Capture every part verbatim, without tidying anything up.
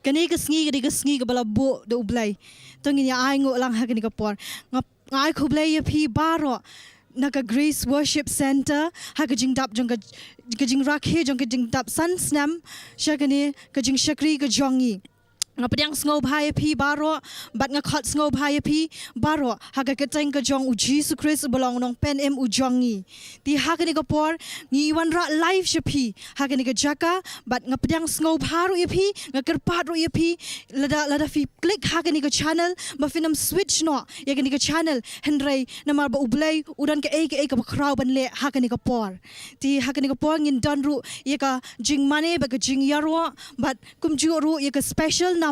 Kane ka sngi ka dei ka sngi kaba la buh da U Blei. To ngin ïa ai nguh lang ha kane ka por. Nga, nga ai khublei ïa phi baroh na ka Grace Worship Centre ha ka jingdap jong ka, ka jingrakhe jong ka jingdap san snem sha kane ka jingshakri ka jong ngi. Nga pdiang sngewbha ïa phi baroh, bad nga khot sngewbha ïa phi baroh ha ka kyrteng ka jong U Jisu Khrist uba long u nongpynim u jong ngi. Te ha kane ka por ngi wanrah live sha phi ha kane ka jaka, bad nga pdiang sngewbha ruh ïa phi, nga kyrpad ruh ïa phi, lada, lada phi click ha kane ka channel, ba phin ym switch noh ïa kane ka channel, hynrei namar ba U Blei u don kaei kaei kaba khraw ban leh ha kane ka por. Te ha kane ka por ngin don ruh ïa ka jingmane bad ka jingïaroh, bad kumjuh ruh ïa ka special number.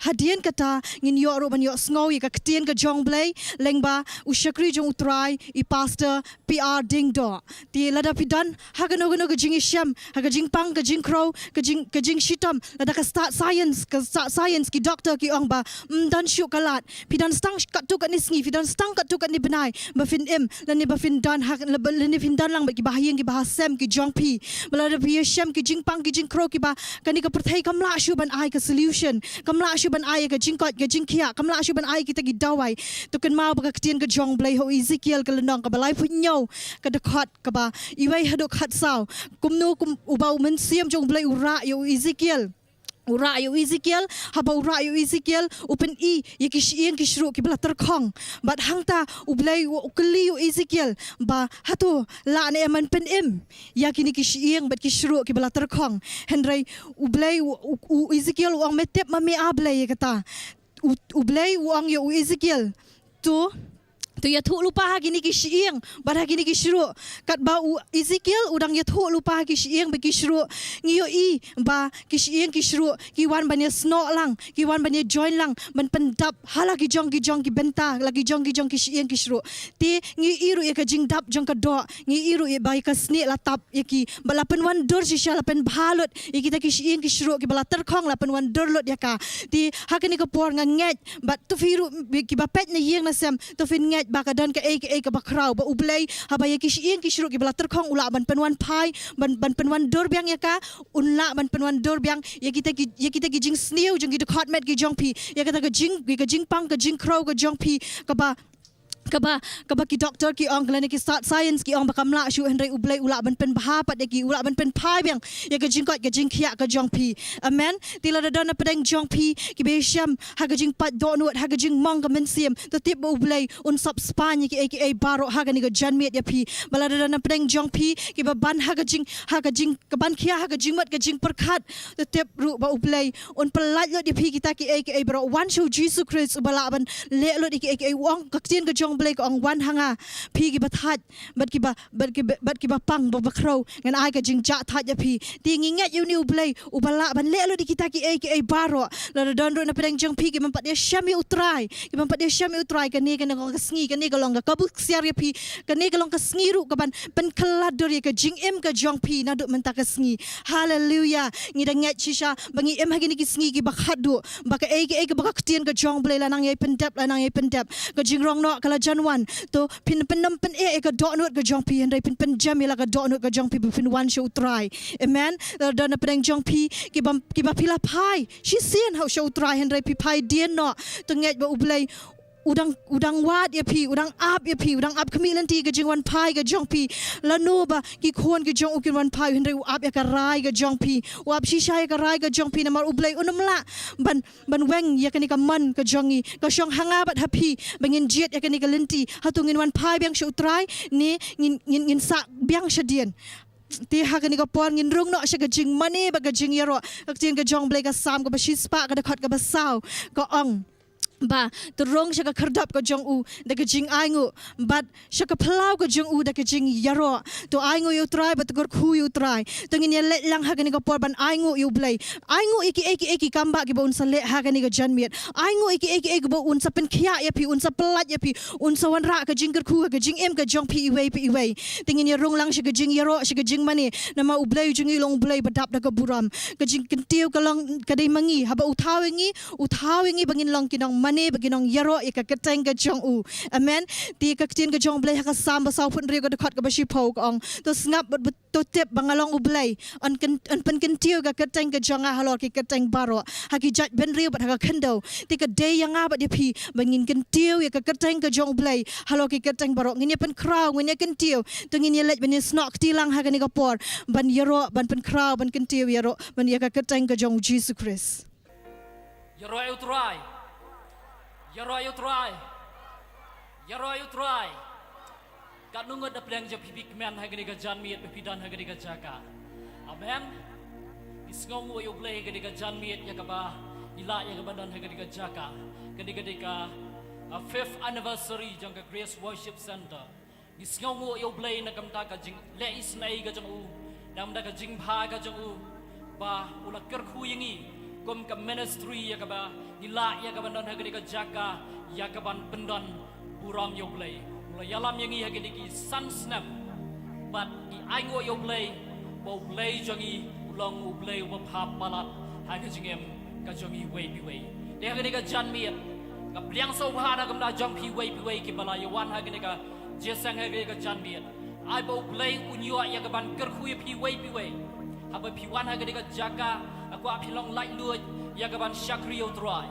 Hadien kata ngin ïoh ruh ban ïohsngew ïa ka ktien ka jong U Blei lyngba u shakri jong U Trai, i Pastor P R Diengdoh. Te lada phi don ha kano kano ka jingïashem, ha ka jingpang, ka jingkhrew, ka jing, ka jingshitom, lada ka stad science, ka stad science, ki doktor ki ong ba ym don shuh ka lad. Phi don tang katto katne sngi, phi don tang katto katne bnai ba phin im, lane ba phin don ha, lane phin don lang bad kiba ha ïing kiba ha sem ki jong phi. Ba lada phi ïashem ki jingpang ki jingkhrew kiba kane ka pyrthei kam lah shuh ban ai ka solution, kam lah shuh ban ai ka jingkoit ka jingkhiah, kam lah shuh ban ai kita ki dawai. To kynmaw ba ka ktien ka jong U Blei ha u Ezekiel ka lynnong kaba laiphew hynñiew, ka dkhot kaba iwei haduh khatsaw. Kumno kum uba u Mynsiem jong U Blei u rah ïa u Ezekiel. U rah ïa u Ezekiel, haba u rah ïa u Ezekiel, u pyni ïa ki shyieng ki shruh kiba la tyrkhong. Bad hangta U Blei u, u kylli ïa u Ezekiel ba hato lah ne em ban pynim ïa kine ki shyieng bad ki shruh kiba la tyrkhong. Hynrei U Blei u, u, u Ezekiel u ong, me tip ma me, A Blei, ïa kata. U, U Blei u ong ïa u Ezekiel, to, to ïathuh lypa ha kine ki shyieng bad ha kine ki shruh. Katba u Ezekiel u dang ïathuh lypa ha ki shyieng bad ki shruh, ngi ïohi ba ki shyieng ki shruh ki wan ban ïasnoh lang, ki wan ban ïa join lang, ban pyndap ha la ki jong ki jong ki bynta, la ki jong ki jong ki shyieng ki shruh. Te ngi ïohi ruh ïa ka jingdap jong ka doh, ngi ïohi ruh ïa ba ïa ka snieh la tap ïa ki, bad la pynwandur shisha, la pynbha lut ïa kita ki shyieng ki shruh kiba la tyrkhong, la pynwandur lut ïa ka. Te ha kane ka por nga ngeit, bad to phi ruh kiba peit na ïing na sem, to phin ngeit ba ka don kaei kaei kaba khraw, ba U Blei haba ïa ki shyieng ki shruh kiba la tyrkhong u lah ban pynwanphai, ban, ban pynwandur biang ïa ka, un lah ban pynwandur biang ïa kita ki, ïa kita ki jingsniew jong ki dkhot met ki jong phi, ïa kata ka jing, ïa ka jingpang ka jingkhrew ka jong phi, kaba, kaba, kaba ki doktor ki ong, lane ki stad science ki ong ba kam lah shuh, hynrei U Blei u lah ban pynbha pat ïa ki, u lah ban pynphai biang ïa ka jingkoit ka jingkhiah ka jong phi. Amen. Te lada don na pdeng jong phi kiba ïashem ha ka jingpait dohnud, ha ka jingmong ka mynsiem, to tip ba U Blei un sop spaiñ ïa kiei kiei baroh ha kane ka janmiet ïa phi. Ba lada don na pdeng jong phi kiba ban ha ka jing, ha ka jing, ka ban khia ha ka jingmut ka jingpyrkhat, to tip ruh ba U Blei un pyllait lut ïa phi kita kiei kiei baroh. Wan sha u Jisu Khrist uba lah ban leh lut ïa kiei kiei. U ong, ka ktien ka jong U Blei ka ong, wan ha nga phi kiba thait bad kiba, bad kiba, bad kiba pang ba bakhraw, ngan ai ka jingjahthait ïa phi. Te ngi ngeit ïa une U Blei uba lah ban leh lut ïa kita kiei kiei baroh. Lada don ruh na pdeng jong phi ki bym pat ïashem ïa U Trai, ki bym pat ïashem ïa U Trai, kane ka long ka sngi, kane ka long ka kabu ksiar ïa phi, kane ka long ka sngi ruh kaban pynkylla dur ïa ka jingim ka jong phi naduh mynta ka sngi. Haleluia. Ngi da ngeit shisha ba ngi im ha kine ki sngi kiba khatduh, ba kaei kaei kaba ka ktien ka jong U Blei la nang ïai pyndep, la nang ïai pyndep. Ka jingrong noh ka la jan wan. To phin pynnym pyneh ïa ka dohnud ka jong phi, hynrei phin pynjem ïa la ka dohnud ka jong phi ba phin wan sha U Trai. Amen. Lada don na pdeng jong phi kiba, kiba phi la phai shisien ha, sha U Trai, hynrei phi phai dien noh, to ngeit ba U Blei u dang, u dang wad ïa phi, u dang ap ïa phi, u dang ap khmih lynti ka jingwanphai ka jong phi. Lano ba ki khun ki jong u kin wanphai, hynrei u ap ïa ka rai ka jong phi. U ap shisha ïa ka rai ka jong phi, namar U Blei un ym lah ban, ban weng ïa kane ka mon ka jong ngi. Ka shong ha nga bad ha phi ba ngin jied ïa kane ka lynti. Hato ngin wanphai biang sha U Trai ne ngin, ngin, ngin sah biang shadien? Te ha kane ka por ngin rung noh sha ka jingmane bad ka jingïaroh. Ka ktien ka jong U Blei, ka Salm kaba shispah, ka dkhot kaba saw, ka ong ba to rung sha ka khyrdop ka jong u da ka jingainguh, bad sha ka phyllaw ka jong u da ka jingïaroh. To ainguh ïa U Trai bad to kyrkhu ïa U Trai. To ngin ïa leit lang ha kane ka por ban ainguh ïa U Blei. Ainguh ïa kiei kiei ki kambah kiba un sa leh ha kane ka janmiet. Ainguh ïa kiei kiei kiba un sa pynkhiah ïa phi, un sa pyllait ïa phi, un sa wanrah ka jingkyrkhu ha ka jingim ka jong phi iwei pa iwei. Te ngin ïa rung lang sha ka jingïaroh, sha ka jingmane, namar U Blei u jong ngi u long U Blei ba dap da ka burom. Ka jingkyntiew ka long, ka dei ma ngi, haba u thaw ïa ngi, u thaw ïa ngi ba ngin long ki nong mane ba kin ïaroh ïa ka kyrteng ka jong u. Amen. Te ka ktien ka jong u Blei ha ka Salm ba sawphew hynriew ka dkhot kaba shiphew ka ong, to sngap bad to tip ba nga long u Blei, yn kyn-, yn pynkyntiew ka kyrteng ka jong nga halor ki kyrteng baroh, ha ki jaitbynriew bad ha ka khyndew. Te ka dei ïa nga bad ïa phi ba ngin kyntiew ïa ka kyrteng ka jong u Blei halor ki kyrteng baroh. Ngin ïa pynkhraw, ngin ïa kyntiew, to ngin ïa leit ban ïa snoh kti lang ha kane ka por ban ïaroh, ban pynkhraw, ban kyntiew ïaroh ban ïa ka kyrteng ka jong u Jisu Khrist. Ïaroh ïa u Trai. Ïaroh ïa u Trai. Ïaroh ïa u Trai. Katno ngut na pdeng jong phi phi kmen ha kane ka janmiet ba phi don ha kane ka jaka? Amen. Ngi sngewnguh ïa u Blei ha kane ka janmiet ïa kaba ngi lah ïa kaba don ha kane ka jaka. Kane ka dei ka, uh, fifth anniversary jong ka Grace Worship Centre. Ngi sngewnguh ïa u Blei na ka bynta ka jingleh isynei ka jong u, na ka bynta ka jingbha ka jong u, ba u la kyrkhu ïa ngi kum ka ministry ïa kaba ngi lah ïa kaba don ha kane ka jaka ïa kaban pyndon burom ïa u Blei. U la ïalam ïa ngi ha kine ki san snem bad ngi ainguh ïa u Blei ba u Blei jong ngi u long u Blei uba bha palat ha ka jingim ka jong ngi iwei pa iwei. Te ha kane ka janmiet nga pdiang sngewbha na ka bynta jong phi iwei pa iwei kiba la ïa wan ha kane ka jingïaseng ha kane ka janmiet. Ai ba u Blei un ïoh ïa kaban kyrkhu ïa phi iwei pa iwei. Haba phi wan ha kane ka jaka, nga kwah phi long laitluid ïa kaban shakri ïa u Trai.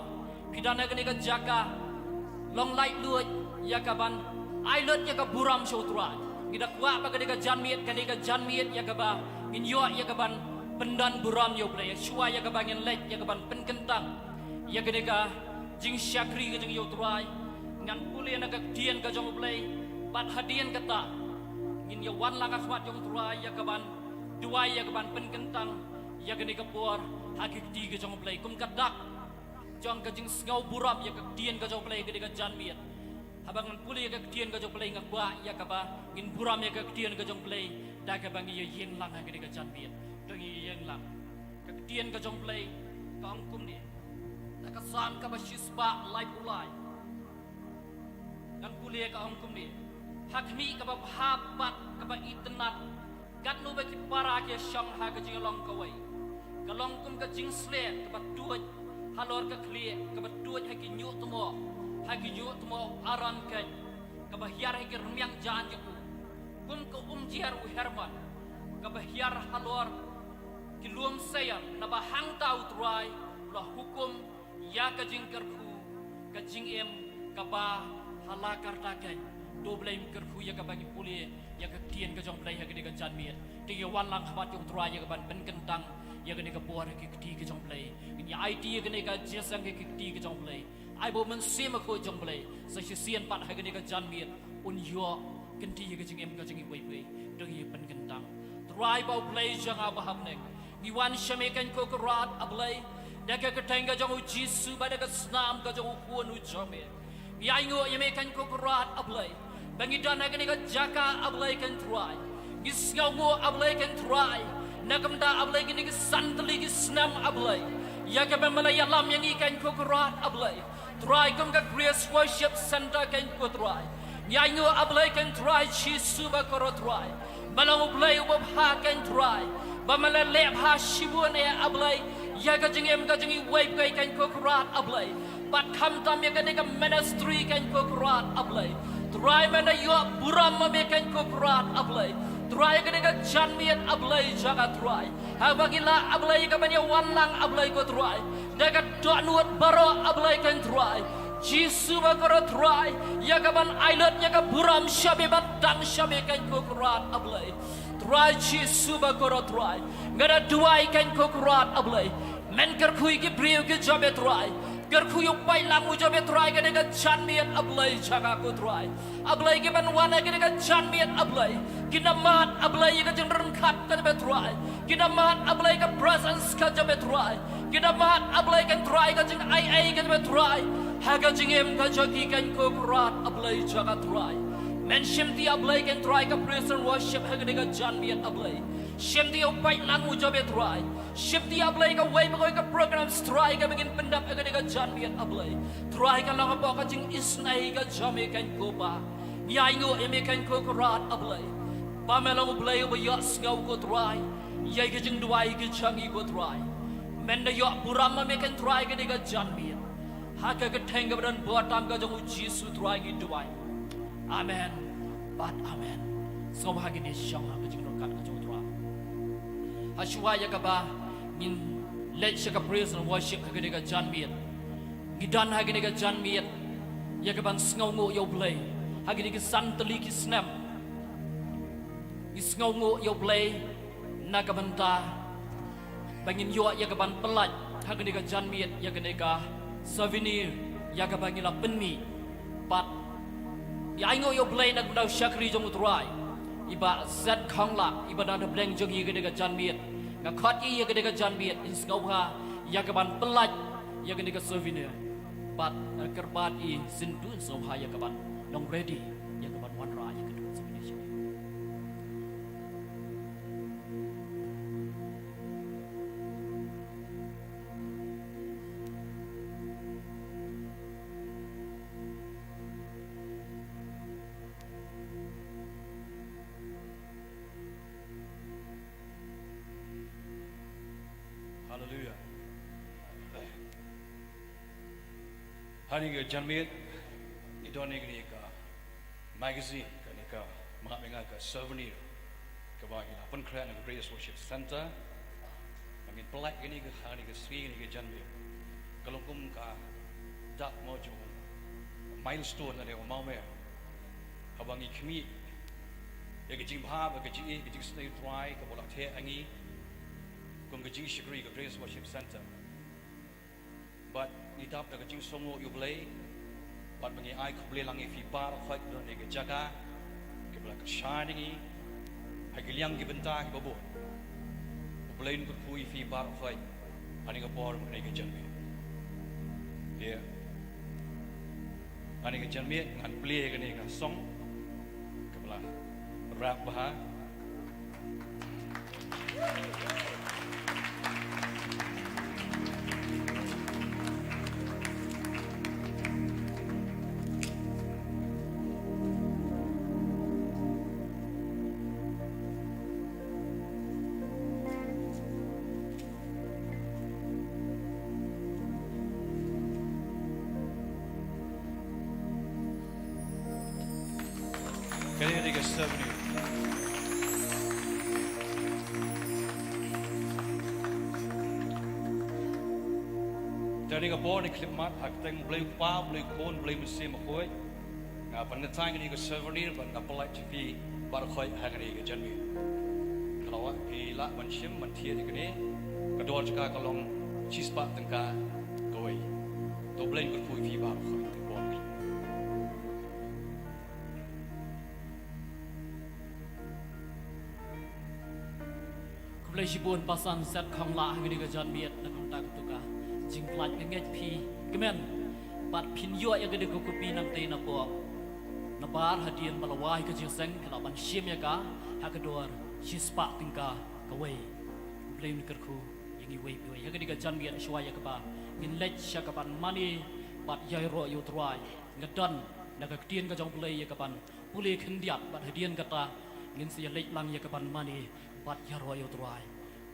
Phi don ha kane ka jaka, long laitluid ïa kaban ai lut ïa ka burom sha u Trai. Ngi da kwah ba kane ka janmiet ka dei ka janmiet ïa kaba ngin ïoh ïa kaban pyndon burom ïa u Blei, shuwa ïa kaba ngin leit ïa kaban pynkyntang ïa kane ka jingshakri ka jong ïa u Trai, ngan pule na ka ktien ka jong u Blei. Bad hadien kata ngin ïa wan lang ha khmat jong u Trai ïa kaban duwai ïa kaban pynkyntang ïa kane ka por ha ka kti ka jong u Blei kum ka dak jong ka jingsngew burom ïa ka ktien ka jong u Blei ha kane ka janmiet. Haba ngan pule ïa ka ktien ka jong u Blei nga kwah ïa kaba ngin burom ïa ka ktien ka jong u Blei da kaba ngi ïa ïeng lang ha kane ka janmiet. To ngi ïa ïeng lang. Ka ktien ka jong u Blei ka ong kumne. Na ka Salm kaba shispah laiphew lai. Ngan pule ka ong kumne. Ha khmih kaba bha bad kaba itynnad, katno ba ki para ki shong ha ka jinglong kawei. Ka long kum ka jingshleh kaba tuid halor ka khlieh, kaba tuid ha ki ñiuhtmoh, ha ki ñiuhtmoh u Aron keiñ, kaba hiar ha ki rmiang jaiñ jong u. Kum ka umjer u Hermon, kaba hiar halor ki lum Seion, naba hangta u Trai u la hukum ïa ka jingkyrkhu, ka jingim kaba ha la karta keiñ. To u Blei un kyrkhu ïa kaba ngi pule ïa ka ktien ka jong u Blei ha kane ka janmiet. Te ïa wan lang ha khmat jong u Trai ïa kaban pynkyntang ïa kane ka por ha ka kti ka jong u Blei. Ngin ïa aiti ïa kane ka jingïaseng ha ka kti ka jong u Blei. Ai ba u Mynsiem Bakhuid jong u Blei sa shisien pat ha kane ka janmiet un ïoh kynti ïa ka jingim ka jong ngi iwei pa iwei. To ngi pynkyntang. Trai ba u Blei jong nga ba ha bneng, ngi wan sha me keiñ ko Kynrad A Blei, da ka kyrteng ka jong u Jisu bad da ka snam ka jong u Khun u jong me. Ngi ainguh ïa me keiñ ko Kynrad A Blei ba ngi don ha kane ka jaka A Blei keiñ Trai. Ngi sngewnguh A Blei keiñ Trai na ka bynta A Blei kine ki san tylli ki snem A Blei ïa kaba me la ïalam ïa ngi keiñ ko Kynrad A Blei. Trai kum ka Grace Worship Centre keiñ ko Trai. Ngi ainguh A Blei keiñ Trai Jisu ba kyrkhu Trai. Me long u Blei uba bha keiñ Trai. Ba me la leh bha shibun eh A Blei ïa ka jingim ka jong ngi iwei pa iwei keiñ ko Kynrad A Blei. Bad khamtam ïa kane ka ministry keiñ ko Kynrad A Blei. Trai me na ïoh burom ma me keiñ ko Kynrad A Blei. Trai ïa kane ka janmiet A Blei jong nga Trai. Haba ngi lah A Blei kaban ïa wan lang A Blei ko Trai da ka dohnud baroh A Blei keiñ Trai. Jisu ba kyrkhu Trai ïa kaban ai lut ïa ka burom sha me bad tang sha me keiñ ko Kynrad A Blei. Trai Jisu ba kyrkhu Trai, nga da duwai keiñ ko Kynrad A Blei. Men kyrkhu ïa ki briew ki jong me Trai. Kyrkhu ïa u paidlang u jong me Trai kane ka janmiet A Blei jong nga ko Trai. A Blei kiban wan ha kane ka janmiet A Blei. Ki da mad A Blei ïa ka jingryngkat ka jong me Trai. Ki da mad A Blei ka presence ka jong me Trai. Ki da mad A Blei keiñ Trai ka jingai ei ka jong me Trai. Ha ka jingim ka jong ki keiñ ko Kynrad A Blei jong nga Trai. Men shimti A Blei keiñ Trai ka praise and worship ha kane ka janmiet A Blei. Shimti ïa u paidlang u jong me Trai. Shimti A Blei kawei pa kawei ka program Trai kaba ngin pyndap ha kane ka janmiet A Blei. Trai ka long hapoh ka jingisynei ka jong me keiñ ko Pa. Ngi ainguh ïa me keiñ ko Kynrad A Blei ba me long u Blei uba ïohsngew ko Trai ïa ka jingduwai ka jong ngi ko Trai. Men da ïoh burom ma me keiñ Trai ha kane ka janmiet. Ha ka kyrteng kaba don bor tam ka jong u Jisu Trai ngi duwai. Amen. Bad amen. Sngewbha ngin ïa shong ha ka jingryngkat ka jong u Trai. Ha shuwa ïa kaba ngin leit sha ka praise and worship ha kane ka janmiet, ngi don ha kane ka janmiet ïa kaban sngewnguh ïa u Blei. Ha kine ki san tylli ki snem ngi sngewnguh ïa u Blei na ka bynta ba ngin ïoh ïa kaban pyllait ha kane ka janmiet ïa kane ka souvenir ïa kaba ngi la pynmih. Bad ngi ainguh ïa u Blei na ka bynta u shakri jong u Trai, i Bah Zed Khonglah, iba na ka bynta jong ngi ha kane ka janmiet. Nga khot ïa i ha kane ka janmiet, in sngewbha ïa kaban pyllait ïa kane ka souvenir. Bad nga kyrpad i, sngewbha ïa kaban long ready ïa kaban wanrah ïa kane ka souvenir. Hallelujah. Ha kane ka janmiet ngi don ïa kane ka magazine, kane ka, ma nga, ka souvenir kaba ngi la pynkhreh na ka Grace Worship Centre. Ba ngin pyllait kane ka, ha kane ka sngi, kane ka janmiet. Ka long kum ka dap mo jong, milestone lane u mawmer, haba ngi khmih ïa ka jingbha bad ka jingïeit, ka jingisynei u Trai kaba u la theh ha ngi kum ka jingshakri ka Grace Worship Centre. Bad ngi dap da ka jingsngewnguh ïa u Blei. Bad ma ngi ai khublei lang ïa phi baroh khoit ba don ha ka jaka kaba la kyrshan ïa ngi ha ki liang ki bynta kiba bun. U Blei un kyrkhu ïa phi baroh khoit ha kane ka por, ha kane ka janmiet. Ïa, ha kane ka janmiet ngan plie ïa kane ka song kaba la rap bha. Kane ka dei ka souvenir. Te ha kane ka por ngi khyllipmat ha ka kyrteng U Blei U Kpa, U Blei U Khun, U Blei U Mynsiem Bakhuid. Nga pynkyntang ïa kane ka souvenir bad nga pyllait sha phi baroh khoit ha kane ka janmiet. Kynmaw, phi lah ban shim ban thied ïa kane, ka dor jong ka ka long shispah tyngka kawei. To U Blei un kyrkhu ïa phi baroh khoit. Khublei shibun Bah San Set Khonglah ha kane ka janmiet na ka bynta kato ka jingpyllait. Nga ngeit phi kmen bad phin ïoh ïa kane ka kopi nangtei na pop. Nabar hadien ba la wai ka jingïaseng phi lah ban shim ïa ka ha ka dor shispah tyngka kawei. U Blei un kyrkhu ïa ngi iwei pa iwei. Ha kane ka janmiet, shuwa ïa kaba ngin leit sha kaban mane bad ïaroh ïa U Trai, nga don na ka ktien ka jong U Blei ïa kaban pule khyndiat, bad hadien kata ngin sa ïaleit lang ïa kaban mane bad ïaroh ïa U Trai.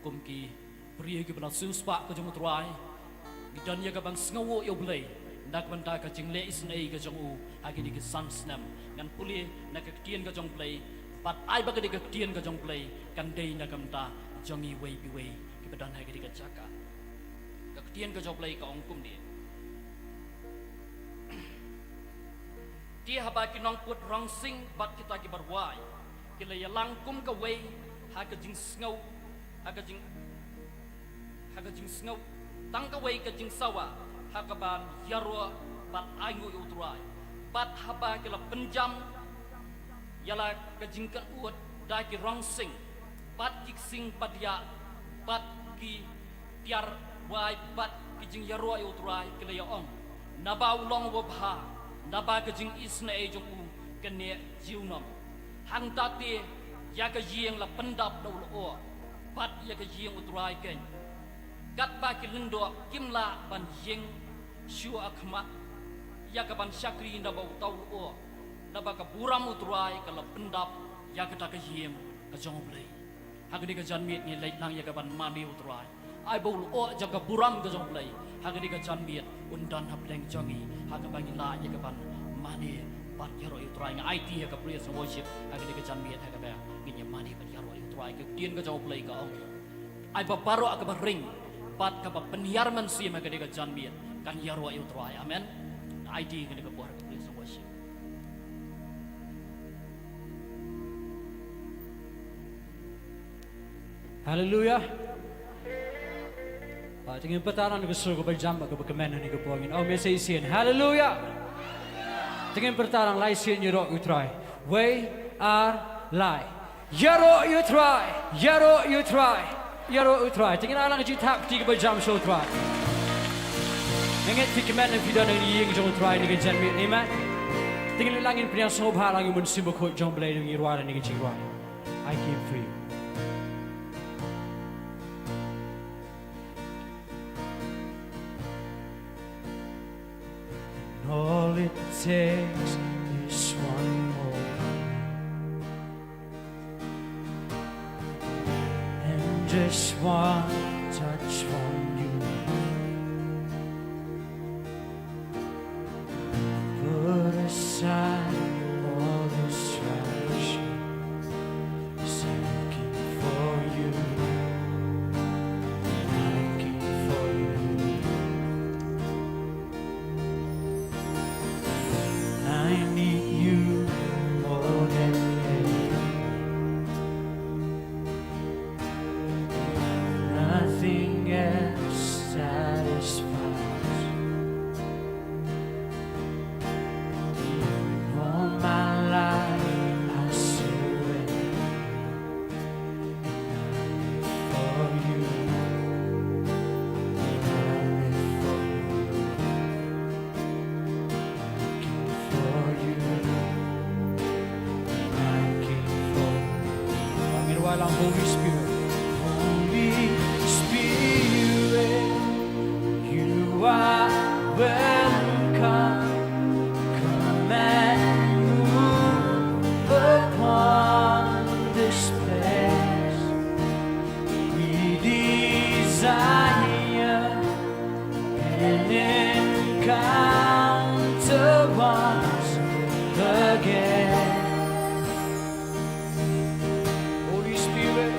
Kum ki briew kiba la siewspah ka jong U Trai, ngi don ïa kaban sngewnguh ïa U Blei na ka bynta ka jingleh isynei ka jong u ha kine ki san snem. Ngan pule na ka ktien ka jong U Blei, bad ai ba kane ka ktien ka jong U Blei kan dei na ka bynta jong ngi iwei pa iwei kiba don ha kane ka jaka. Ka ktien ka jong U Blei ka ong kumne: Te haba ki nongput rongsing bad kita kiba rwai ki la ïalang kum kawei ha ka jingsngew, ha ka jing, ha ka jingsngew, tang kawei ka jingsawa ha kaban ïaroh bad ainguh ïa U Trai. Bad haba ki la pynjam ïa la ka jingkynnoh da ki rongsing bad ki ksing padiah bad ki tiar wai bad ki jingïaroh ïa U Trai, ki la ïa ong: Naba u long uba bha, naba ka jingisynei jong u ka neh junom. Hangta te ïa ka ïing la pyndap da u lyoh, bad ïa ka ïing U Trai keiñ, katba ki lyngdoh kim lah ban ïeng shuh ha khmat ïa kaban shakri naba uta u lyoh, naba ka burom U Trai ka la pyndap ïa kata ka ïing ka jong U Blei. Ha kane ka janmiet ngi leit lang ïa kaban mane U Trai. Ai ba u lyoh jong ka burom ka jong U Blei ha kane ka janmiet un don hapdeng jong ngi, ha kaba ngin lah ïa kaban mane bad ïaroh ïa U Trai. Nga aiti ha ka praise and worship ha kane ka janmiet ha kaba ngin ïa mane bad ïaroh ïa U Trai. Ka ktien ka jong U Blei ka ong, ai ba baroh kaba ring bad kaba pynhiar mynsiem ha kane ka janmiet kan ïaroh ïa U Trai. Amen. Nga aiti ha kane ka por ha ka praise and worship. Haleluya. Ba, te ngin pyrta lang na ka sur kaba jam bad kaba kmen ha kane ka por, ngin ong me sa shisien. Haleluya. Te ngin pyrta lang lai sien, ïaroh ïa U Trai. Wei, ar, lai. Ïaroh ïa U Trai, ïaroh ïa U Trai, ïaroh ïa U Trai. Te ngin ai lang ka jingthap kti kaba jam sha U Trai. Nga ngeit phi kmen, phi don ha ïing jong U Trai ha kane ka janmiet. Amen. Te ngin leit lang, ngin pynïasngewbha lang ïa U Mynsiem Bakhuid jong U Blei, ngin rwai ha kane ka jingrwai. I came for you. And all it takes is one moment and just one touch from you. Put aside all distractions. 'Cause I'm looking for you. I'm looking for you. I need you more than anything. Nothing else satisfies. All my life I surrender. And I live for you. I live for you. I came for you. I came for you. Ngin rwai lang, Holy Spirit. Holy Spirit, you are welcome. Come and move upon this place. We desire an encounter once again. Holy Spirit,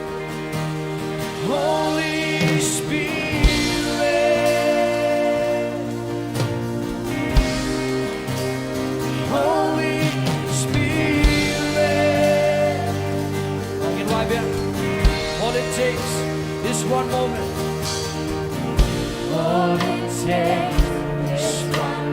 Holy Spirit, Holy Spirit. Ngin rwai biang. All it takes is one moment. All it takes is one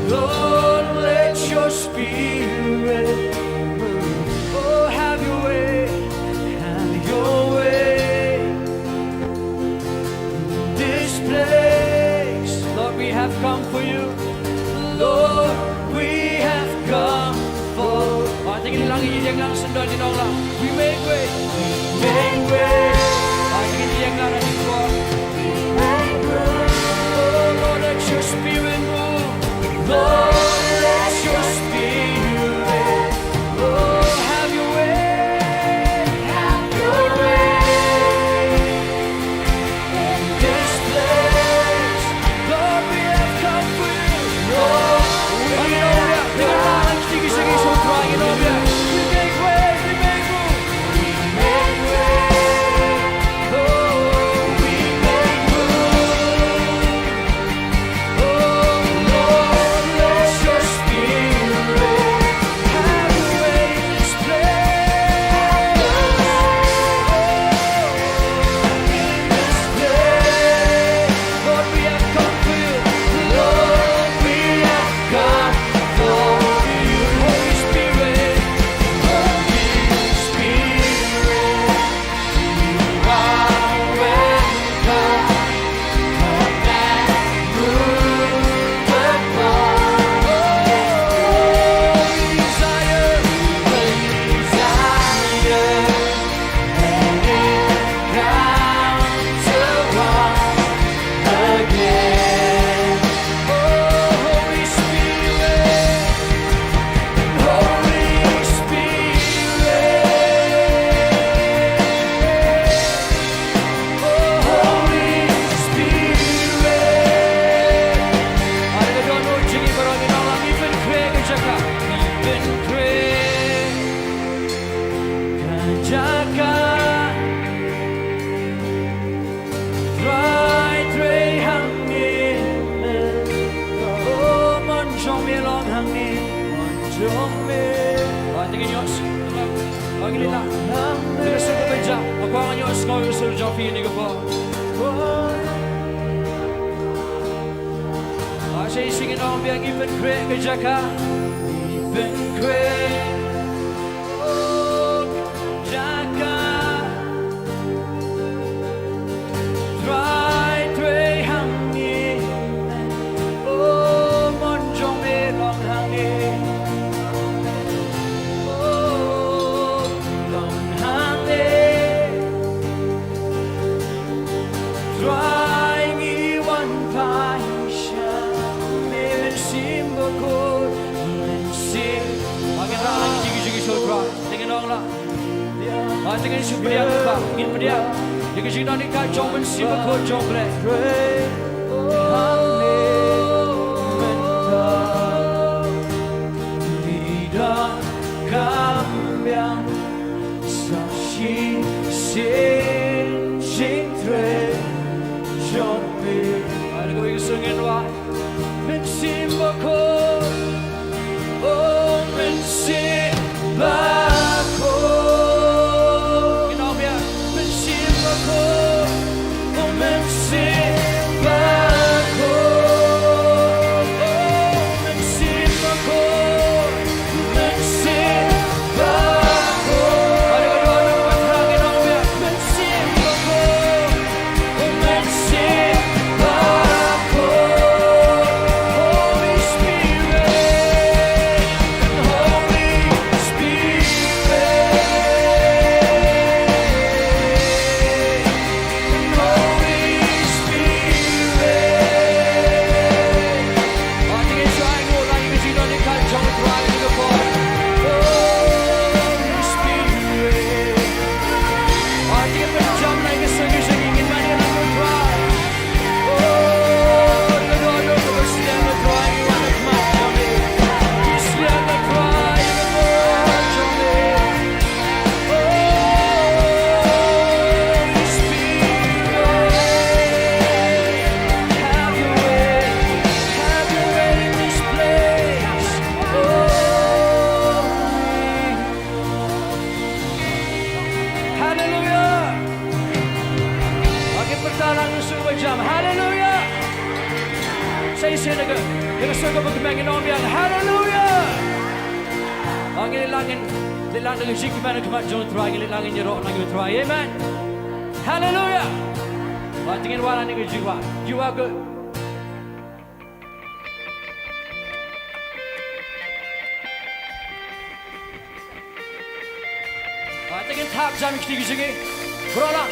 Lord, let your spirit move. Oh, have your way, have your way in this place. Lord, we have come for you. Lord, we have come for. Ba, te ngin ïa lang, ngin ïa lang shen don, ngin ong lang. We make way. We make way. Ba, te ngin ïa lang na ïing por. We make way. Oh, Lord, let your spirit move. Lord, let your spirit, oh, have your way, have your way in this place. Lord, we have come for you. Lord, we have come. We make way, we make way. We make way. Oh, we make way. Oh, Lord, let your spirit have your way in this place. Oh, in this place. Lord, we have come for you. Lord, we have come for you. Holy Spirit, Holy Spirit. Again. Oh, Holy Spirit, Holy Spirit. Oh, Holy Spirit. Haleluya, don u jingim baroh, ngi ong lang, ngi pynkhreh ka jaka, ngi pynkhreh ka jaka. Trai, trei hangne. Oh, mon jong me long hangne. Mon jong me. Ba, te ngin ïoh s-, ba, ngin ïa lang. Te ka sur ka bynta. Ba kwah ngan ïoh sngew ïa ka sur jong phi ïa kane ka por. Ba, sa shisien ngin ong biang, ngi pynkhreh ka jaka. Ngi pynkhreh ka jaka. Trai, trei hangne. Oh, mon jong me long hangne. Oh, long hangne. Trai, ngi wan phai sha me, Mynsiem Bakhuid, Mynsiem. Ba, ngin ïa lang, jingïalang jong u Trai. Te ngin ong lang. Ba, te ngin shu pdiang, ba, ngin pdiang ïa ka jingdon jingkah jong u Mynsiem Bakhuid jong U Blei. Hangne mynta ngi donkam biang sa shisien jingtrei jong me. Haleluya, sngewbha. Mynsiem Bakhuid, oh, Mynsiem Bakhuid. Ngin ong biang, Mynsiem Bakhuid, oh, Mynsiem Bakhuid, oh, Mynsiem Bakhuid. Sa shisien da ka, da ka sur kaba kmen ngin ong biang, Haleluya! Ba ngin leit lang, ngin leit lang da ka jingkmen ha khmat jong u Trai, ngin leit lang ngin ïaroh lang ïa u Trai. Amen. Haleluya! Ba te ngin wan ha ka jingwan. You are good. Ba te ngin thap jan kti ki jingeh. Bro la.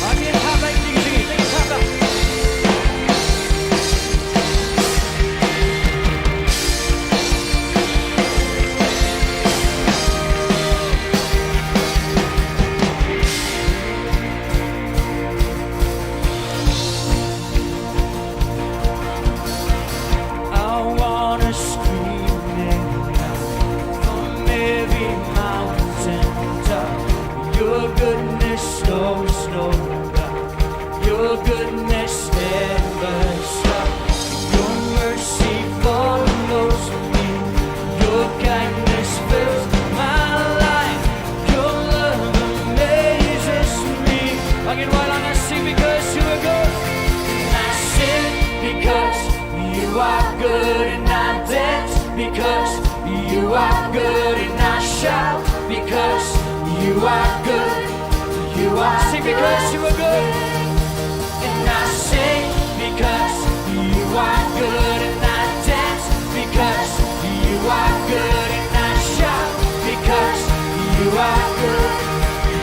Ba te ngin thap jan kti ki jingeh. Te ngin thap jan. I wanna scream it out from every mountain top. Your goodness knows no bound. Your goodness never stops. Your mercy follows me. Your kindness fills my life. Your love amazes me. Again, while I sing because you are good. And I sing because you are good, and I dance because you are good, and I shout because you are good. You are, sing because you are good. And I sing because you are good, and I dance because you are good, and I shout because you are good.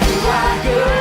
You are good.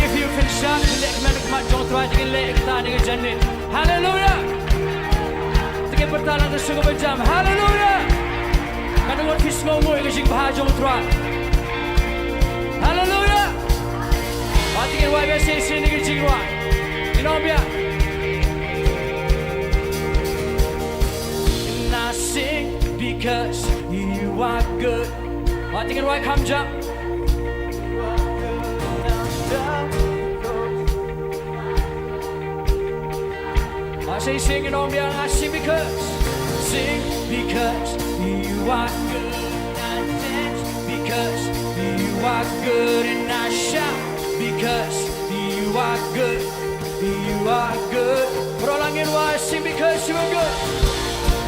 If you finish up, let me come out, don't try to get lit. Hallelujah. Te ngin pyrta lang da ka sur kaba jam. Haleluya. Katno ngut phi sngew nguh ïa ka jingbha jong u Trai? Because you are good. Wat ïa kane ruh kham jam. Wat sa sing ïa u ong biang, ah, sing because. Sing because you are good. And dance because you are good. And I shout because you are good. You are good. Baroh lang ngin wai, sing because you are good.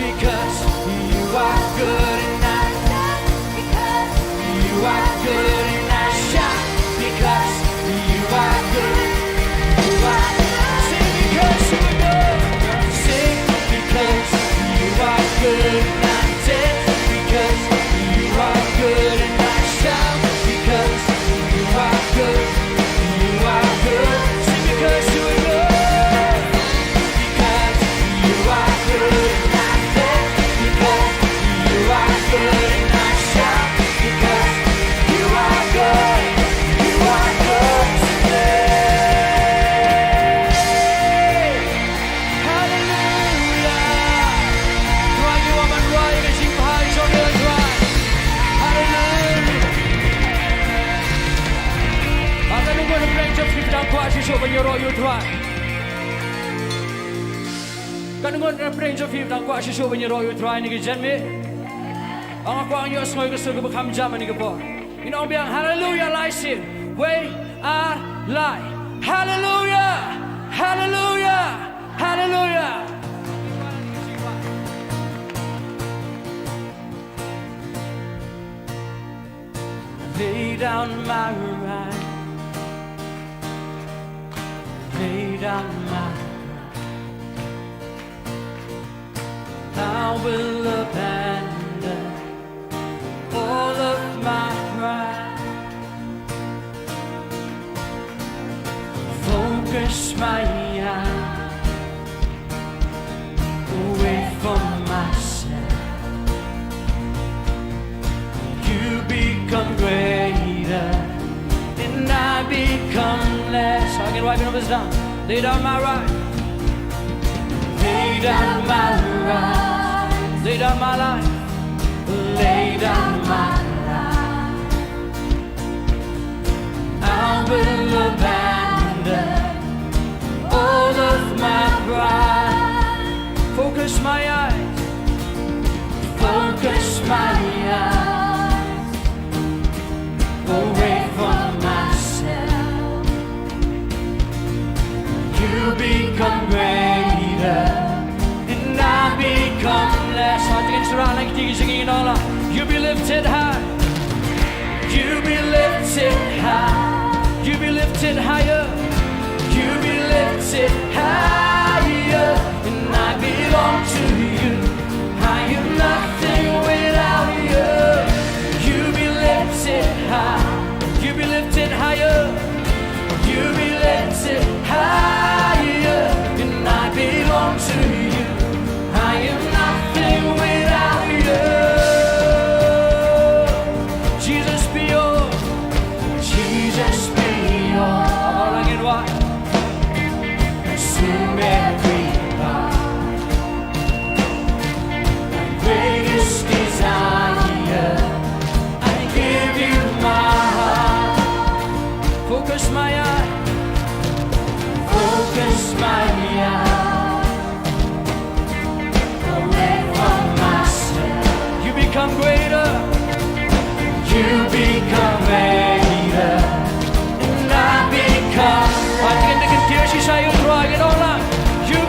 Because you are good and I dance because you are good and I shout because you are good. You are good. Sing because you are good. Sing because you are good and I dance because you are good and I shout because you are good. You are good. Sing because you are good. Because you are good and I dance because you are good and I shout because you are good. You are good today. Hallelujah. Trai, ngi wan ban rwai ïa ka jingbha jong ngi, Trai. Hallelujah. Katno ngut hapdeng jong phi ba dang kwah shuh shuh ban ïaroh ïa u Trai? Katno ngut hapdeng jong phi ba dang kwah shuh shuh ban ïaroh ïa u Trai ha kane ka janmiet? Nga kwah ngi ïohsngew ïa ka sur kaba kham jam ha kane ka por. Ngin ong biang, Hallelujah lai sien. Wei, ar, lai. Hallelujah! Hallelujah! Hallelujah! Lay down my right. Lay down my right. I will abandon all of my pride. Focus my eyes away from myself. You become greater, and I become less. Again, wipe your nose down. Lay down my right. Lay down my right. Lay down my life. Lay down my life. I will abandon all of my pride. Focus my eyes. Focus my eyes away from myself. You become greater and I become less. Hot against the round like you singing all out. You be lifted high. You be lifted high. You be lifted higher. You be lifted higher. And I belong to you. I am nothing without you. You be lifted high. You be lifted higher. You be lifted higher. And I belong to you. I am nothing without you. Jesus be all. Jesus be all. All I can want. Consume every part. My greatest desire, I give you my heart. Focus my eye. Focus my eye away from myself. You become greater. You become greater. And I become. Wat kin de kin tiar shisha ïa u Trai, kin ong lang. You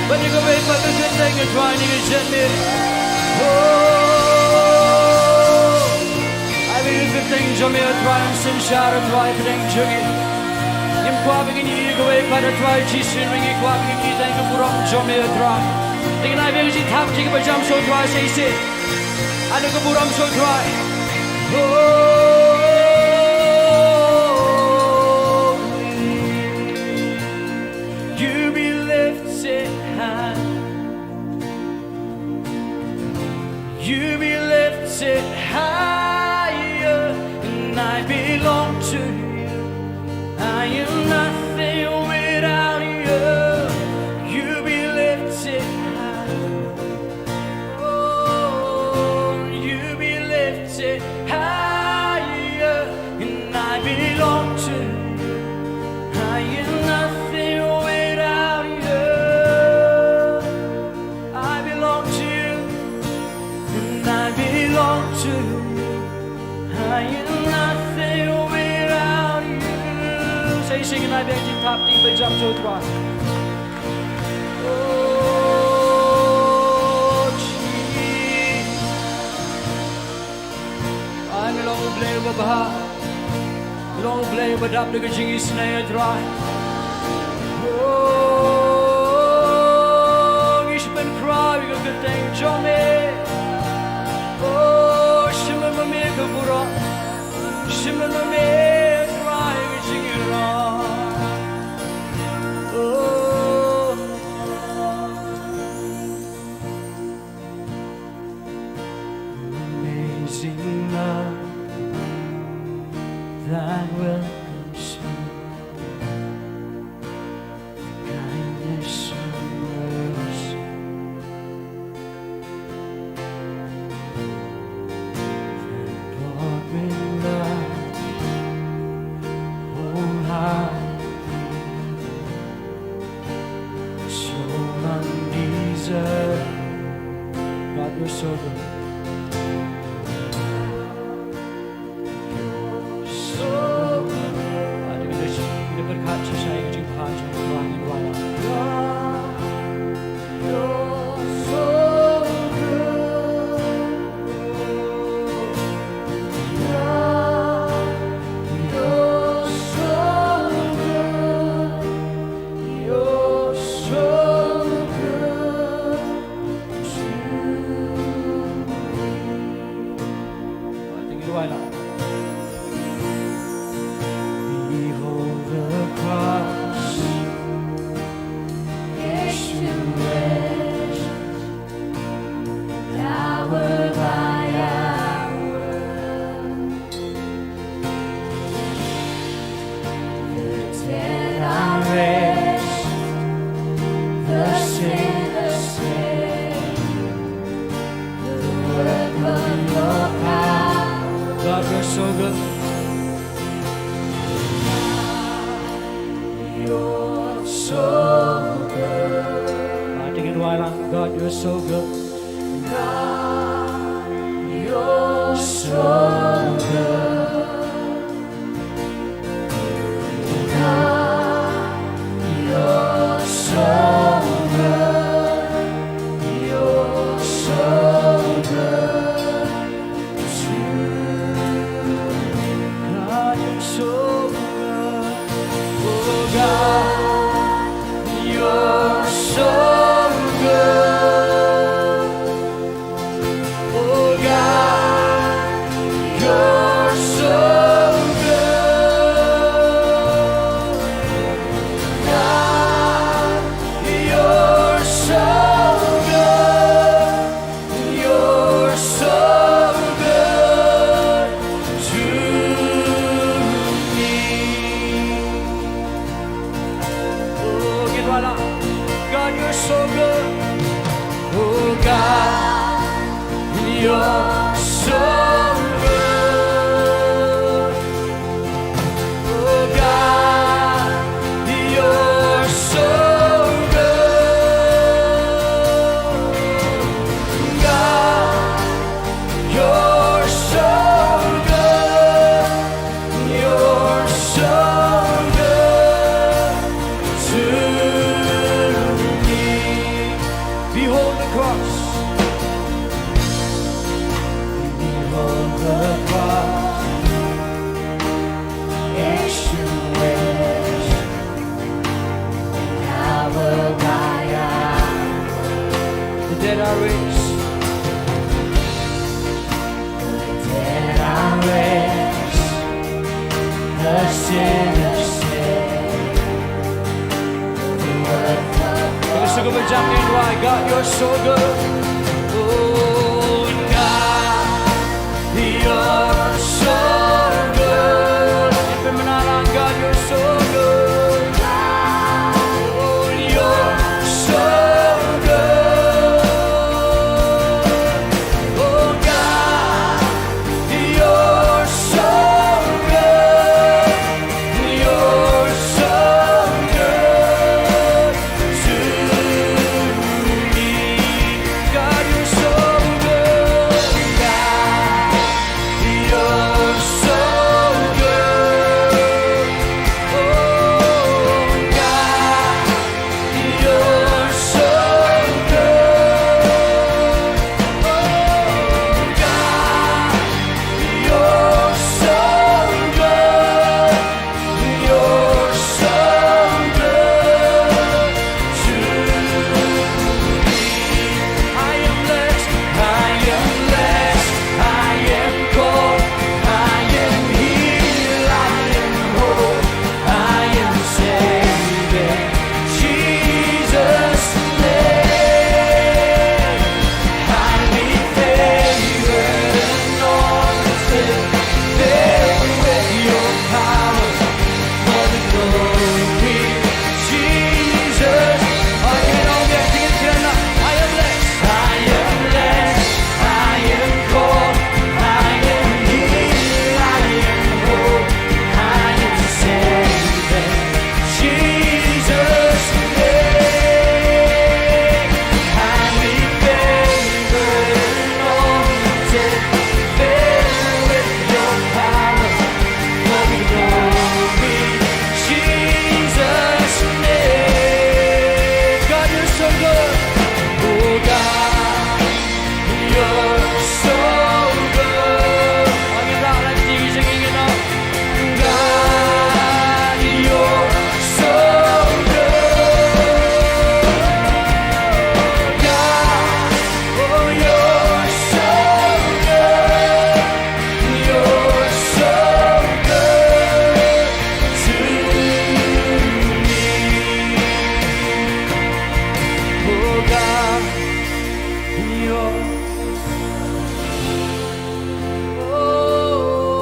Bad ïa kawei pat ka kyrteng, A Trai, ïa ka jingmut. Oh, ai ba ïa ka kyrteng jong me, A Trai, un synshar, A Trai, pdeng jong ngi. Ngim kwah ba ngin ïohi ïa kawei pat, A Trai Jisu, ngi kwah ba ngin ïohi tang ïa ka burom jong me, A Trai. Te ngi ai ba ïa ka jingthap jong kiba jam shuwa, A Trai, sa shisien. Ai ïa ka burom shuwa, A Trai. Oh, you be lifted high. You be lifted higher, and I belong to you. I am nothing without you. You be lifted high. Oh, you be lifted higher, and I belong to you. I am nothing without you. I belong to you, and I belong to you. I am nothing without you. Sa shisien, ai ba ïa ka jingthap jong kiba jam shuwa, A Trai. Oh, Jesus. Ai me long U Blei uba bha. Long U Blei uba dap da ka jingisynei, A Trai. Oh, ngi shu pynkhraw ïa ka kyrteng jong me. Oh, shim ma me ka burom. Shim ma me, A Trai, ka jingïarap. Oh. Amazing love that welcomes me, kindness and mercy that brought me love wholeheartedly. So undeserved, but you're so good. You're so good. Aduh, kita, kita berkat shisha ïa ka jingkyrkhu jong U Trai, ngi duwai lang. God, you're so good. God, you're so good. You're so good to me. Behold the cross, it's too late. Hour by hour, the dead are raised, the sinners saved, the work of your power. God, you're so good. You're so good. Ai, te ngi duwai lang, God, you're so good. God, you're so good. God, you're so good. You're so good. God, you're so good. Oh God, you're so good. Oh God, you're Song of Jam and why God, you're so good. Oh, God, you're so good. If I'm not on God, you're so good. Oh, you're so good. Oh, God, you're so good. You're so good to me. God, you're so good. God, you're so good. Oh, God, you're so good. Oh, God, you're so good. You're so good to me. I am blessed, I am blessed, I am called, I am healed, I am whole, I am saved in Jesus' name. Highly favored, anointed, filled with your power for the glory, Jesus. I can all get together. I am blessed. I am blessed. I am called. I am healed. I am whole. I am saved in Jesus' name. Highly favored, anointed, filled with your power for the glory, Jesus' name. God, you're so good. Oh, God, you're so good. Ang ina lang, tingin sa tingin, no? God, you're so good. God, oh, you're so good. You're so good to me. Oh, God, you're, oh,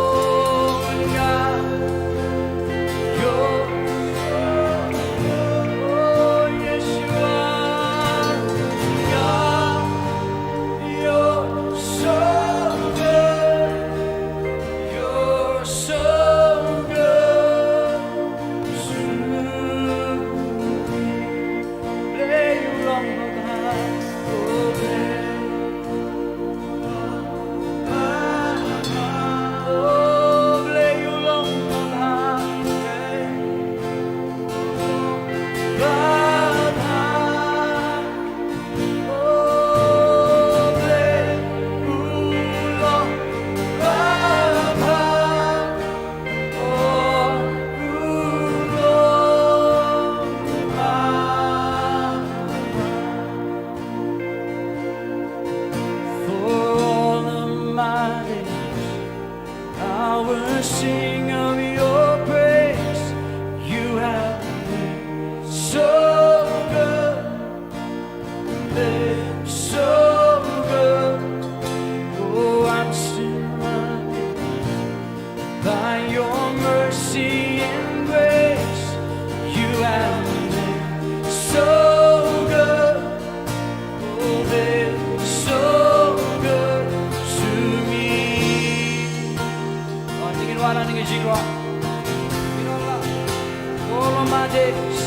God, you're, oh, yes, you are, God. You're so good. You're so good to me. Ble u long babha, oh, ble u long babha, oh, ble u long babha, babha. For all of my days, I will sing of your praise. You have been so good, been so good. Oh, I'm still amazed by your mercy and grace. You have been so good. Oh, been so good to me. Oh, tingin wala, tingin jingwa. Tingin wala. All of my days,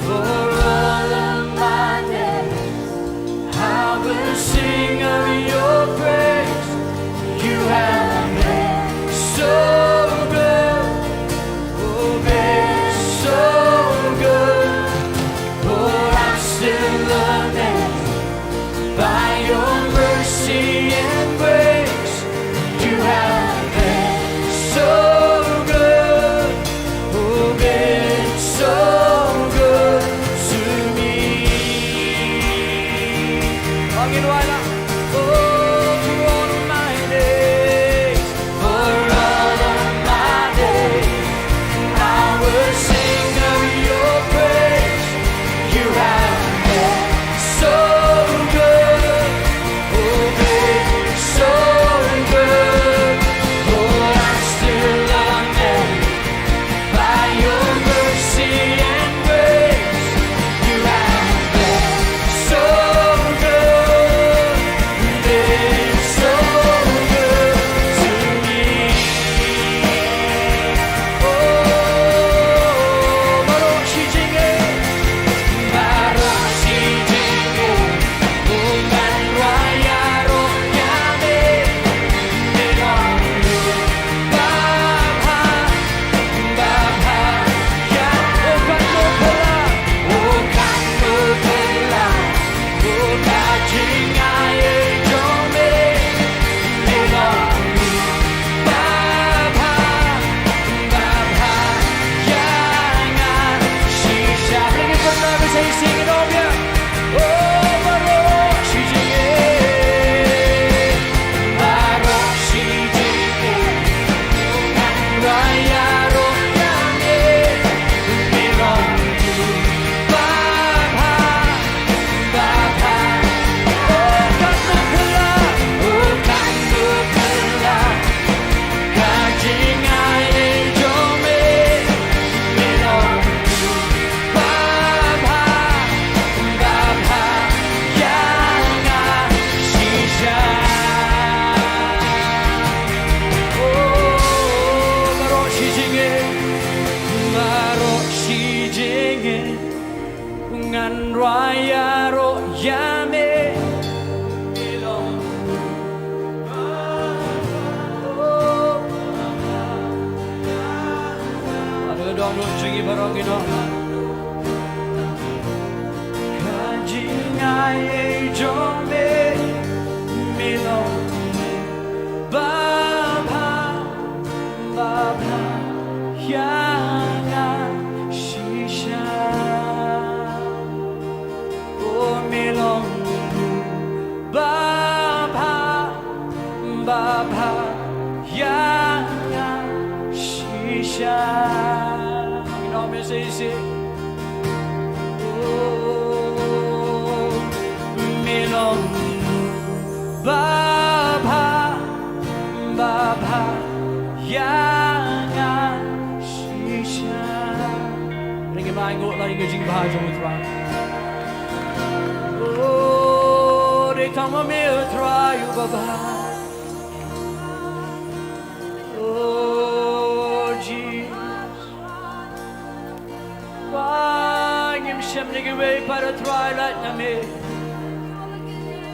for all of my days, I will sing of your praise. You have been so good. Oh, been so good. Oh, I'm still amazed by your mercy and grace. You have been so good. Oh, been so good to me. Ong in wala. Oh, Rwai ïaroh ïa me. Me long. Ka don ruh jong ngi baroh ngi don. Ka jingai jong me. Me long. Ba bha, ba bha ïa nga shisha. O me long ba bha, ba bha ïa nga shisha. You know me, say, say. O me long ba bha, ba bha ïa nga shisha. Ring, ngim ainguh la ïa ka jingbha jong U Trai. O, dei tang ma me U Trai uba bha. O Jesus. Ba ngim shem ïa kiwei pat, U Trai, lait na me.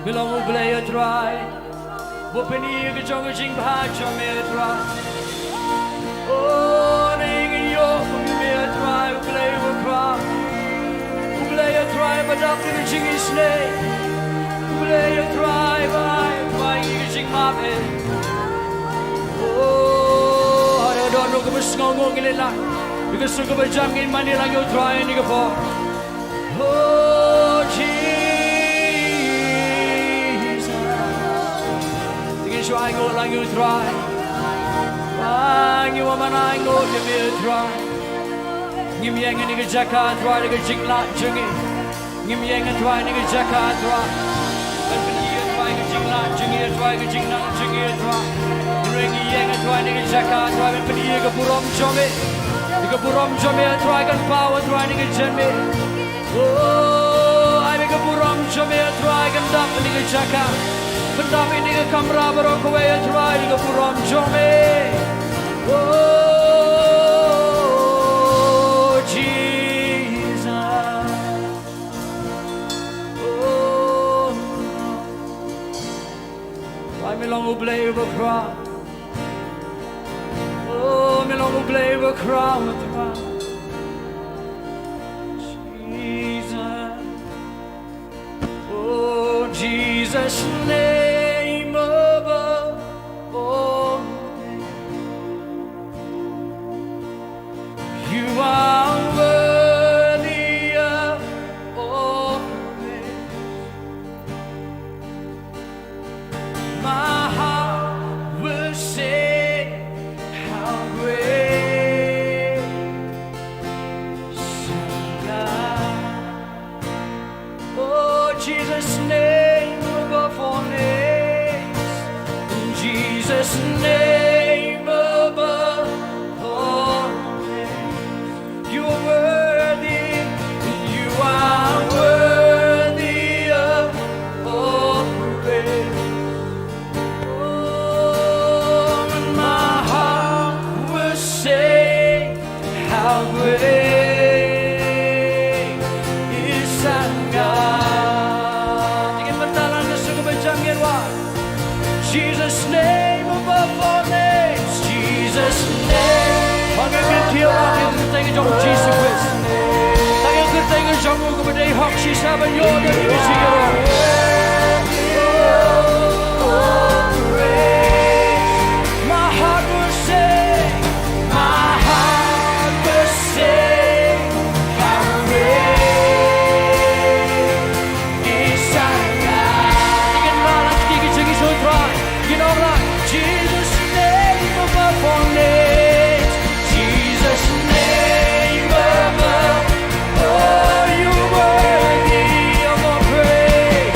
Me long U Blei, U Trai, uba pyni ïa ka jong ka jingbha jong me, U Trai. O, ngi ïoh kum me, U Trai, U Blei uba khraw. U Blei, U Trai, ba dap ïa ka jingisynei. U Blei, U Trai, ba ai, U Trai, ïa ka jingmap, eh. O, haba don ruh kaba sngewnguh, ngi leit lang. Ïa ka sur kaba jam, ngin mane lang ïa U Trai ha kane ka por. O Jesus. Te ngin shu ainguh lang ïa U Trai. Ba ngi wan ban ainguh ïa me, U Trai. Ngim ïeng ha kane ka jaka, Trai, da ka jinglad jong ngi. Ngim ïeng, Trai, ha kane ka jaka, Trai, ban pyni, Trai, ka jinglad jong ngi, Trai, ka jingnang jong ngi, Trai. Hynrei ngi ïeng, Trai, ha kane ka jaka, Trai, ban pyni ïa ka burom jong me. Ïa ka burom jong me, Trai, kan paw, Trai, ha kane ka janmiet. O, ai ba ka burom jong me, Trai, kan dap ha kane ka jaka. Kan dap ha kane ka kamra baroh kawei, Trai, ïa ka burom jong me. O Jesus. O, Trai, me long U Blei uba khraw. O, me long U Blei uba khraw, Trai. Jesus. O Jesus, name above all names. You are worthy of all praise. My heart will sing, how great is our God. Oh, Jesus' name above all names. Jesus' name above all names. You are worthy, you are worthy of all praise. Oh, and my heart will sing, how great is our God. Ngin bynta lang ka sur kaba jam, ngin wad. Jesus' name above all names. Jesus' name. Ba ngi kynthih ïa ka kyrteng ka jong U Jisu Khrist. Tang ïa ka kyrteng ka jong U kaba dei hok shisha ban ïoh ïa ka jingïaroh. My heart will sing. My heart will sing. How great is our God. Ngin rah lang kti ki jingïasoh U Trai. Ngin ong lang. Jesus' name above all names. Jesus' name above. Oh, you worthy of all praise.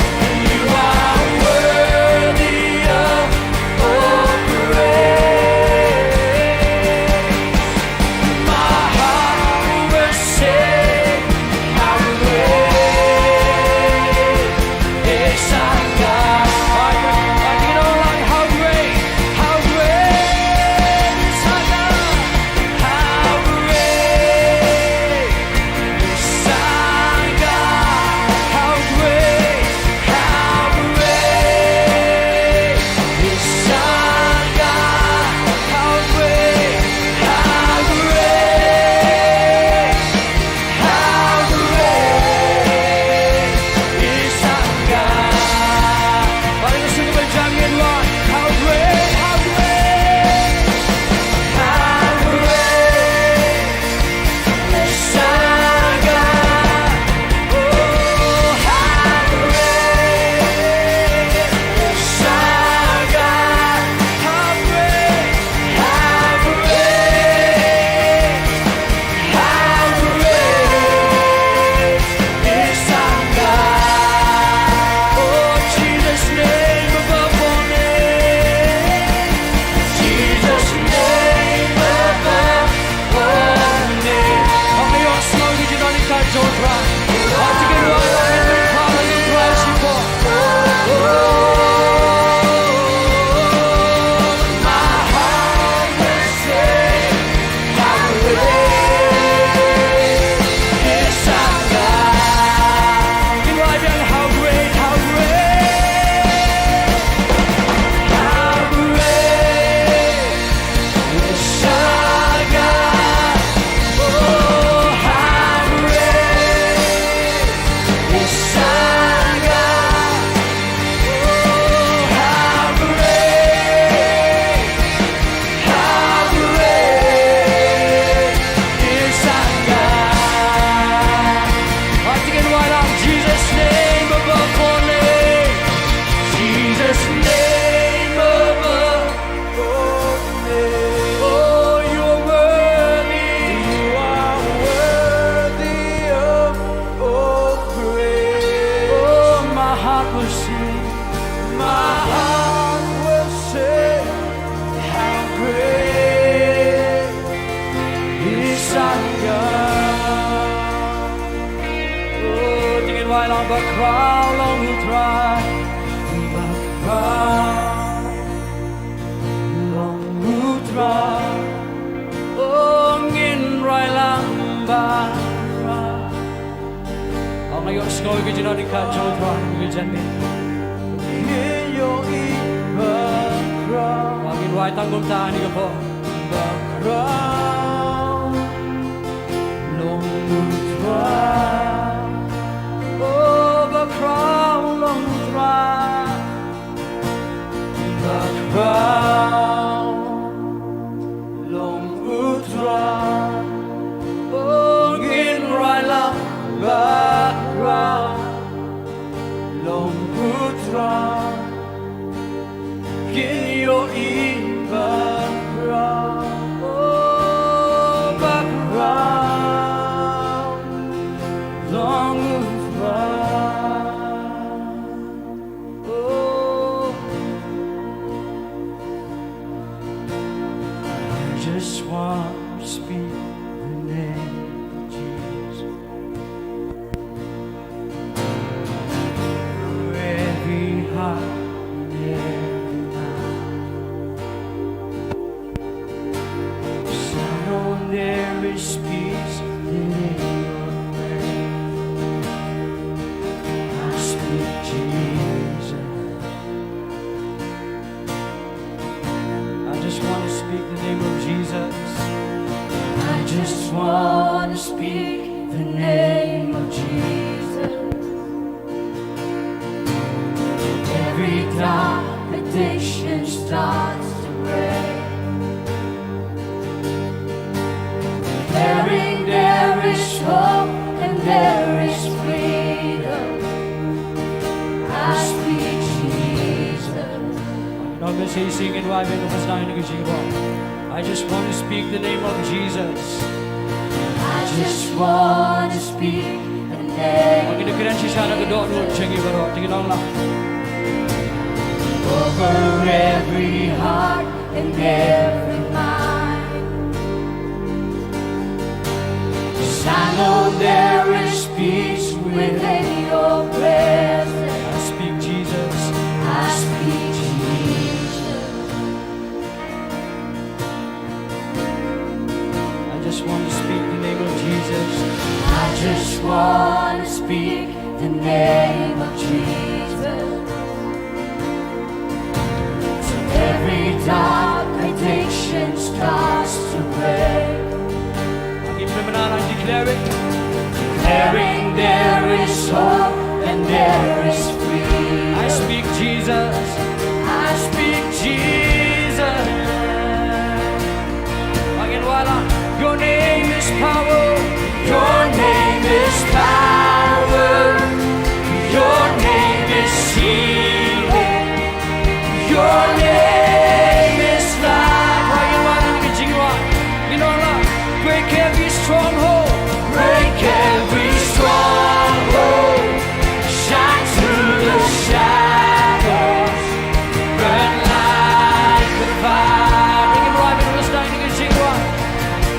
Oh, to ngin wai lang, ba khraw long U Trai, ba khraw long U Trai. Oh, ngin wai lang, ba khraw. Nga ïohsngew ki jingdon ryngkat jong U Trai, ki jingmut. Ngin ïohi ba khraw. Ngin wai tang kumta ha kane ka por. Ba khraw long U Trai. Oh, ba khraw long U Trai. Ba khraw long U Trai. Oh, ngin wai lang, ba khraw long U Trai. Ngin ïohi ba khraw, oh, ba khraw long U Trai. Oh, I just want to speak the name of Jesus. Every heart and every mind. 'Cause I know there is peace in your name. I speak Jesus. I just want to speak the name of Jesus. I just want to speak the name of Jesus. Every dark addiction starts to break. Declaring there is hope and there is freedom. I speak Jesus. Nong sing sing in wai ben ko pasnai ni ka jingwa. I just want to speak the name of Jesus. I just want to speak the name. Ngi kren shisha na ka dohnud jong ngi baroh, to ngin ong lang. Over every heart and every mind. 'Cause I know there is peace within your presence. I speak Jesus. I speak Jesus. I just want to speak the name of Jesus. I just want to speak the name of Jesus. So every dark addiction starts to break. Declaring there is hope and there is freedom. I speak Jesus. I speak Jesus. Your name is power. Your name is power. Your name is healing. Your name is life. Break every stronghold. Break every stronghold. Shine through the shadows. Burn like the fire.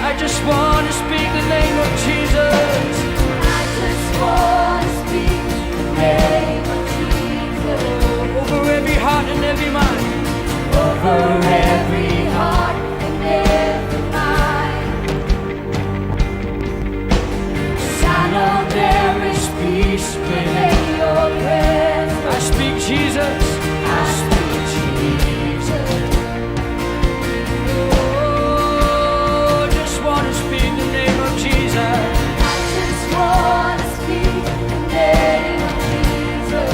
I just want to speak the name of Jesus. I just want to speak the name of Jesus. Over every heart and every mind. Over every heart and every mind. 'Cause I know there is peace within your presence. I speak Jesus. I speak Jesus. Oh, just want to speak the name of Jesus. I just want to speak the name of Jesus.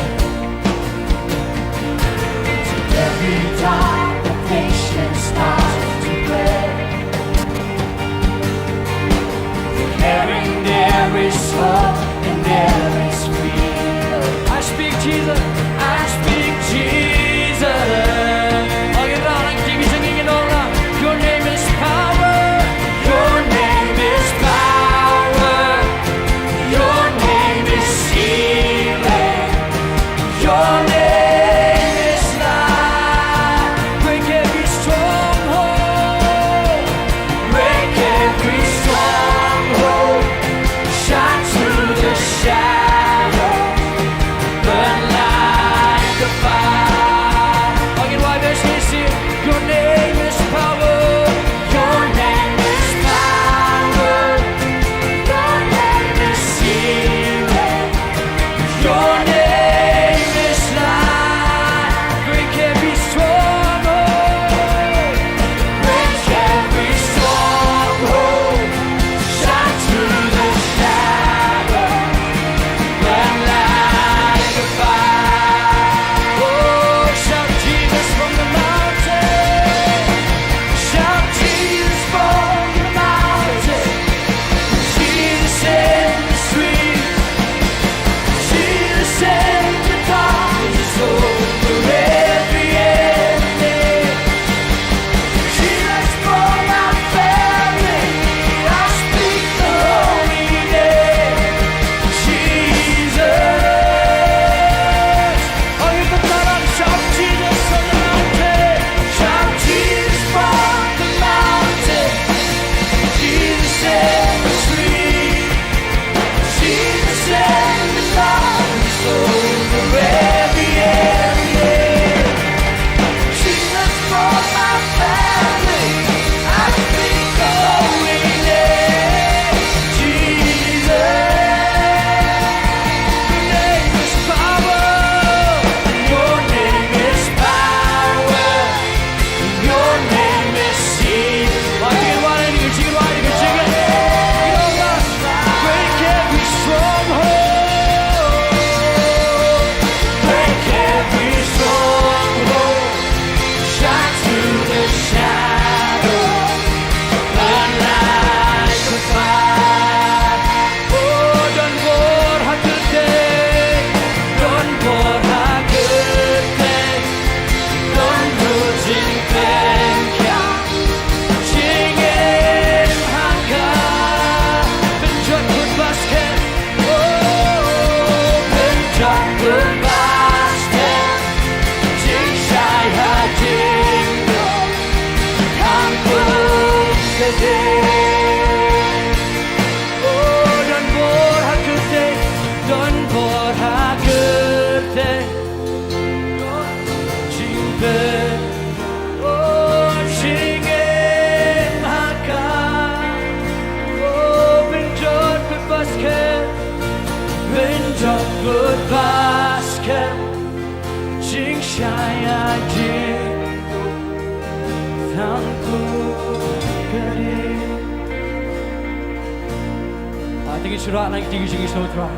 Every dark addiction starts to break. Declaring there is hope and there is freedom. Oh, don bor ha kyrteng, don bor ha kyrteng jong U Blei. Oh, jingim ha ka. Oh, pynjot pynbaskem, pynjot pynbaskem. Jingshai ïa jingtang kyrteng. Ah, te ngin shu rah lang kti ki jingïaseng, U Trai.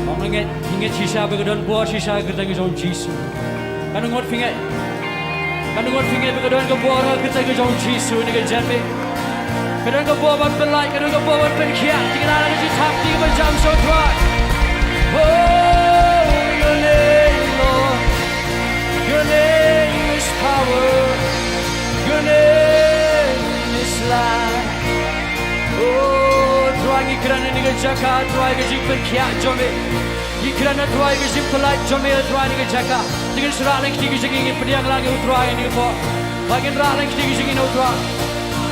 Ong, ngi ngeit, ngi ngeit shisha ba ka don bor shisha ha ka kyrteng jong U Jisu. Katno ngut phi ngeit? Katno ngut phi ngeit ba ka don ka bor ha ka kyrteng jong U Jisu ha kane ka janmiet? Ka don ka bor ban pynlait, ka don ka bor ban pynkhiah. Te ngin ai la ka jingthap kti kaba jam sha U Trai. Oh, your name, Lord. Your name is power. Your name is life. Oh, Trai, ngi kren ha kane ka jaka, Trai, ka jingpynkhiah jong me. Ngi kren, Trai, ka jingpynlait jong me, Trai, ha kane ka jaka. Te ngin shu rah lang kti ki jingïaseng, ngin pdiang lang ïa U Trai ha kane ka por. Ba ngin rah lang kti ki jingïaseng, U Trai.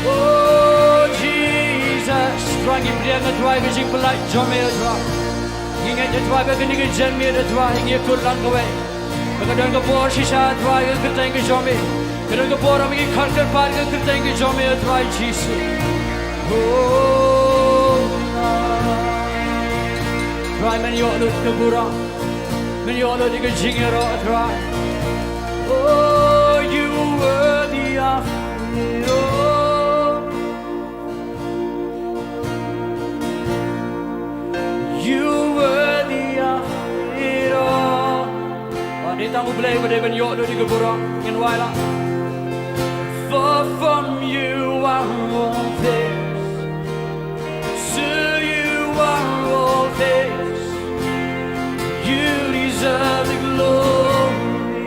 Oh, Jesus, Trai, ngi pdiang, Trai, ka jingpynlait jong me, Trai. Ngi ngeit, Trai, ba ha kane ka janmiet, Trai, ngi ïakut lang kawei. Ba ka don ka bor shisha, Trai, ha ka kyrteng ka jong me. Ka don ka bor ba ngi khot kyrpad ha ka kyrteng ka jong me, Trai Jisu. Oh, Trai, men ïoh lut ka burom, men ïoh lut ïa ka jingïaroh, Trai. Oh, you worthy of it all. You worthy of it all. Ba dei tang U Blei ba dei ban ïoh lut ïa ka burom, ngin wai lang. For from you are all things, to you are all things. You deserve the glory.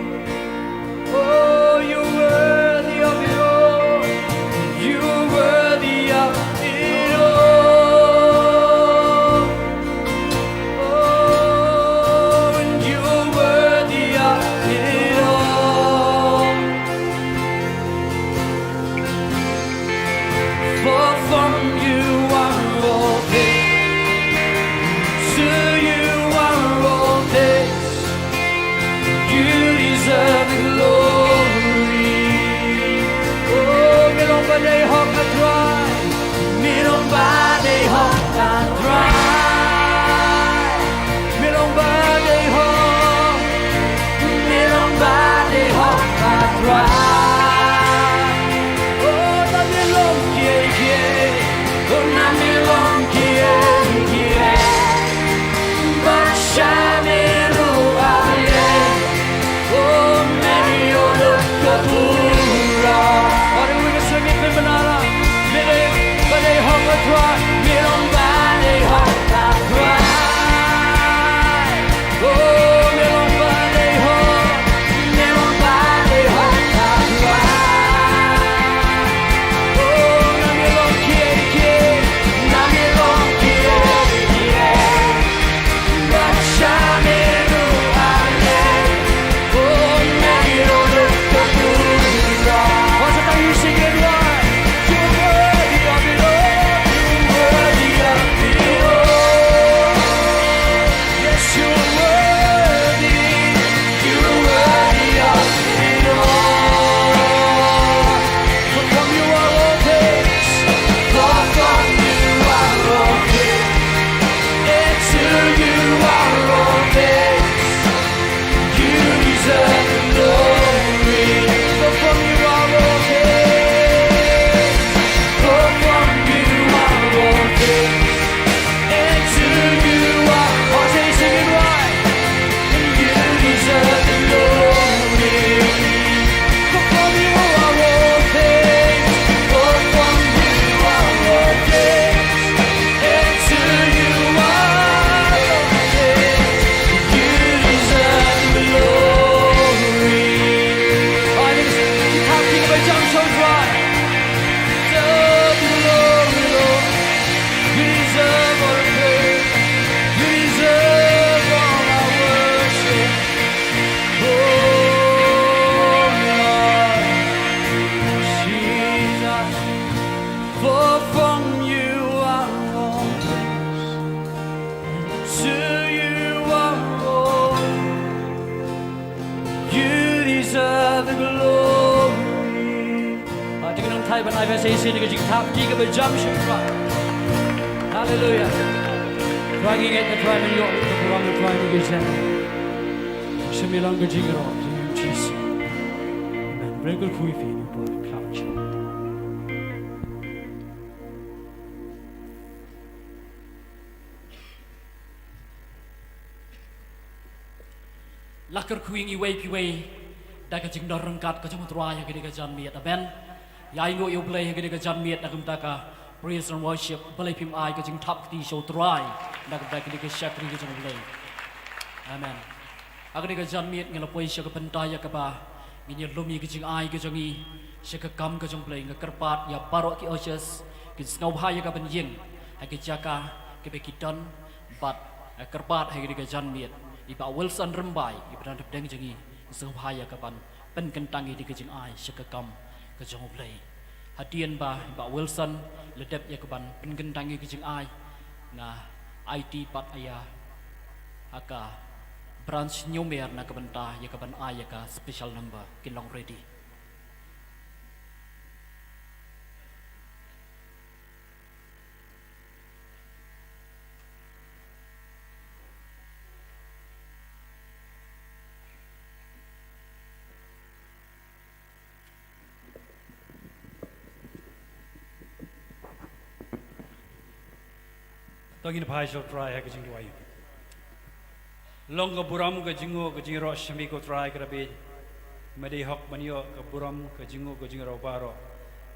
Oh, you're worthy of it all. You're worthy of it all. Oh, and you're worthy of it all. For from you are all things, to you are all things. You deserve the glory. Oh, me long ba dei hok, A Trai. Me long ba dei hok, A Trai. Me long ba dei hok. Me long ba dei hok, A Trai. Oh, na me long kiei kiei. Oh, na me long kiei kiei. Bad sha me ruh ale. Oh, me ïoh lut ka burom. Haleluya, sngewbha pynbna la. Me dei ba dei hok, A Trai. Me long ba dei hok, A Trai. Oh, me long ba dei hok. Me long ba dei hok, A Trai. Oh, na me long kiei kiei. Na me long kiei kiei. For from you are all things, to you are all. You deserve the glory. Ah, to ka nang thai ban ai ba sa shisien ka jingthap kti kaba jam shisha. Hallelujah. Trai ngi ngeit ba Trai men ïoh ka burom, Trai ngi ka jam. Shim ïa long ka jingïaroh, jingïaroh Jisu. Amen. Bret kyrkhu ïa phi, ni por khlad. La kyrkhu ïa ngi iwei pa iwei da ka jingdon ryngkat ka jong u Trai ha kane ka janmiet. Amen. Ïa ainguh ïa U Blei ha kane ka janmiet da ka bynta ka praise and worship. Balei phim ai ka jingthap kti sha u Trai da ka bynta kane ka shakri ka jong U Blei. Amen. Ha kane ka janmiet ngi la poi sha ka bynta ïa kaba ngin ïa lum ïa ka jingai ka jong ngi sha ka kam ka jong U Blei. Nga kyrpad ïa baroh ki ushers kin sngewbha ïa ka ban ïeng ha ka jaka kaba ki don. Bad, eh, kyrpad ha kane ka janmiet i Bah Wilson Rymbai, i Bah Dang Dang jong ngi, sngewbha ïa ka ban pynkyntang ïa ka jingai sha ka kam ka jong U Blei. Hadien ba i Bah Wilson la dep ïa ka ban pynkyntang ïa ka jingai, nga aiti pat ïa ha ka branch Hynñiewmer na ka bynta ïa ka ban ai ïa ka special number. Kin long ready. To ngin phai sha u Trai ha ka jingduwai. Long ka burom ka jingnguh ka jingïaroh sha me ko Trai Kynrad. Me dei hok ban ïoh ka burom ka jingnguh ka jingïaroh baroh.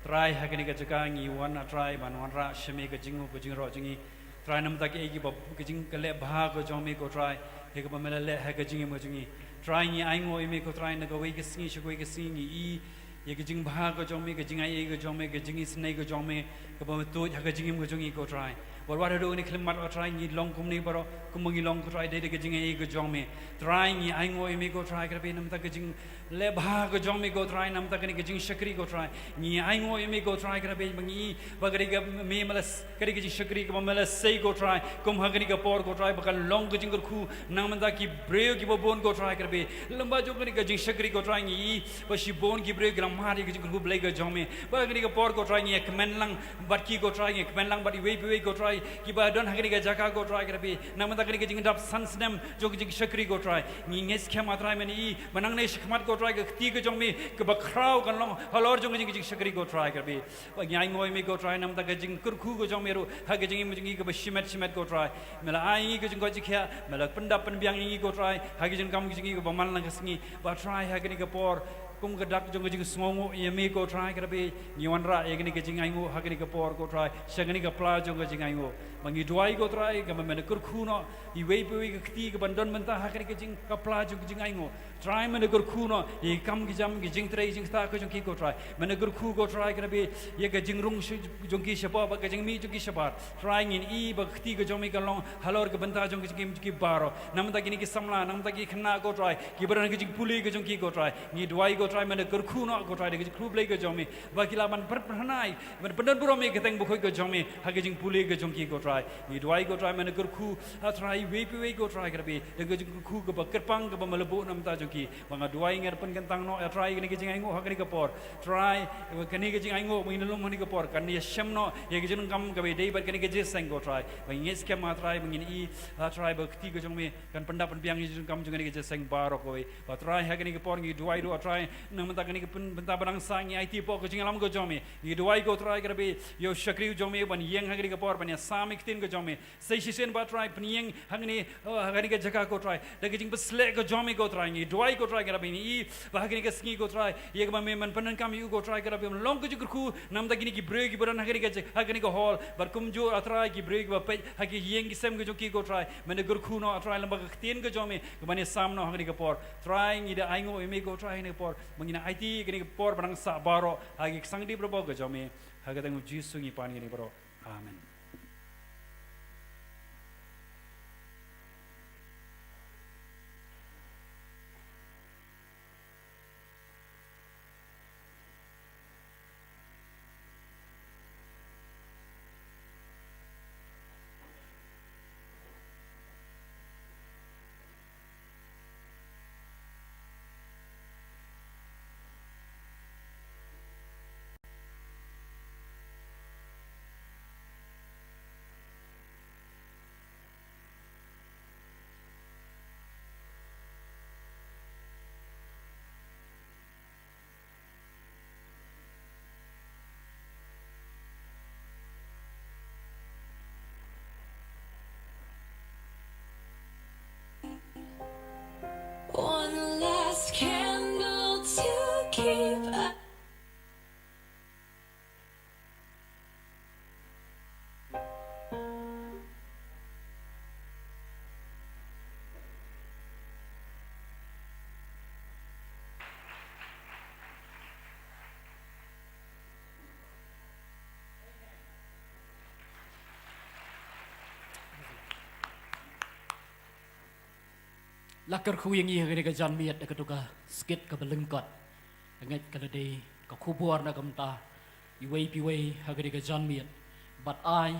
Trai ha kane ka jaka ngi wan a Trai ban wanrah sha me ka jingnguh ka jingïaroh jong ngi. Trai namar ki ei kiba ka jing ka leh bha ka jong me ko Trai. Ïa kaba me la leh ha ka jingim ka jong ngi. Trai ngi ainguh ïa me ko Trai na kawei ka sngi sha kawei ka sngi ngi i ïa ka jingbha ka jong me, ka jingai ei ka jong me, ka jingisynei ka jong me, kaba me tuid ha ka jingim ka jong ngi ko Trai. Wat wat haduh kane ka khyllipmat ko Trai ngi long kumne baroh, kumba ngi long ko Trai dei da ka jingai ei ka jong me. Trai ngi ainguh ïa me ko Trai Kynrad namar ka jingleh bha ka jong me ko Trai namar kane ka jingshakri ko Trai. Ngi ainguh ïa me ko Trai Kynrad ba ngi i ba ka dei ka me me la Ka dei ka jingshakri kaba me la sei ko Trai, kum ha kane ka por ko Trai, ba kan long ka jingkyrkhu namar ki briew kiba bun ko Trai Kynrad. Lem bad jong kane ka jingshakri ko Trai ngi i ba shibun ki briew ki la mad ïa ka jingkyrkhu Blei ka jong me. Ba kane ka por ko Trai ngi ïa kmen lang bad ki ko Trai, ngi ïa kmen lang bad iwei pa iwei ko Trai, kiba don ha kane ka jaka ko Trai Kynrad. Namar kane ka jingdap san snem jong ka jingshakri ko Trai. Ngi ngeit skhem a Trai me ngi i ba nangne shakhmat ko Trai ka kti ka jong me kaba khraw kan long halor jong ka jing, ka jingshakri ko Trai Kynrad. Ba ngi ainguh ïa me ko Trai namar ka jingkyrkhu ka jong me ruh ha ka jingim jong ngi kaba shimet shimet ko Trai. Me la ai ngi ka jingkoit jingkhiah, me la pyndap pynbiang ïa ngi ko Trai ha ka jingkam ka jong ngi kaba man la ka sngi. Ba Trai ha kane ka por kum ka dak jong ka jingsngewnguh ïa me ko Trai Kynrad ngi wanrah ïa kane ka jingainguh ha kane ka por ko Trai sha kane ka pla jong ka jingainguh. Ba ngi duwai ko Trai kaba me la kyrkhu noh iwei pa iwei ka kti kaban don mynta ha kane ka jing ka pla jong ka jingainguh. Trai me la kyrkhu noh ïa ki kam ki jam ki jingtrei jingktah ka jong ki ko Trai. Me la kyrkhu ko Trai Kynrad ïa ka jingrung shi-, jong ki shabar bad ka jingmih jong ki shabar. Trai ngin i ba ka kti ka jong me kan long halor ka bynta jong ka jingim jong ki baroh. Namar kine ki samla, namar ki khynnah ko Trai, kiba don ka jingpule ka jong ki ko Trai. Ngi duwai ko Trai me la kyrkhu noh ko Trai da ka jingkyrkhu Blei ka jong me ba ki lah ban pyrkhat pyrkhat ban pyndon burom ïa ka kyrteng bakhuid ka jong me ha ka jingpule ka jong ki ko Trai. Ngi duwai ko Trai me la kyrkhu a Trai iwei pa iwei ko Trai Kynrad da ka jingkyrkhu kaba kyrpang kaba me la buh na ka bynta jong ki. Ba nga duwai ngi pynkyntang noh a Trai kane ka jingainguh ha kane ka por. Trai kane ka jingainguh ba ngin lum ha kane ka por kan ïashem noh ïa ka jingdonkam kaba ïadei bad kane ka jingïaseng ko Trai. Ba ngi ngeit skhem a Trai ba ngin i a Trai ba ka kti ka jong me kan pyndap pynbiang ïa ka jingdonkam jong kane ka jingïaseng baroh kawei. Ba Trai ha kane ka por ngi duwai ruh a Trai namar kane ka pyn-, bynta ba dang sah ngi aiti hapoh ka jingïalam ka jong me. Ngi duwai ko Trai Kynrad ïa u shakri u jong me ban ïeng ha kane ka por ban ïasam ïa ka ktien ka jong me. Sa shisien ba Trai pynïeng ha kane, oh, ha kane ka jaka ko Trai da ka jingpynshlur ka jong me ko Trai. Ngi duwai ko Trai Kynrad ngi i ba ha kane ka sngi ko Trai ïa kaba me men pyndonkam ïa u ko Trai Kynrad men long ka jingkyrkhu namar kine ki briew kiba don ha kane ka ja-, ha kane ka hall bad kumjuh a Trai ki briew kiba peit ha ki ïing ki sem ka jong ki ko Trai. Men da kyrkhu noh a Trai lem bad ka ktien ka jong me kaban ïasam noh ha kane ka por. Trai ngi da ainguh ïa me ko Trai ha kane ka por ba ngin aiti kane ka por ba dang sah baroh ha ki ksangdip robor ka jong me. Ha ka kyrteng u Jisu ngi pan kane baroh. Amen. La kyrkhu ïa ngi ha kane ka janmiet da katu ka skit kaba lyngkot. Nga ngeit ka la dei ka khubor na ka bynta iwei pa iwei ha kane ka janmiet. Bad ai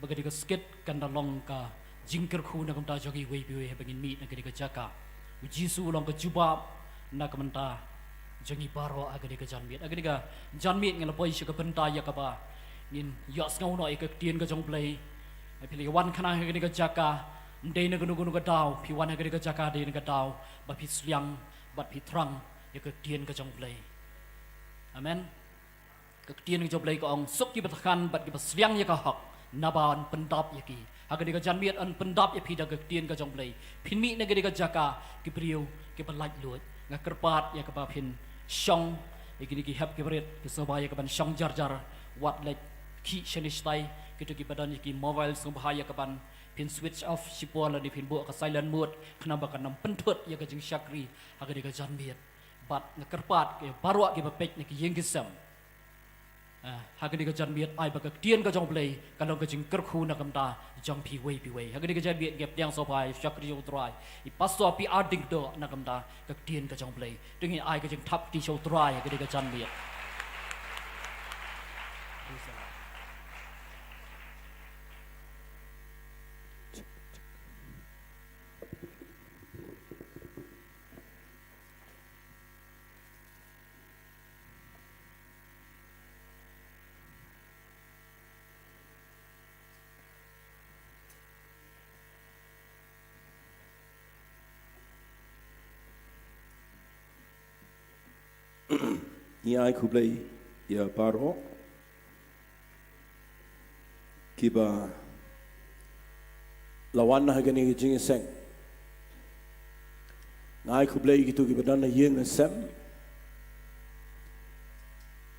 ba kane ka skit kan da long ka jingkyrkhu na ka bynta jong iwei pa iwei haba ngin mih na kane ka jaka. U Jisu u long ka jubab na ka bynta jong ngi baroh ha kane ka janmiet. Ha kane ka janmiet nga la poi sha ka bynta ïa kaba ngin ïohsngew noh ïa ka ktien ka jong U Blei. Phi la wan kane ha kane ka jaka, ym dei na kano kano ka daw, phi wan ha kane ka jaka dei na ka daw ba phi sliang bad phi thrang ïa ka ktien ka jong U Blei. Amen. Ka ktien ka jong U Blei ka ong, suk kiba thngan bad kiba sliang ïa ka hok, naba yn pyndap ïa ki. Ha kane ka janmiet yn pyndap ïa phi da ka ktien ka jong U Blei. Phin mih na kane ka jaka, ki briew kiba laitluid. Nga kyrpad ïa kaba phin shong ïa kine ki hep ki barit, ki sngewbha ïa kaban shong jar jar. Wat leit khih shane shatai, kito kiba don ïa ki mobile sngewbha ïa kaban phin switch off shipor lane phin buh ka silent mode, khnang ba kan ym pynthut ïa ka jingshakri ha kane ka janmiet. Bad nga kyrpad ïa baroh kiba peit na ki ïing ki sem, ah, ha kane ka janmiet, ai ba ka ktien ka jong U Blei kan long ka jingkyrkhu na ka bynta jong phi iwei pa iwei. Ha kane ka janmiet ngin pdiang sngewbha ïa u shakri jong U Trai, i Pastor P R Diengdoh, na ka bynta ka ktien ka jong U Blei. To ngin ai ka jingthap kti sha U Trai ha kane ka janmiet. Ngi ai khublei ïa baroh kiba la wan ha kane ka jingïaseng. Nga ai khublei ïa kito kiba don ha ïing ha sem.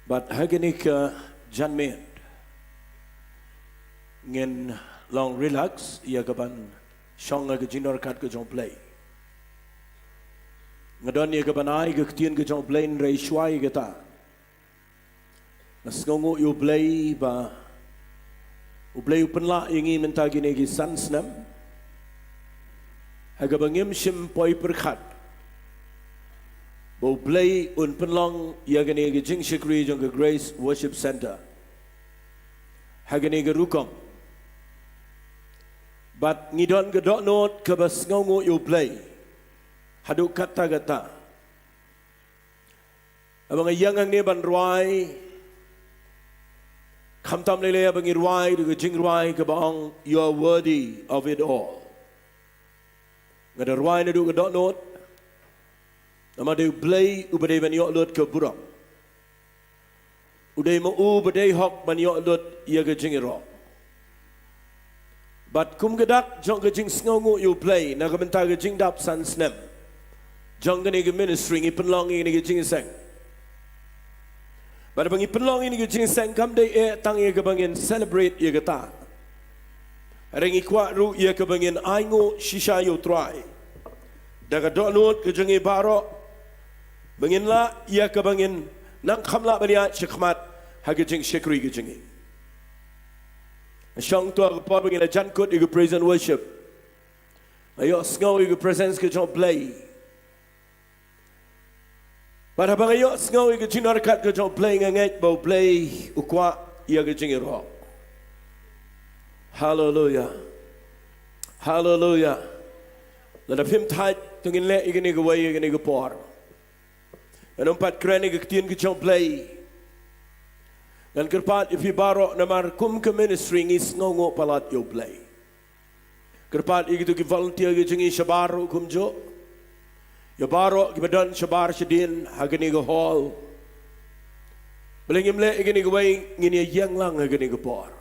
Bad ha kane ka janmiet ngin long relax ïa kaban shong ha ka jingdon ryngkat ka jong U Blei. Nga don ïa kaban ai ka ktien ka jong U Blei, hynrei shuwa ïa kata nga sngewnguh ïa U Blei ba U Blei u pynlah ïa ngi mynta kine ki san snem, ha kaba ngim shym poi pyrkhat ba U Blei un pynlong ïa kane ka jingshakri jong ka Grace Worship Centre ha kane ka rukom. Bad ngi don ka dohnud kaba sngewnguh ïa U Blei haduh katta katta. Haba nga ïeng hangne ban rwai, khamtam lei lei haba ngi rwai da ka jingrwai kaba ong, "You are worthy of it all." Nga da rwai naduh ka dohnud, namar dei U Blei uba dei ban ïoh lut ka burom. U dei ma u uba dei hok ban ïoh lut ïa ka jingïaroh. Bad kum ka dak jong ka jingsngewnguh ïa U Blei na ka bynta ka jingdap san snem jong kane ka ministry, ngi pynlong ïa kane ka jingïaseng. Bad haba ngi pynlong ïa kane ka jingïaseng kam dei eh tang ïa kaba ngin celebrate ïa kata, hynrei ngi kwah ruh ïa kaba ngin ainguh shisha ïa U Trai da ka dohnud ka jong ngi baroh, ba ngin lah ïa kaba ngin nang kham lah ban ïaid shakhmat ha ka jingshakri ka jong ngi. Nga shong, to ha ka por ba ngi la jan kut ïa ka praise and worship, nga ïohsngew ïa ka presence ka jong U Blei. Bad haba nga ïohsngew ïa ka jingdon ryngkat ka jong U Blei, nga ngeit ba U Blei u kwah ïa ka jingïaroh. Haleluia. Haleluia. Lada phim thait, to ngin leh ïa kane kawei ha kane ka por. Ngan ym pat kren ïa ka ktien ka jong U Blei. Ngan kyrpad ïa phi baroh, namar kum ka ministry ngi sngewnguh palat ïa U Blei. Kyrpad ïa kito ki volunteer ki jong ngi shabar ruh kumjuh, ïa baroh kiba don shabar shadien ha kane ka hall. Balei ngim leh ïa kane kawei, ngin ïa ïeng lang ha kane ka por.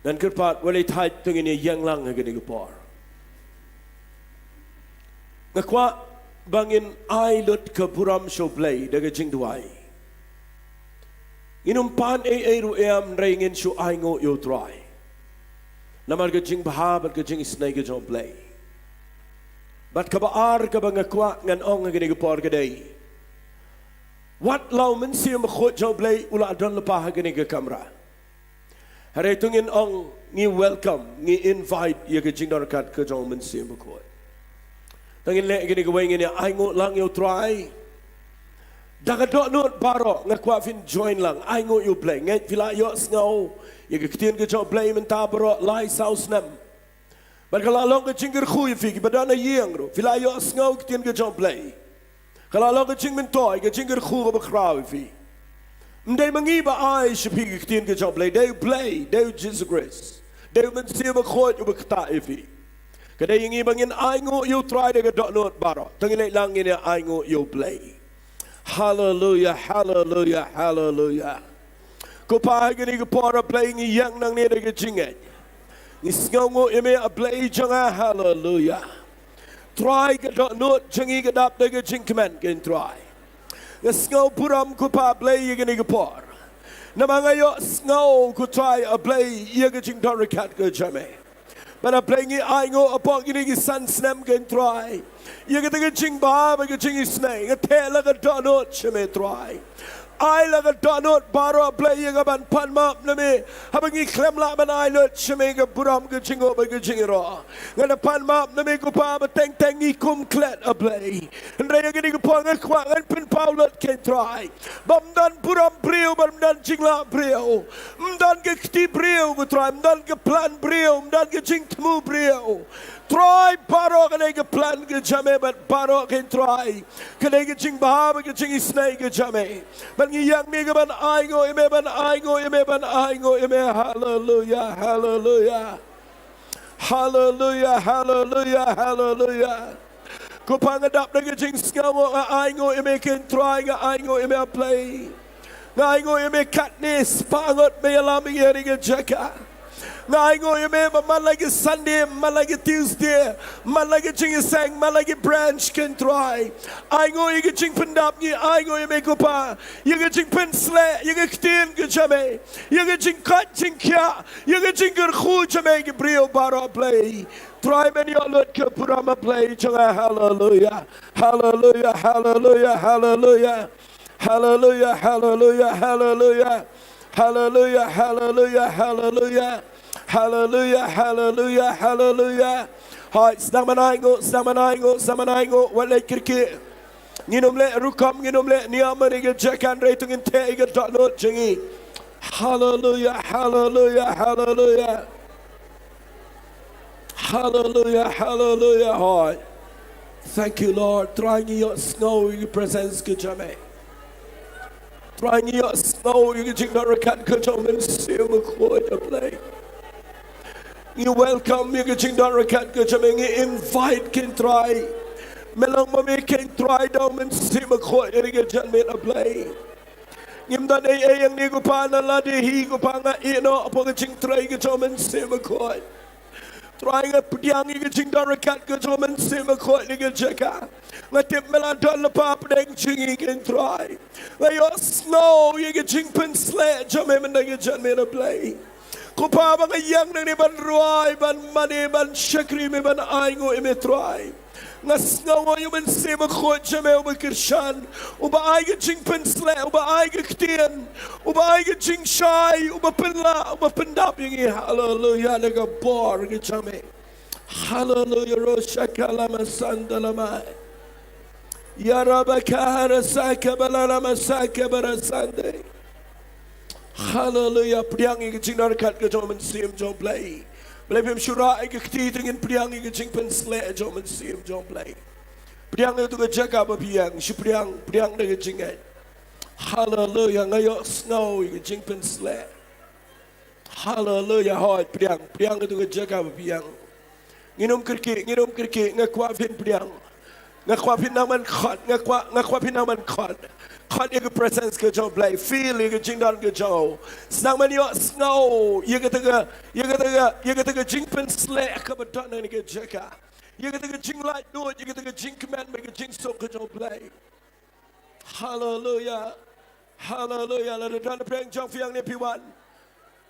Ngan kyrpad, balei thait, to ngin ïa ïeng lang ha kane ka por. Nga kwah ba ngin ai lut ka burom sha U Blei da ka jingduwai. Ngin ym pan ei ei ruh em, hynrei ngin shu ainguh ïa U Trai namar ka jingbha bad ka jingisynei ka jong U Blei. Bad kaba ar kaba nga kwah ngan ong ha kane ka por ka dei, wat la U Mynsiem Bakhuid jong U Blei u la don lypa ha kane ka kamra, hynrei to ngin ong, ngi welcome, ngi invite ïa ka jingdon ryngkat ka jong U Mynsiem Bakhuid. Tang ngin leh kine kawei, ngin ïa ainguh lang ïa u Trai. Da ka dohnud baroh nga kwah phin join lang, ainguh ïa u Blei. Ngeit phi la ïohsngew ïa ka ktien ka jong u Blei mynta baroh lai saw snem. Bad ka la long ka jingkyrkhu ïa phi kiba don ha ïing ruh. Phi la ïohsngew ka ktien ka jong u Blei. Ka la long ka jingmyntoi, ka jingkyrkhu kaba khraw ïa phi. Ym dei ma ngi ba ai sha phi ka ktien ka jong u Blei, dei u Blei, dei u Jisu Khrist. Dei u Mynsiem Bakhuid uba ktah ïa phi. Ka dei ïa ngi ba ngin ainguh ïa u Trai da ka dohnud baroh. Tang ngin leit lang, ngin ïa ainguh ïa u Blei. Haleluia, haleluia, haleluia. Ko Pa, ha kane ka por, A Blei, ngi ïeng nangne da ka jingngeit. Ngi sngewnguh ïa me, A Blei jong nga, haleluia. Trai, ka dohnud jong ngi ka dap da ka jingkmen, ko Trai. Nga sngew burom, ko Pa, A Blei, ïa kane ka por. Namar nga ïohsngew, ko Trai, A Blei, ïa ka jingdonkam ka jong me. Bad A Blei, ngi ainguh hapoh kine ki san snem, ko Trai, ïa kata ka jingbha bad ka jingisynei. Nga theh la ka dohnud sha me, Trai. Ai la ka dohnud baroh, Blei, ïa ka ban pan map na me. Haba ngi khlem lah ban ai lut sha me ka burom, ka jingnguh bad ka jingïaroh, ngan da pan map na me, ko Pa, ba teng teng ngi kum klet, A Blei. Hynrei ha kane ka por nga kwah ngan pynpaw lut, ko Trai, ba ym don burom briew, ba ym don jinglah briew, ym don ka kti briew, ko Trai, ym don ka plan briew, ym don ka jingthmu briew. Trai, baroh ka dei ka plan ka jong me, bad baroh, ko Trai, ka dei ka jingbha bad ka jingisynei ka jong me. Bad ngi ïeng ne ka ban ainguh ïa me, ban ainguh ïa me, ban ainguh ïa me. Haleluia, haleluia. Haleluia, haleluia, haleluia. Ko Pa, nga dap da ka jingsngewnguh, nga ainguh ïa me, ko Trai, nga ainguh ïa me, A Blei. Nga ainguh ïa me katne spah ngut me ïalam ïa ngi ha kane ka jaka. Nga ainguh ïa me ba man la ki Sunday, man la ki Tuesday, man la ki jingïaseng, man la ki branch, ko Trai. Ainguh ïa ka jingpyndap, ngi ainguh ïa me, ko Pa, ïa ka jingpynshlur ïa ka ktien ka jong me, ïa ka jingkoit jingkhiah, ïa ka jingkyrkhu jong me ïa ki briew baroh, Blei. Trai, men ïoh lut ka burom, A Blei jong nga. Haleluia. Haleluia, haleluia, haleluia. Haleluia, haleluia, haleluia. Haleluia, haleluia, haleluia. Haleluia, haleluia, haleluia. Hooid, sdang ban ainguh, sdang ban ainguh, sdang ban ainguh. Wat leit kyrkieh. Ngin ym leh rukom, ngin ym leh niam ha kane ka jaka, hynrei to ngin theh ïa ka dohnud jong ngi. Haleluia, haleluia, haleluia. Haleluia, haleluia, hooid. Thank you, Lord. Trai, ngi ïohsngew ïa ka presence ka jong me. Trai, ngi ïohsngew ïa ka jingdonkam ka jong u Mynsiem Bakhuid, A Blei. Ngi welcome ïa ka jingdonkam ka jong me, ngi invite, ko Trai. Me long ma me, ko Trai, da u Mynsiem Bakhuid ha kane ka janmiet, A Blei. Ngim don ei ei hangne, ko Pa, na lade hi, ko Pa, nga ïehnoh hapoh ka jingtrei ka jong u Mynsiem Bakhuid. Trai, nga pdiang ïa ka jingdonkam ka jong u Mynsiem Bakhuid ha kane ka jaka. Nga tip me la don lypa hapdeng jong ngi, ko Trai. Nga ïohsngew ïa ka jingpynshlur jong me mynta ka janmiet, A Blei. Ko Pa, ba nga ïeng nangne ban rwai, ban mane, ban shakri me, ban ainguh ïa me, Trai. Nga sngewnguh ïa u Mynsiem Bakhuid jong me uba kyrshan, uba ai ka jingpynshlur, uba ai ka ktien, uba ai ka jingshai, uba pynlah, uba pyndap ïa ngi. Haleluia, da ka bor ka jong me. Haleluia, roshaka lama sanda lama. Yarabakahara saka balarama saka barasande. Haleluia, pdiang ïa ka jingdonkam ka jong u Mynsiem jong u Blei. Balei phim shu rah ïa ka kti, to ngin pdiang ïa ka jingpynshlur jong u Mynsiem jong u Blei. Pdiang ïa kato ka jaka ba phi ïeng, shu pdiang, pdiang da ka jingngeit. Haleluia, nga ïohsngew ïa ka jingpynshlur. Haleluia, hooid, pdiang, pdiang ïa kato ka jaka ba phi ïeng. Ngin ym kyrkieh, ngin ym kyrkieh, nga kwah phin pdiang. Nga kwah phin nang ban khot, nga kwah, nga kwah phin nang ban khot. Khot ïa ka presence ka jong u Blei, feel ïa ka jingdon ka jong u. Sdang ban ïohsngew ïa kata ka, ïa kata ka, ïa kata ka jingpynshlur kaba don ha kane ka jaka. Ïa kata ka jinglaitluid, ïa kata ka jingkmen bad ka jingsuk ka jong u Blei. Haleluia. Haleluia. Lada don na pdeng jong phi hangne, phi wan,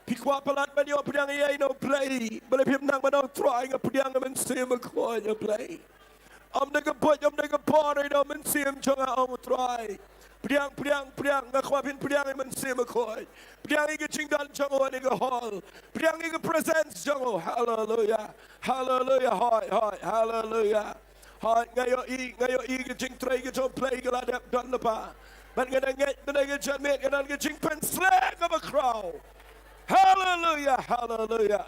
phi kwah palat ban ïoh pdiang ïa u Blei, balei phim nang ban ong, Trai, nga pdiang ïa u Mynsiem Bakhuid, A Blei. Ym da ka buit, ym da ka bor, da u Mynsiem jong nga, ong, Trai. Pdiang, pdiang, pdiang, nga kwah phin pdiang ïa u Mynsiem Bakhuid. Pdiang ïa ka jingdon jong u ha kane ka hall. Pdiang ïa ka presence jong u. Haleluia. Haleluia. Hooid, hooid. Haleluia. Hooid, nga ïohi, nga ïohi ka jingtrei ka jong U Blei ka la dep don lypa. Bad nga dang ngeit mynta ka janmiet ka don ka jingpynshlur kaba khraw. Haleluya, haleluya.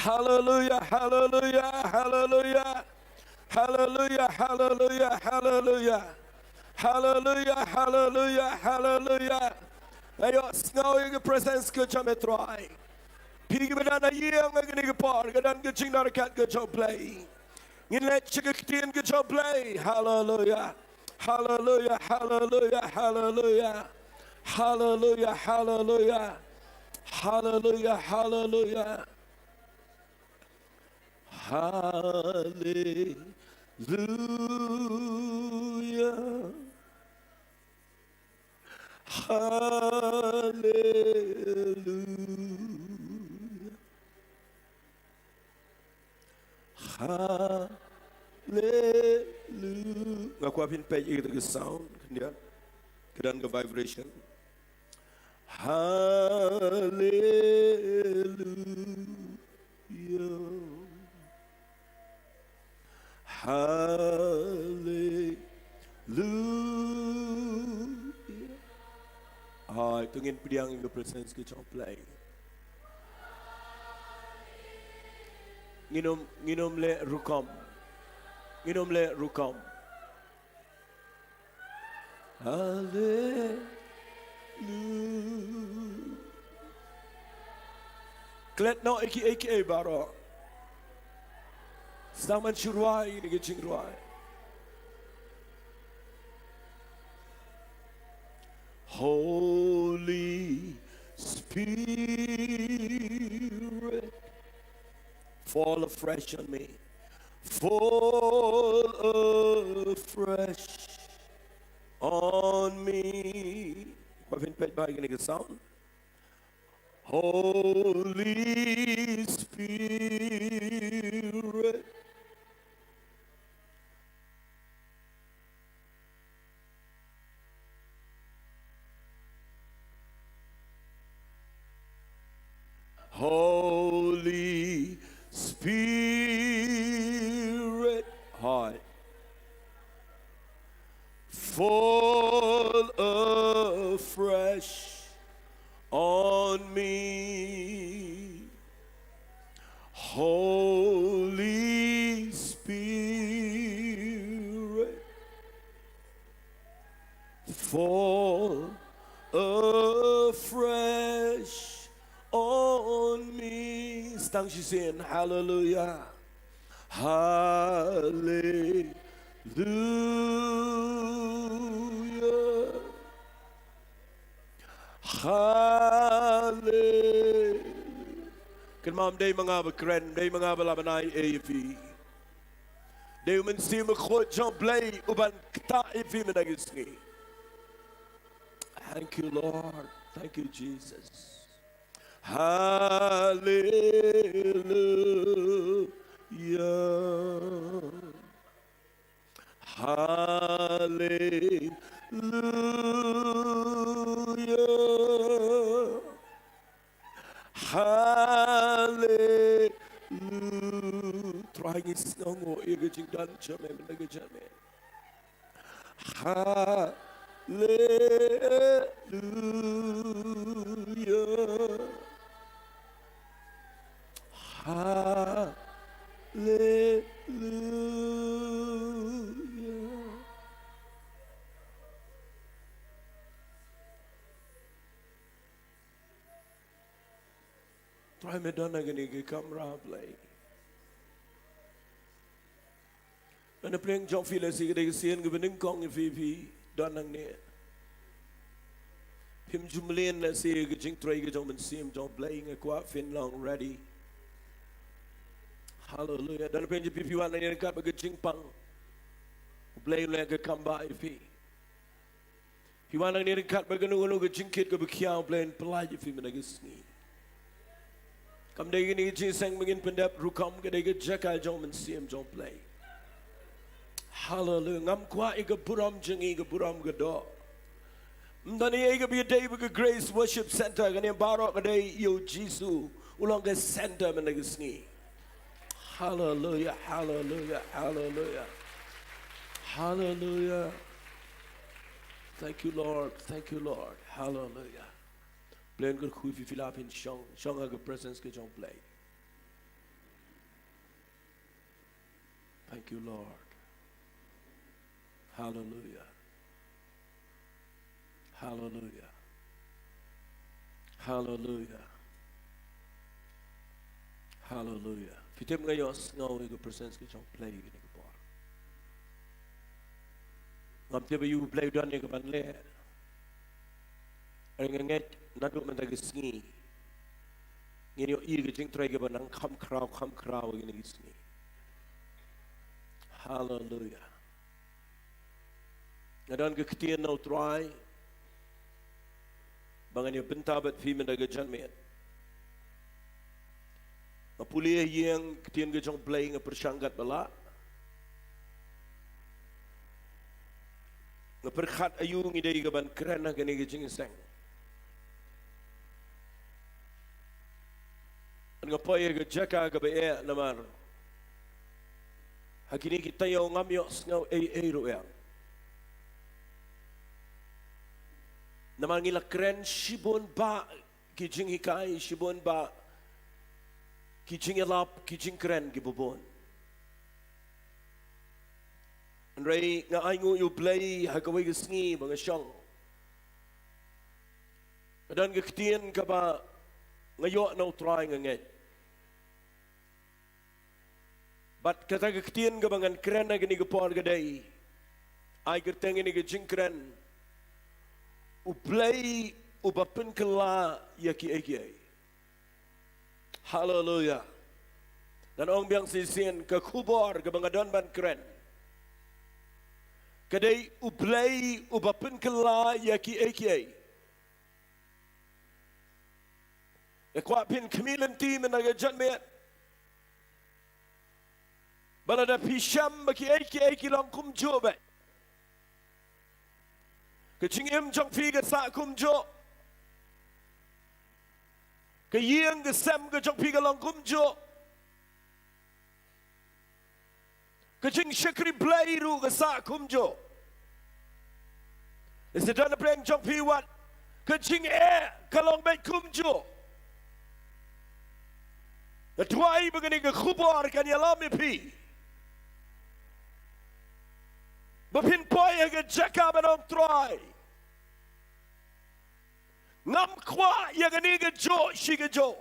Haleluya, haleluya, haleluya. Haleluya, haleluya, haleluya. Haleluya, haleluya, haleluya. Ayo, sngew ïa ka presence ka jong me Trai. Phi kiba don ha ïing ha kane ka por, ka don ka jingdonkam ka jong U Blei. Ngin leit sha ka ktien ka jong U Blei. Haleluya. Haleluya, haleluya, haleluya. Haleluya, haleluya. Haleluya, haleluya. Haleluya. Haleluya. Haleluya. Nga kwah phin peit ïa ka sound, khyndiat. Ka don ka vibration. Haleluya. Haleluya. Ai, to ngin pdiang ïa ka presence ka jong U Blei. Ngin ym, ngin ym leh rukom. Ngin ym leh rukom. Haleluya. Klet noh ïa kiei kiei baroh. Sdang ban shu rwai ïa kine ki jingrwai. Holy Spirit, fall afresh on me. Fall afresh on me. Kwah phin peit bha ïa kane ka sound. Holy Spirit. Holy Spirit, hooid. Fall afresh on me. Holy Spirit, fall afresh on me. Sdang shisien, haleluya. Haleluya. Haleluya. Kynmaw ym dei ma nga ba kren, ym dei ma nga ba lah ban ai ei ïa phi. Dei u Mynsiem Bakhuid jong U Blei uban ktah ïa phi mynta ka sngi. Thank you, Lord. Thank you, Jesus. Haleluya. Haleluya. Haleluya. Trai ngi sngewnguh ïa ka jingdon jong me mynta ka janmiet. Haleluya. Haleluya. Trai me don ha kane ka kamra Blei. Don na pdeng jong phi lehse ka dei ka sien kaba nyngkong ïa phi phi don hangne. Phim ju mlien lehse ka jingtrei ka jong u Mynsiem jong U Blei, nga kwah phin long ready. Haleluya. Don na pdeng jong phi phi wan hangne ryngkat bad ka jingpang. U Blei u leh ka kam ba ïa phi. Phi wan hangne ryngkat bad kano kano ka jingkit kaba khia, U Blei un pyllait ïa phi mynta ka sngi. Kam dei kane ka jingïaseng ba ngin pyndep rukom, ka dei ka jaka jong u Mynsiem jong U Blei. Haleluya. Ngam kwah ïa ka burom jong ngi, ka burom ka doh. Ym don ei ei kaba ïadei bad ka Grace Worship Centre, kane baroh ka dei ïa u Jisu, u long ka centre mynta ka sngi. Hallelujah, hallelujah, hallelujah. Hallelujah. Thank you, Lord. Thank you, Lord. Hallelujah. Blei un kyrkhu ïa phi, phi lah phin shong, shong ha ka presence ka jong U Blei. Thank you, Lord. Hallelujah. Hallelujah. Hallelujah. Hallelujah. Phi tip nga ïohsngew ïa ka presence ka jong U Blei ha kane ka por. Ngam tip ïa U Blei u don ïa kaban leh. Hynrei nga ngeit naduh mynta ka sngi ngin ïohi ïa ka jingtrei kaba nang kham khraw, kham khraw ha kine ki sngi. Hallelujah. Nga don ka ktien na U Trai ba ngan ïa bynta bad phi mynta ka janmiet. Nga pule ha ïing, ktien ka jong U Blei nga pyrshang katba lah. Nga pyrkhat aïu ngi dei kaban kren ha kane ka jingïaseng. Nga poi ha ka jaka kaba eh namar ha kine ki taïew ngam ïohsngew ei ei ruh ïa. Namar ngi la kren shibun bah ki jinghikai, shibun bah ki jingïalap, ki jingkren kiba bun. Hynrei nga ainguh ïa U Blei ha kawei ka sngi ba nga shong. Nga don ka ktien kaba nga ïoh na U Trai nga ngeit. Bad kata ka ktien kaba ngan kren ha kane ka por ka dei, ai kyrteng ïa kane ka jingkren, U Blei uba pynkylla ïa kiei kiei. Haleluya. Ngan ong biang shisien, ka khubor kaba nga don ban kren ka dei U Blei uba pynkylla ïa kiei kiei. Nga kwah phin khmih lynti mynta ka janmiet ba lada phi shem ba kiei kiei ki long kumjuh beit, ka jingim jong phi ka sah kumjuh, ka ïing ka sem ka jong phi ka long kumjuh, ka jingshakri Blei ruh ka sah kumjuh. Lehse don na pdeng jong phi wat ka jingeh ka long beit kumjuh. Nga duwai ba kane ka khubor kan ïalam ïa phi ba phin poi ha ka jaka ban ong, Trai, ngam kwah ïa kane kajuh shi kajuh.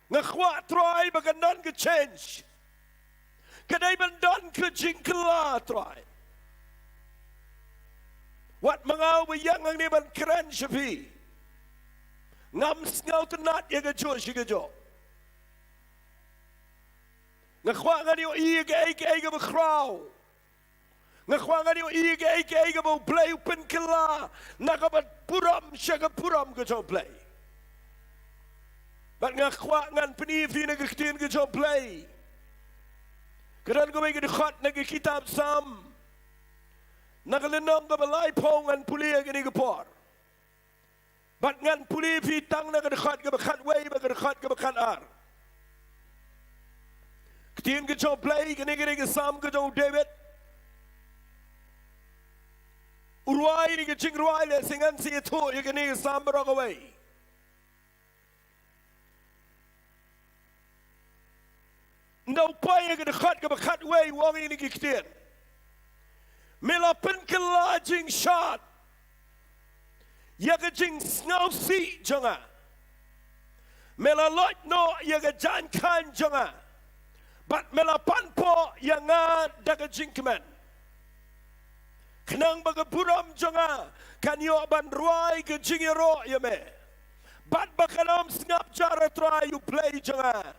Nga kwah, Trai, ba kan don ka change. Ka dei ban don ka jingkylla, Trai. Wat ma nga uba ïeng hangne ban kren sha phi, ngam sngewtynnat ïa kajuh shi kajuh. Nga kwah ngan ïohi ïa kaei kaei kaba khraw. Nga kwah ngan ïohi ïa kaei kaei kaba U Blei u pynkylla na kaba burom sha ka burom ka jong U Blei. Bad nga kwah ngan pyni ïa phi na ka ktien ka jong U Blei. Ka don kawei ka dkhot na ka kitab Salm, na ka lynnong kaba laiphew, ngan pule ïa kane ka por. Bad ngan pule ïa phi tang na ka dkhot kaba khatwei bad ka dkhot kaba khatar. Ktien ka jong U Blei, kane ka dei ka Salm ka jong u David. U rwai ïa kane ka jingrwai, lehse ngan sa ïathuh ïa kane ka Salm baroh kawei. Ynda u poi ha ka dkhot kaba khatwei u ong ïa kine ki ktien: Me la pynkylla jingshad ïa ka jingsngewsih jong nga. Me la loit noh ïa ka jaiñ khain jong nga, bad me la panpoh ïa nga da ka jingkmen, khnang ba ka burom jong nga kan ïoh ban rwai ka jingïaroh ïa me, bad ba kan ym sngap jar, A Trai U Blei jong nga,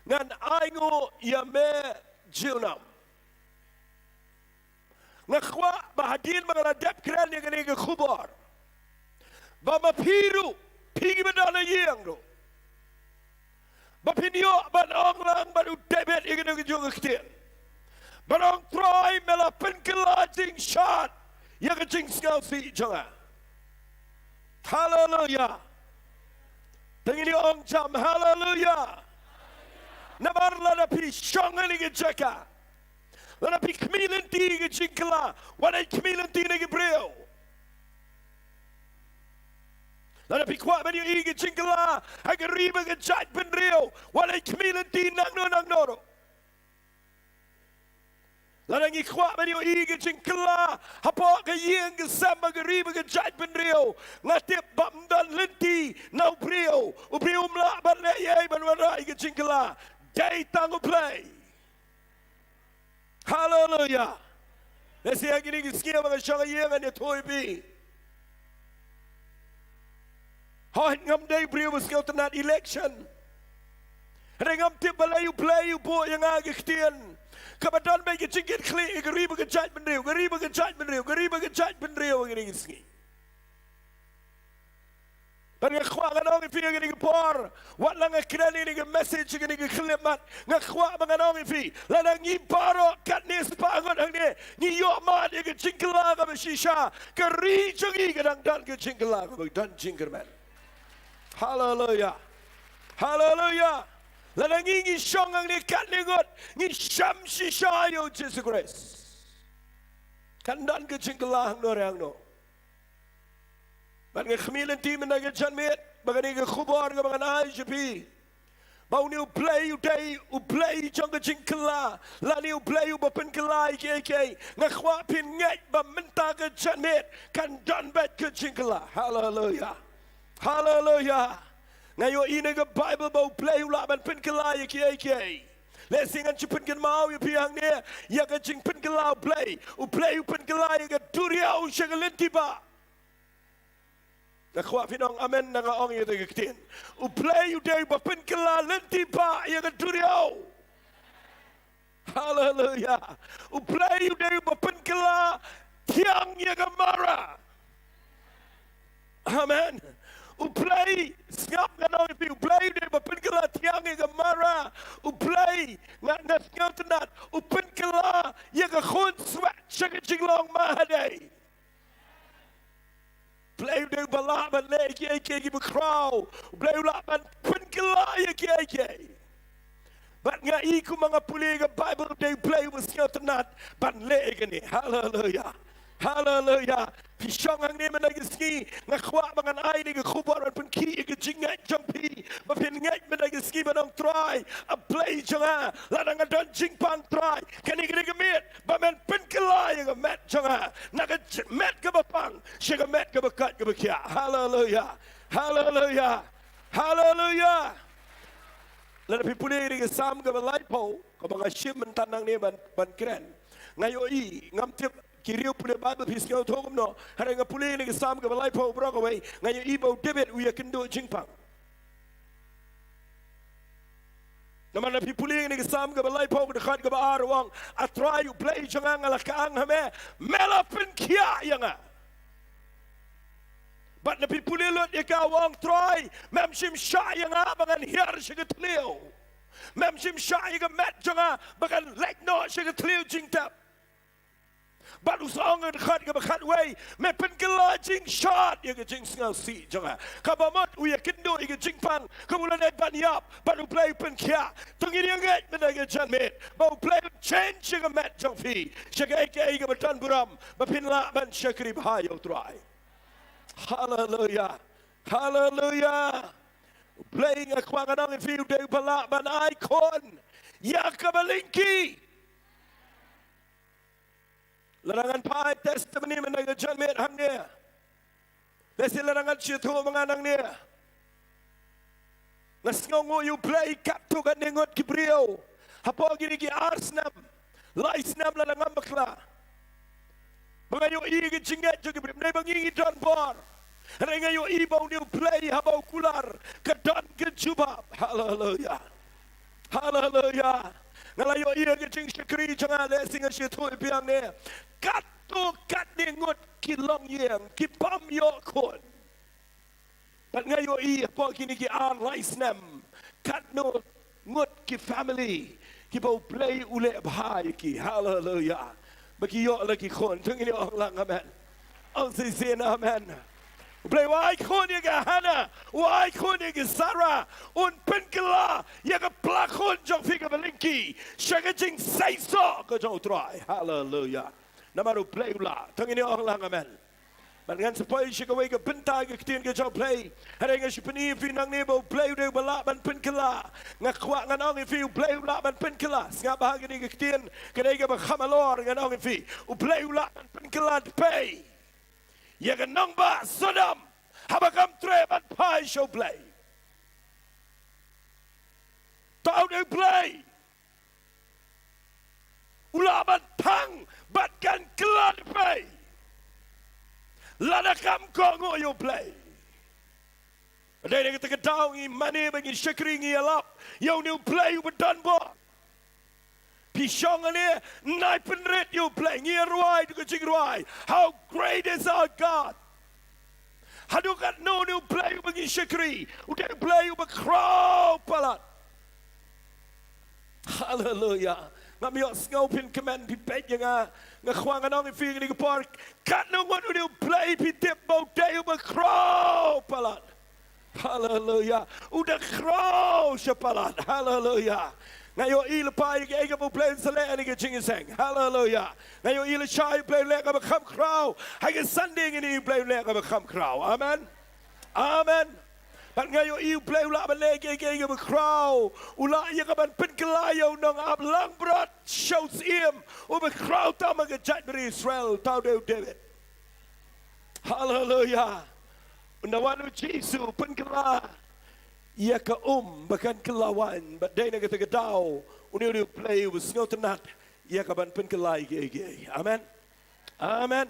ngan ainguh ïa me junom. Nga kwah ba hadien ba nga la dep kren ïa kane ka khubor, ba ma phi ruh, phi kiba don ha ïing ruh, ba phin ïoh ban ong lang bad u David ïa kane kajuh ka ktien, ban ong, Trai, me la pynkylla jingshad ïa ka jingsngewsih jong nga. Haleluya. Te ngin ïa ong jam, Haleluya. Namar lada phi shong ha kane ka jaka, lada phi khmih lynti ka jingkylla, wat leit khmih lynti na ki briew. Lada phi kwah ban ïohi ka jingkylla ha ka ri bad ka jaitbynriew, wat leit khmih lynti nangno nangno. Lada ngi kwah ban ïohi ka jingkylla hapoh ka ïing ka sem bad ka ri bad ka jaitbynriew, nga tip ba ym don lynti na u briew, u briew um lah ban leh ei ei ban wanrah ïa ka jingkylla. Dei tang U Blei. Haleluya. Lehse ha kine ki sngi ba nga shong ha ïing ngan ïathuh ïa phi. Hooid, ngam dei briew ba sngewtynnat election. Hynrei ngam tip balei U Blei u buh ïa nga ka ktien kaba don bad ka jingkitkhlieh ïa ka ri bad ka jaitbynriew, ka ri bad ka jaitbynriew, ka ri bad ka jaitbynriew ha kine ki sngi. Bad nga kwah ngan ong ïa phi ha kane ka por, wat la nga kren ïa kane ka message, ïa kane ka khyllipmat, nga kwah ba ngan ong ïa phi, lada ngi baroh katne spah ngut hangne ngi ïoh mad ïa ka jingkylla kaba shisha, ka ri jong ngi ka dang don ka jingkylla kaba don jingkyrmen. Haleluya. Haleluya. Lada ngi ngi shong hangne katne ngut, ngi shem shisha ïa U Jisu Khrist, kan don ka jingkylla hangno re hangno. Bad nga khmih lynti mynta ka janmiet ba kane ka khubor kaba ngan ai sha phi, ba une U Blei u dei U Blei jong ka jingkylla, lane U Blei uba pynkylla ïa kiei kiei. Nga kwah phin ngeit ba mynta ka janmiet kan don bad ka jingkylla. Haleluya. Haleluya. Nga ïohi na ka Baibl ba U Blei u lah ban pynkylla ïa kiei kiei. Lehse ngan shu pynkynmaw ïa phi hangne ïa ka jingpynkylla U Blei. U Blei u pynkylla ïa ka duriaw sha ka lynti bah. Nga kwah phin ong amen na nga ong ïa kata ka ktien. U Blei u dei uba pynkylla lynti bah ïa ka duriaw. Haleluya. U Blei u dei uba pynkylla thiang ïa ka mara. Amen. U Blei, sngap ngan ong ïa phi, U Blei u dei uba pynkylla thiang ïa ka mara. U Blei, nga, nga sngewtynnat, u pynkylla ïa ka khun swet sha ka jinglong mahadei. Blei u dei uba lah ban leh ïa kiei kiei kiba khraw. Blei u lah ban pynkylla ïa kiei kiei. Bad nga i kumba nga pule ïa ka Baibl, u dei Blei uba sngewtynnat ban leh ïa kane. Haleluya. Haleluya. Phi shong hangne mynta ka sngi, nga kwah ba ngan ai ïa ka khubor ban pynkhih ïa ka jingngeit jong phi. Ba phin ngeit mynta ka sngi ban ong Trai, A Blei jong nga, lada nga don jingpang Trai, kane ka dei ka miet ba men pynkylla ïa ka met jong nga na ka j-, met kaba pang sha ka met kaba koit kaba khiah. Haleluya. Haleluya. Haleluya. Lada phi pule ïa ka Salm kaba laiphew, kaba nga shim mynta nangne ban, ban kren, nga ïohi, ngam tip ki riew pule Baibl phi sngewthuh kumno, hynrei nga pule ïa ka Salm kaba laiphew baroh kawei, nga ïohi ba u David u ïakynduh jingpang. Namar lada phi pule ïa ka Salm kaba laiphew, ka dkhot kaba ar, u ong, A Trai U Blei jong nga, nga la kyang ha me, me la pynkhiah ïa nga. Bad lada phi pule lut ïa ka, u ong, Trai, mem shym shah ïa nga ba ngan hiar sha ka thliew. Mem shym shah ïa ka met jong nga ba kan leit noh sha ka thliew jingtep. Bad u sa ong ha ka dkhot kaba khatwei, me pynkylla jingshad ïa ka jingsngewsih jong nga. Kaba mut u ïakynduh ïa ka jingpang kaba u la dei ban ïap, bad U Blei u pynkhiah. To ngin ïa ngeit mynta ka janmiet ba U Blei un change ïa ka met jong phi sha kaei kaei kaba don burom, ba phin lah ban shakri bha ïa U Trai. Haleluya. Haleluya. U Blei, nga kwah ngan ong ïa phi, u dei uba lah ban ai khun ïa kaba lyngkhi. Lada ngan phai testimony mynta ka janmiet hangne, lehse lada ngan sngewthuh ma nga nangne, nga sngewnguh ïa U Blei katto katne ngut ki briew hapoh kine ki ar snem, lai snem lada ngam bakla, ba nga ïohi ka jingngeit jong ki briew, ym dei ba ngi ngi don bor. Hynrei nga ïohi ba une U Blei haba u kular ka don ka jubab. Haleluya. Haleluya. Nga la ïohi ka jingshakri jong nga, lehse ngan sngewthuh ïa phi hangne. Katto katne ngut ki longïing ki bym ïoh khun. Bad nga ïohi hapoh kine ki ar lai snem, katno ngut ki family kiba U Blei u leh bha ïa ki. Haleluya. Ba ki ïoh la ki khun. To ngin ïa ong lang amen. Ong shisien amen. U Blei u ai khun ïa ka Hana, u ai khun ïa ka Sara, un pynkylla ïa ka pla khun jong phi kaba lyngkhi sha ka jingseisoh ka jong u Trai. Haleluya. Namar u Blei u lah. To ngin ong lang amen. Bad ngan sa poi sha kawei ka bynta ka ktien ka jong u Blei. Hynrei nga shu pyni ïa phi nangne ba u Blei u dei uba lah ban pynkylla. Nga kwah ngan ong ïa phi u Blei u lah ban pynkylla. Sngap bha kane ka ktien, ka dei kaba kham halor, ngan ong ïa phi. U Blei u lah ban pynkylla da pei ïa ka nongbah Sodom haba kam treh ban phai sha u Blei. To u dei u Blei u lah ban thang bad kan kylla da pei. Lada kam kohnguh ïa u Blei. Dei na kata ka daw ngi mane bad ngi shakri, ngi ïalap ïa une u Blei uba don bor. Phi shong hangne, nai pynrit ïa u Blei, ngi ïa rwai da ka jingrwai, "How great is our God." Haduh katno une u Blei uba ngi shakri, u dei u Blei uba khraw palat. Haleluya. Ngam ïohsngew phin kmen, phi peit ïa nga. Nga kwah ngan ong ïa phi kane ka por, katno ngut une u Blei phi tip ba u dei uba khraw palat. Haleluya. U da khraw sha palat. Haleluya. Nga ïohi lypa ïa kaei kaba u Blei un sa leh ha kane ka jingïaseng. Haleluya. Nga ïohi lashai u Blei un leh kaba kham khraw. Ha ka Sunday ngin ïohi u Blei un leh kaba kham khraw. Amen. Amen. Bad nga ïohi u Blei u lah ban leh kaei kaei kaba khraw. U lah ïa ka ban pynkylla ïa u nongap langbrot sha u syiem uba khraw tam ha ka jaitbynriew Israel, to u dei u David. Haleluya. Ynda wan u Jisu pynkylla ïa ka um ba kan kylla waiñ, bad dei na kata ka daw une u dei u Blei uba sngewtynnat ïa ka ban pynkylla ïa kiei kiei. Amen. Amen.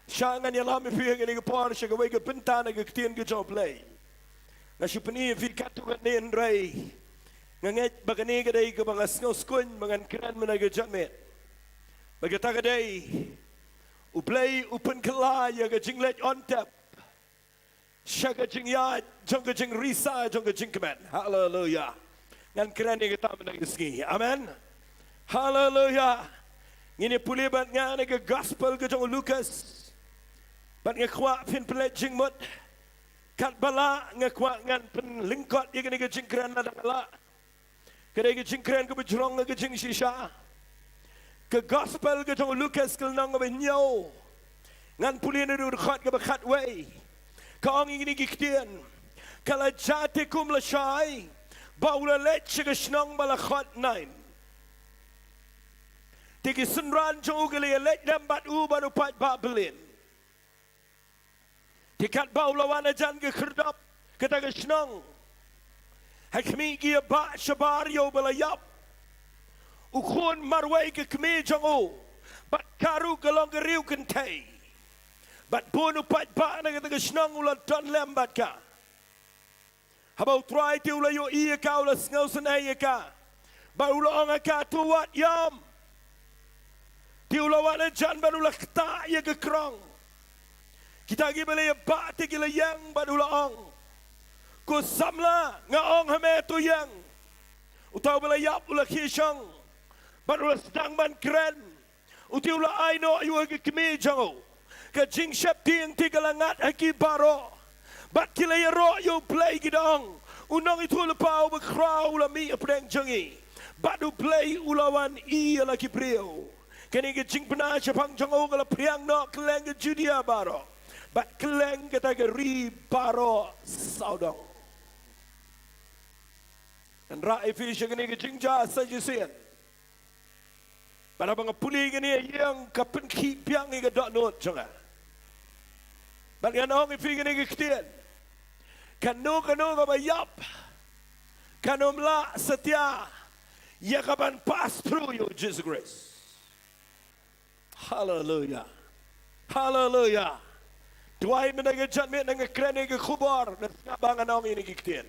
Shah ngan ïalam ïa phi ha kane ka por sha kawei ka bynta na ka ktien ka jong u Blei. Nga shu pyni ïa phi katto katne, hynrei nga ngeit ba kane ka dei kaba nga sngew skhem ba ngan kren mynta ka janmiet. Bad kata ka dei, u Blei u pynkylla ïa ka jingleit on tep sha ka jingïaid jong ka jingrisa jong ka jingkmen. Haleluya. Ngan kren ïa kata mynta ka sngi. Amen. Haleluya. Ngin ïa pule bad nga na ka gospel ka jong u Lukas. Bad nga kwah phin pynleit jingmut. Katba lah nga kwah ngan pynlyngkot ïa kane ka jingkren lada nga lah. Ka dei ka jingkren kaba jrong ha ka jingshisha. Ka gospel ka jong u Lukas ka lynnong kaba hynñiew. Ngan pule naduh dkhot kaba khatwei. Ka ong ïa kine ki ktien. Ka la jia te kum lashai ba u la leit sha ka shnong ba la khot Nain. Te ki synran jong u ki la ïaleit lem bad u bad u paidbah byllien. Te katba u la wan hajan ka khyrdop kata ka shnong, ha khmih ki ïa bah shabar ïa uba la ïap u khun marwei ka kmie jong u, bad ka ruh ka long ka riewkynthei. Bad bun u paidbah na kata ka shnong u la don lem bad ka. Haba u Trai te u la ïohi ïa ka, u la sngewsynei ïa ka. Bad u la ong ha ka, to wat ïam. Te u la wan hajan bad u la ktah ïa ka krong. Kita kiba la ïa bah te ki la ïeng bad u la ong, ko samla, nga ong ha me, to ïeng. Uta uba la ïap u la khie shong bad u la sdang ban kren. U te u la ai noh ïa u ha ka kmie jong u. Ka jingsheptieng te ka la ngat ha ki baroh. Bad ki la ïaroh ïa u Blei ki da ong, u nongïathuhlypa uba khraw u la mih hapdeng jong ngi. Bad u Blei u la wan ïa la ki briew. Kane ka jingpynah shaphang jong u ka la phriang noh kylleng ka Judia baroh, bad kylleng kata ka ri baroh sawdong. Ngan rah ïa phi sha kane ka jingjia sa shisien. Bad haba nga pule kane ha ïing ka pynkhih biang ïa ka dohnud jong nga. Bad ngan ong ïa phi kane ka ktien. Kano kano kaba ïap kan ym lah satia ïa ka ban pass through ïa u Jisu Khrist. Haleluya. Haleluya. Duwai mynta ka janmiet, nga kren ïa ka khubor, ngan sngap ba ngan ong ïa kine ki ktien.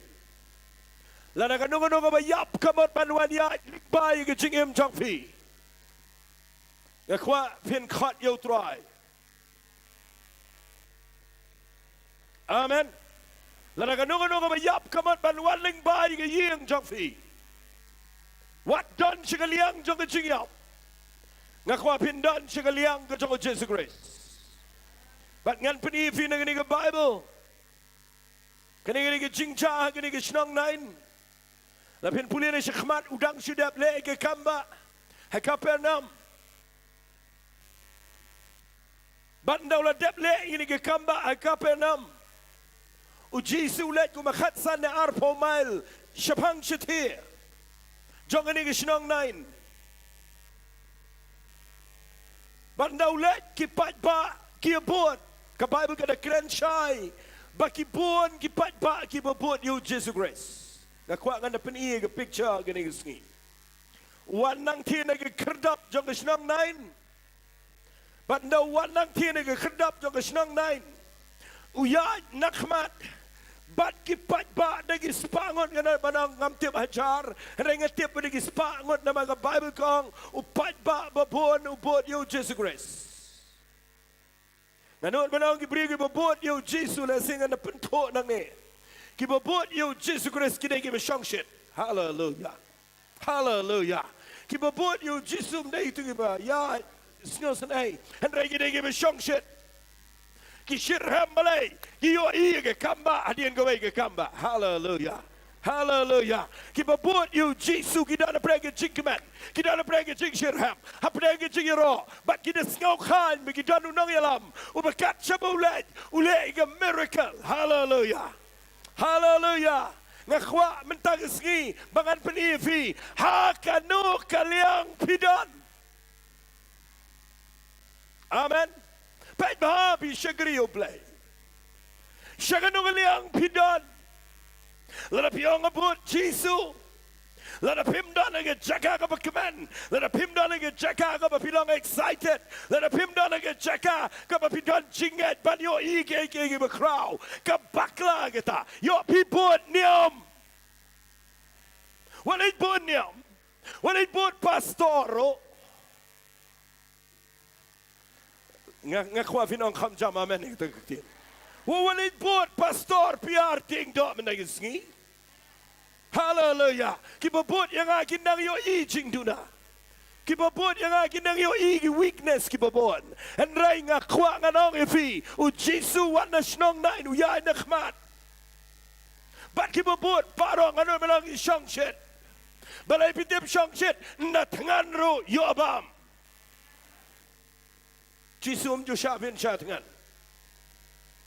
Lada kano kano kaba ïap ka mut ban wan ïaid lyngba ïa ka jingim jong phi, nga kwah phin khot ïa u Trai. Amen. Lada kano kano kaba ïap ka mut ban wan lyngba ïa ka ïing jong phi, wat don sha ka liang jong ka jingïap. Nga kwah phin don sha ka liang ka jong u Jisu Khrist. Bad ngan pyni ïa phi na kane ka Bible. Kane, kane ka jingjia, kane ka shnong Nain. Lada phin pule na shakhmat, u dang shu dep leh ïa ka kambah ha Kapernaum. Bad ynda u la dep leh ïa kane ka kambah ha Kapernaum, u Jisu u leit kumba khatsan ne arphew mail shaphang shathie jong kane ka shnong Nain. Bad ynda u leit, ki paidbah ki bud. Ka Bible ka da kren shai ba ki bun ki paidbah kiba bud ïa u Jisu Khrist. Nga kwah ngan da pyni ïa ka picture kane ka sngi. U wan nangthie na ka khyrdop jong ka shnong Nain. Bad ynda u wan nangthie na ka khyrdop jong ka shnong Nain, u ïaid na khmat bad ki paidbah da ki spah ngut. Nga nud ban ong ngam tip hajar, hynrei nga tip ba da ki spah ngut namar ka Bible ka ong u paidbah ba bun u bud ïa u Jisu Khrist. Nga nud ban ong ki briew kiba bud ïa u Jisu, lehse ngan da pynthuh nangne. Kiba bud ïa u Jisu Khrist ki dei kiba shongshit. Haleluia. Haleluia. Kiba bud ïa u Jisu ym dei kito kiba ïaid sngewsynei, hynrei ki dei kiba shongshit. Ki shitrhem balei? Ki ïohi ïa ka kambah hadien kawei ka kambah. Haleluia. Haleluia. Kiba bud ïa u Jisu ki don hapdeng ka jingkmen, ki don hapdeng ka jingshitrhem, hapdeng ka jingïaroh, bad ki da sngewkhlaiñ ba ki don u nongïalam uba kat shaba u leit, u leh ïa ka miracle. Haleluia. Haleluia. Nga kwah mynta ka sngi ba ngan pyni ïa phi ha kano ka liang phi don. Amen. Peit bha phi shakri U Blei. Sha kano ka liang phi don. Lada phi ong nga bud Jisu, lada phim don ha ka jaka kaba kmen, lada phim don ha ka jaka kaba phi long excited, lada phim don ha ka jaka kaba phi don jingngeit ban ïohi ïa kiei kiei kiba khraw, ka bakla kata. Ïoh phi bud niam. Wat leit bud niam. Wat leit bud pastor ruh. Nga, nga kwah phin ong kham jam amen ïa kata ka ktien. Wat, wat leit bud pastor, P R, tieng doh mynta ka sngi. Haleluia. Kiba bud ïa nga ki nang ïohi jingduna. Kiba bud ïa nga ki nang ïohi ki weakness kiba bun. Hynrei nga kwah ngan ong ïa phi, u Jisu wat na shnong Nain u ïaid na khmat. Bad kiba bud baroh, nga nud ban ong ki shongshit. Balei phi tip shongshit? Ynda thngan ruh ïoh bam. Jisu um ju shah pynshah thngan.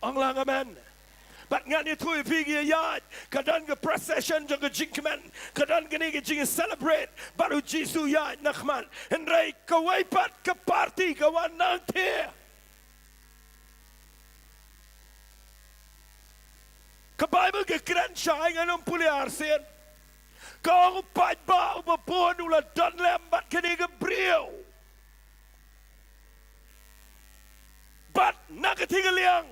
Ong lang amen. Bad ngan ïathuh ïa phi ki ïaid, ka don ka procession jong ka jingkmen, ka don kane ka jing celebrate bad u Jisu ïaid na khmat. Hynrei kawei pat ka party ka wan nangthie. Ka Bible ka kren shai, ngan ym pule arsien. Ka ong u paidbah uba bun u la don lem bad kane ka briew. Bad na ka thing ka liang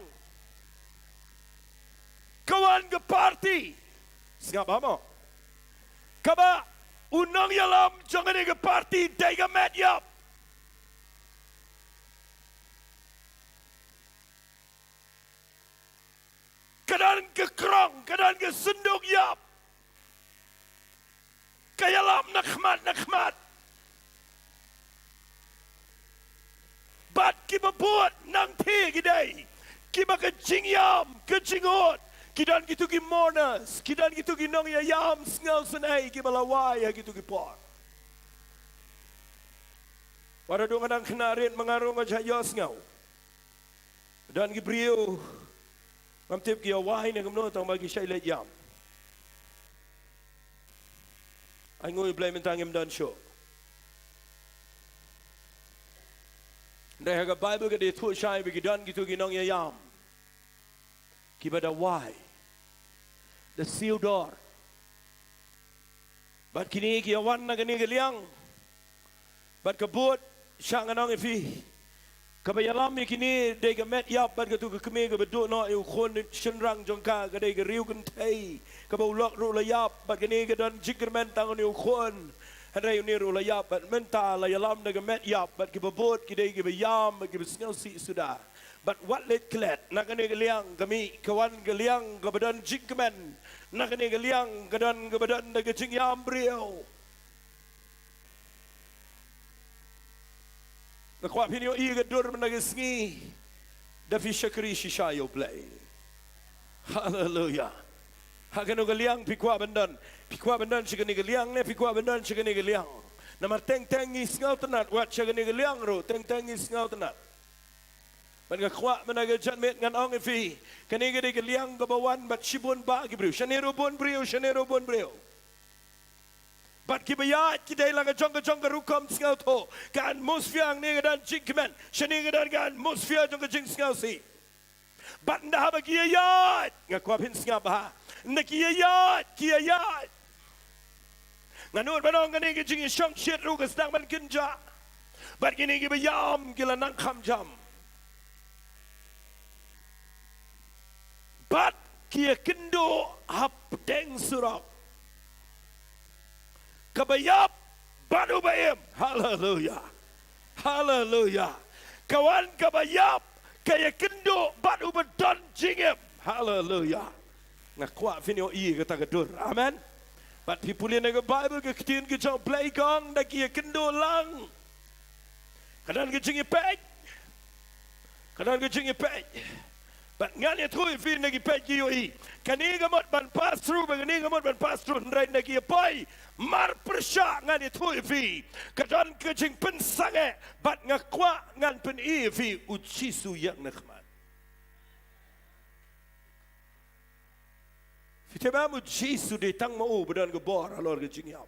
ka wan ka party. Sngap bha mo. Kaba u nongïalam jong kane ka party dei ka met ïap. Ka don ka krong, ka don ka synduk ïap. Ka ïalam na khmat na khmat. Bad kiba bud nangthie ki dei kiba ka jingïam, ka jingud, ki don kito ki mourners, ki don kito ki nongïalam sngewsynei kiba la wai ha kito ki por. Wat haduh nga dang khynnah rit ma nga ruh nga shah ïohsngew. Don ki briew ngam tip ki ïa wai ne kumno tang ba ki shah leit ïam. Ai nguh ïa U Blei mynta ngim don shuh. Hynrei ha ka Bible ka dei thuh shai ba ki don kito ki nongïalam kiba da wai, da siew dor. Bad kine ki ïa wan na kane ka liang. Bad ka bud, shah ngan ong ïa phi, kaba ïalam ïa kine dei ka met ïap bad kato ka kmie kaba duh noh ïa u khun shynrang jong ka, ka dei ka riew kynthei kaba u lok ruh u la ïap, bad kane ka don jingkyrmen tang une u khun. Hynrei une ruh u la ïap, bad mynta la ïalam da ka met ïap, bad kiba bud ki dei kiba ïam bad kiba sngewsih suda. Bad wat leit klet, na kane ka liang ka mih, ka wan ka liang kaba don jingkmen. Na kane ka liang ka don kaba don da ka jingïam briew. Nga kwah phin ïohi ka dur mynta ka sngi. Da phi shakri shisha ïa U Blei. Haleluya. Ha kano ka liang phi kwah ban don? Phi kwah ban don sha kane ka liang ne phi kwah ban don sha kane ka liang? Namar teng teng ngi sngewtynnat, wat sha kane ka liang ruh teng teng ngi sngewtynnat. Bad nga kwah mynta ka janmiet ngan ong ïa phi, kane ka dei ka liang kaba wan bad shibun bah ki briew. Shane ruh bun briew, shane ruh bun briew. Bad kiba ïaid ki dei la ka jong ka jong ka rukom sngewthuh. Ka atmosphere hangne ka don jingkmen, shane ka don ka atmosphere jong ka jingsngewsih. Bad ynda haba ki ïaid, nga kwah phin sngap bha. Ynda ki ïaid, ki ïaid. Nga nud ban ong kane ka jingïashongshit ruh ka sdang ban kynjah. Bad kine kiba ïam ki la nang kham jam. Bad ki ïakynduh hapdeng surok. Kaba ïap bad uba im. Haleluya. Haleluya. Ka wan kaba ïap, ka ïakynduh bad uba don jingim. Haleluya. Nga kwah phin ïohi kata ka dur. Amen. Bad phi pule na ka Baibl, ka ktien ka jong U Blei ka ong da ki ïakynduh lang, ka don ka jingïapeit. Ka don ka jingïapeit. Bad ngan ïathuh ïa phi na ki peit ki ïohi. Kane ka mut ban pass through, bad kane ka mut ban pass through, hynrei na ki ïapoi mar pyrshah ngan ïathuh ïa phi. Ka don ka jingpynsangeh, bad nga kwah ngan pyni ïa phi, U Jisu ïeng na khmat. Phi tip em, U Jisu dei tang ma u ba don ka bor halor ka jingïap.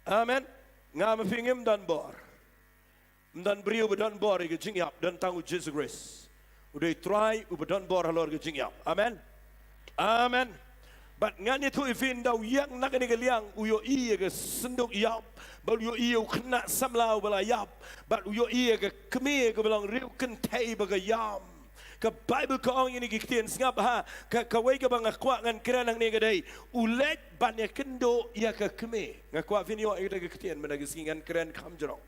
Amen. Nga ma phi ngim don bor. Ym don briew ba don bor ïa ka jingïap, don tang U Jisu Khrist. U dei Trai uba don bor halor ka jingïap. Amen. Amen. Bad ngan ïathuh ïa phi, ynda u ïeng na kane ka liang, u ïohi ïa ka synduk ïap, bad u ïohi ïa u khynnah samla uba la ïap, bad u ïohi ïa ka kmie kaba long riew kynthei ba ka ïam. Ka Baibl ka ong ïa kine ki ktien, sngap bha, ka, kawei kaba nga kwah ngan kren hangne ka dei, u leit ban ïakynduh ïa ka kmie. Nga kwah phin ïoh ïa kata ka ktien mynta ka sngi, ngan kren kham jrong.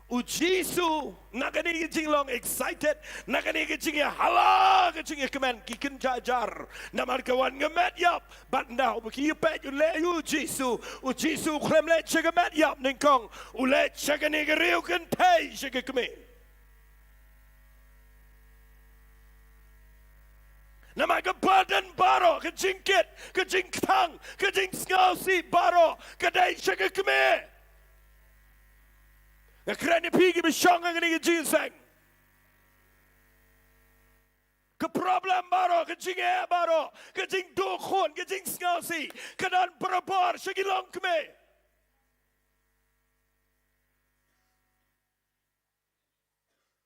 U Jisu, na kane ka jinglong excited, na kane ka jingïahala, ka jingïakmen, ki kynja jar. Namar ka wan ka met ïap, bad ynda haba ki ïapeit u leit ïa U Jisu, U Jisu u khlem leit sha ka met ïap nyngkong, u leit sha kane ka riew kynthei, sha ka kmie. Namar ka burden baroh, ka jingkit, ka jingkthang, ka jingsngewsih baroh, ka dei sha ka kmie. Nga kren ïa phi kiba shong ha kane ka jingïaseng. Ka problem baroh, ka jingeh baroh, ka jingduh khun, ka jingsngewsih, ka don barabor sha ki longkmie.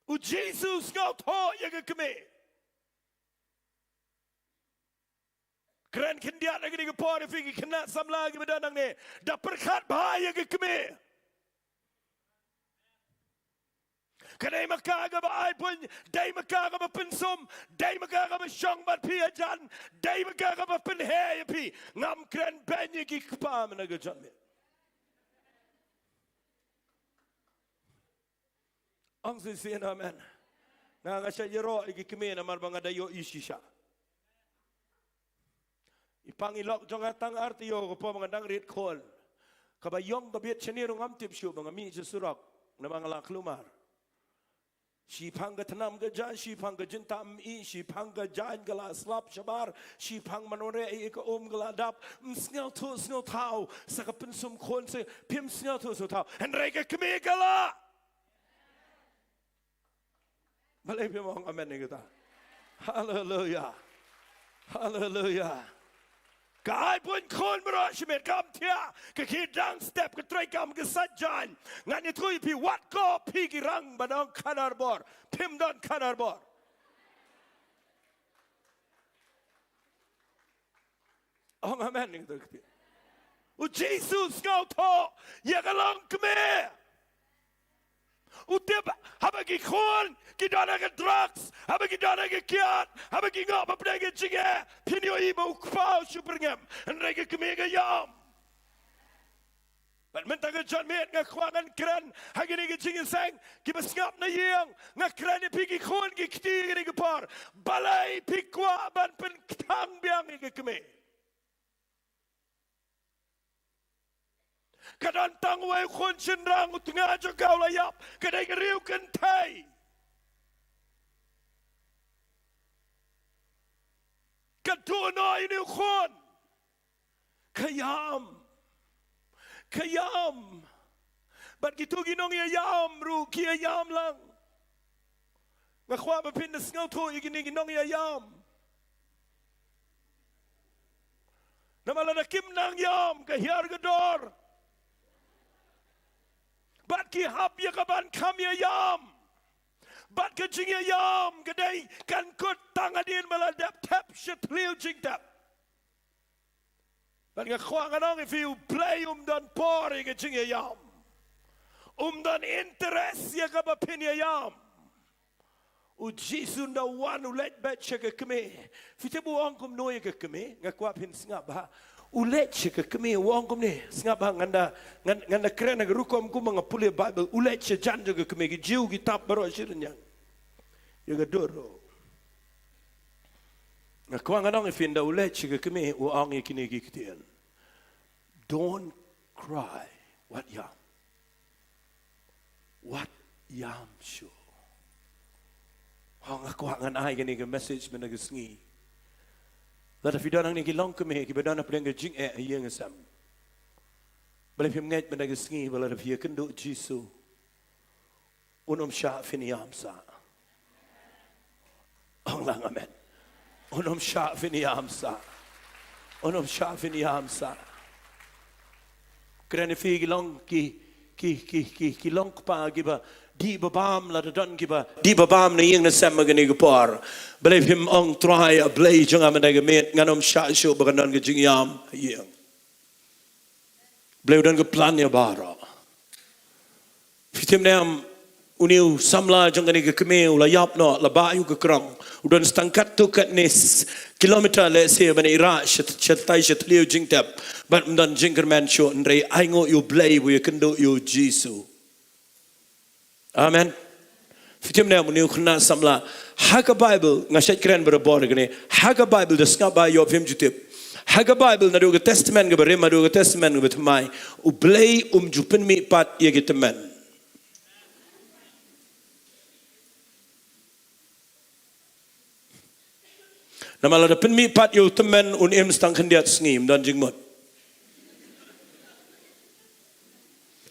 U Jisu u sngewthuh ïa ka kmie. Kren khyndiat ha kane ka por ïa phi ki khynnah samla kiba don hangne. Da pyrkhat bha ïa ka kmie. Ka dei ma ka kaba ai buiñ, dei ma ka kaba pynsum, dei ma ka kaba shong bad phi hajan, dei ma ka kaba pynheh ïa phi. Ngam kren beiñ ïa ki kpa mynta ka janmiet. Ong shisien amen. Nga, nga shait ïaroh ïa ki kmie namar ba nga da ïohi shisha. I pang i lok jong nga tang ar taïew ka por ba nga dang rit khun. Kaba ïong ka bit shane ruh ngam tip shuh ba nga mih sha surok namar nga la khlumar. Shiphang ka tnam ka jaiñ, shiphang ka jingtah ym ih, shiphang ka jaiñ ka la slap shabar, shiphang mano re ïa ka um ka la dap. Ym sngewthuh sngewthaw, sa ka pynsum khun sa phim sngewthuh sngewthaw. Hynrei ka kmie ka la. Balei phim ong amen ïa kata? Haleluya. Haleluya. Ka ai buiñ khun baroh shimet, kam thiah, ka khie dang step, ka treikam, ka sait jaiñ. Ngan ïathuh ïa phi, wat ko phi ki rang ban ong khadar bor. Phim don khadar bor. Ong amen ïa kata ka ktien. U Jisu u sngewthuh ïa ka longkmie. U tip haba ki khun ki don ha ka drugs, haba ki don ha ka kiad, haba ki ngoh ba pdeng ka jingeh, phin ïohi ba u kpa u shu pyrngem, hynrei ka kmie ka ïam. Bad mynta ka janmiet nga kwah ngan kren ha kine ki jingïaseng, kiba sngap na ïing, nga kren ïa phi ki khun ki kti kine ki por. Balei phi kwah ban pynkthang biang ïa ka kmie? Ka don tang uwei u khun shynrang, u tnga jong ka u la ïap, ka dei ka riew kynthei. Duh noh ïa une u khun. Ka ïam. Ka ïam. Bad kito ki nongïalam ruh ki ïalam lang. Nga kwah ba phin da sngewthuh ïa kine ki nongïalam. Namar lada kim nang ïam ka hiar ka dor. Bad ki hap ïa ka ban kham ïalam. Bad ka jingïalam ka dei kan kut tang hadien ba la dep thep sha thliew jingtep. Bad nga kwah ngan ong ïa phi, U Blei um don por ïa ka jingïalam. Um don interest ïa kaba phin ïalam. U Jisu ynda u wan u leit beit sha ka kmie. Phi tip u ong kumno ïa ka kmie? Nga kwah phin sngap bha. U leit sha ka kmie, u ong kumne. Sngap bha, ngan da, ngan, ngan da kren ha ka rukom kumba nga pule Baibl. U leit sha jan jong ka kmie, ki Jiw ki tap baroh shi rynïang. Ïa ka dur ruh. Nga kwah ngan ong ïa phi, ynda u leit sha ka kmie u ong ïa kine ki ktien. Don't cry. Wat ïam. Wat ïam shuh. Oh, nga kwah ngan ai kane ka message mynta ka sngi. Lada phi don hangne ki longkmie kiba don hapdeng ka jingeh ha ïing ha sem. Balei phim ngeit mynta ka sngi ba lada phi ïakynduh Jisu, un ym shah phin ïam sah. Ong lang amen. Un ym shah phin ïam sah. Un ym shah phin ïam sah. Kren ïa phi ki long ki, ki, ki, ki, ki long kpa kiba dih ba bam, lada don kiba dih ba bam na ïing na sem ha kane ka por. Balei phim ong, Trai, A Blei jong nga, mynta ka miet ngan ym shah shuh ba kan don ka jingïam ha ïing. Blei u don ka plan ïa baroh. Phi tip ne em, une u samla jong kane ka kmie u la ïap noh, la bah ïa u ka krong. U don tang katto katne s-, kilometer lehse ban ïarah sha, shatai sha thliew jingtep. Bad ym don jingkyrmen shuh, hynrei ainguh ïa U Blei, u ïakynduh ïa U Jisu. Amen. Phi tip ne em, une u khynnah samla. Ha ka Baibl, nga shait kren barabor kane. Ha ka Baibl, da sngap bha ïoh phim ju tip. Ha ka Baibl, naduh ka Testament kaba rim haduh ka Testament kaba thymmai, U Blei um ju pynmih pat ïa ki tymmen. Namar lada pynmih pat ïa u tymmen, un im tang khyndiat sngi, ym don jingmut.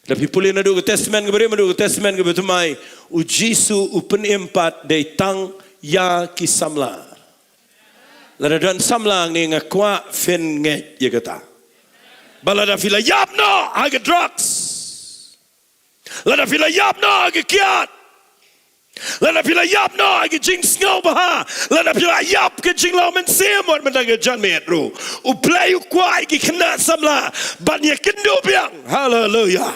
Lada phi pule naduh ka Testament kaba rim haduh ka Testament kaba thymmai, U Jisu u pynim pat dei tang ïa ki samla. Lada don samla hangne, nga kwah phin ngeit ïa kata. Ba lada phi la ïap noh ha ka drugs, lada phi la ïap noh ha ka kiad, lada phi la ïap noh ha ka jingsngewbha, lada phi la ïap ka jinglong mynsiem wat mynta ka janmiet ruh, U Blei u kwah ïa ki khynnah samla ban ïakynduh biang. Haleluya.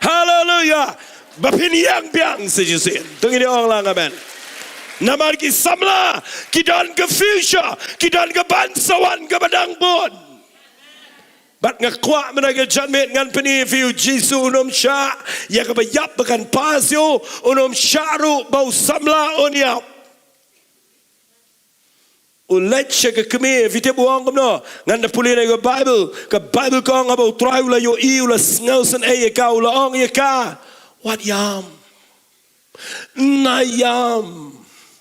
Haleluya. Ba phin ïeng biang sa shisien. To ngin ong lang amen. Namar ki samla ki don ka future, ki don ka ban sa wan kaba dang bun. Bad nga kwah mynta ka janmiet ngan pyni ïa phi, U Jisu un ym shah ïa kaba ïap ba kan pass ïa u, un ym shah ruh ba u samla un ïap. U leit sha ka kmie, phi tip u ong kumno? Ngan da pule na ka Baibl, ka Baibl ka ong haba U Trai u la ïohi, u la sngewsynei ïa ka, u la ong ïa ka, wat ïam. Ym ïam.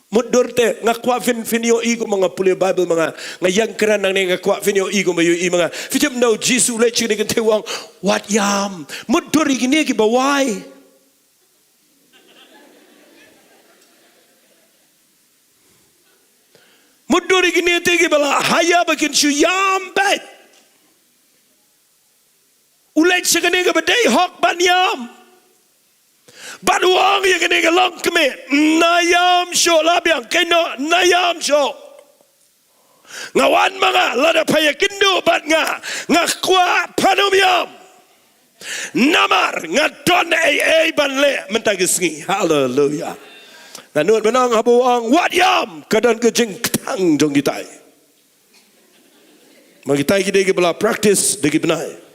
Mutdur te, nga kwah phin, phin ïohi kumba nga pule Baibl ma nga. Nga ïeng kren nangne, nga kwah phin ïohi kumba ïohi ma nga. Phi tip ynda U Jisu u leit sha kane ka kynthei u ong, wat ïam. Mutdur ïa kine kiba wai. Mutdur ïa kine te kiba la haia ba kin shu ïam beit. U leit sha kane kaba dei hok ban ïam. Bad u ong ïa kane ka longkmie, ym ïam shuh, la biang, kynnoh, ym ïam shuh. Nga wan ma nga, lada pha ïakynduh bad nga, nga kwah phan ym ïam. Namar nga don ei ei ban leh mynta ka sngi. Haleluya. Nga nud ban ong haba u ong wat ïam, ka don ka jingkthang jong kitai. Ma kitai ki dei kiba la practice da ki bnai.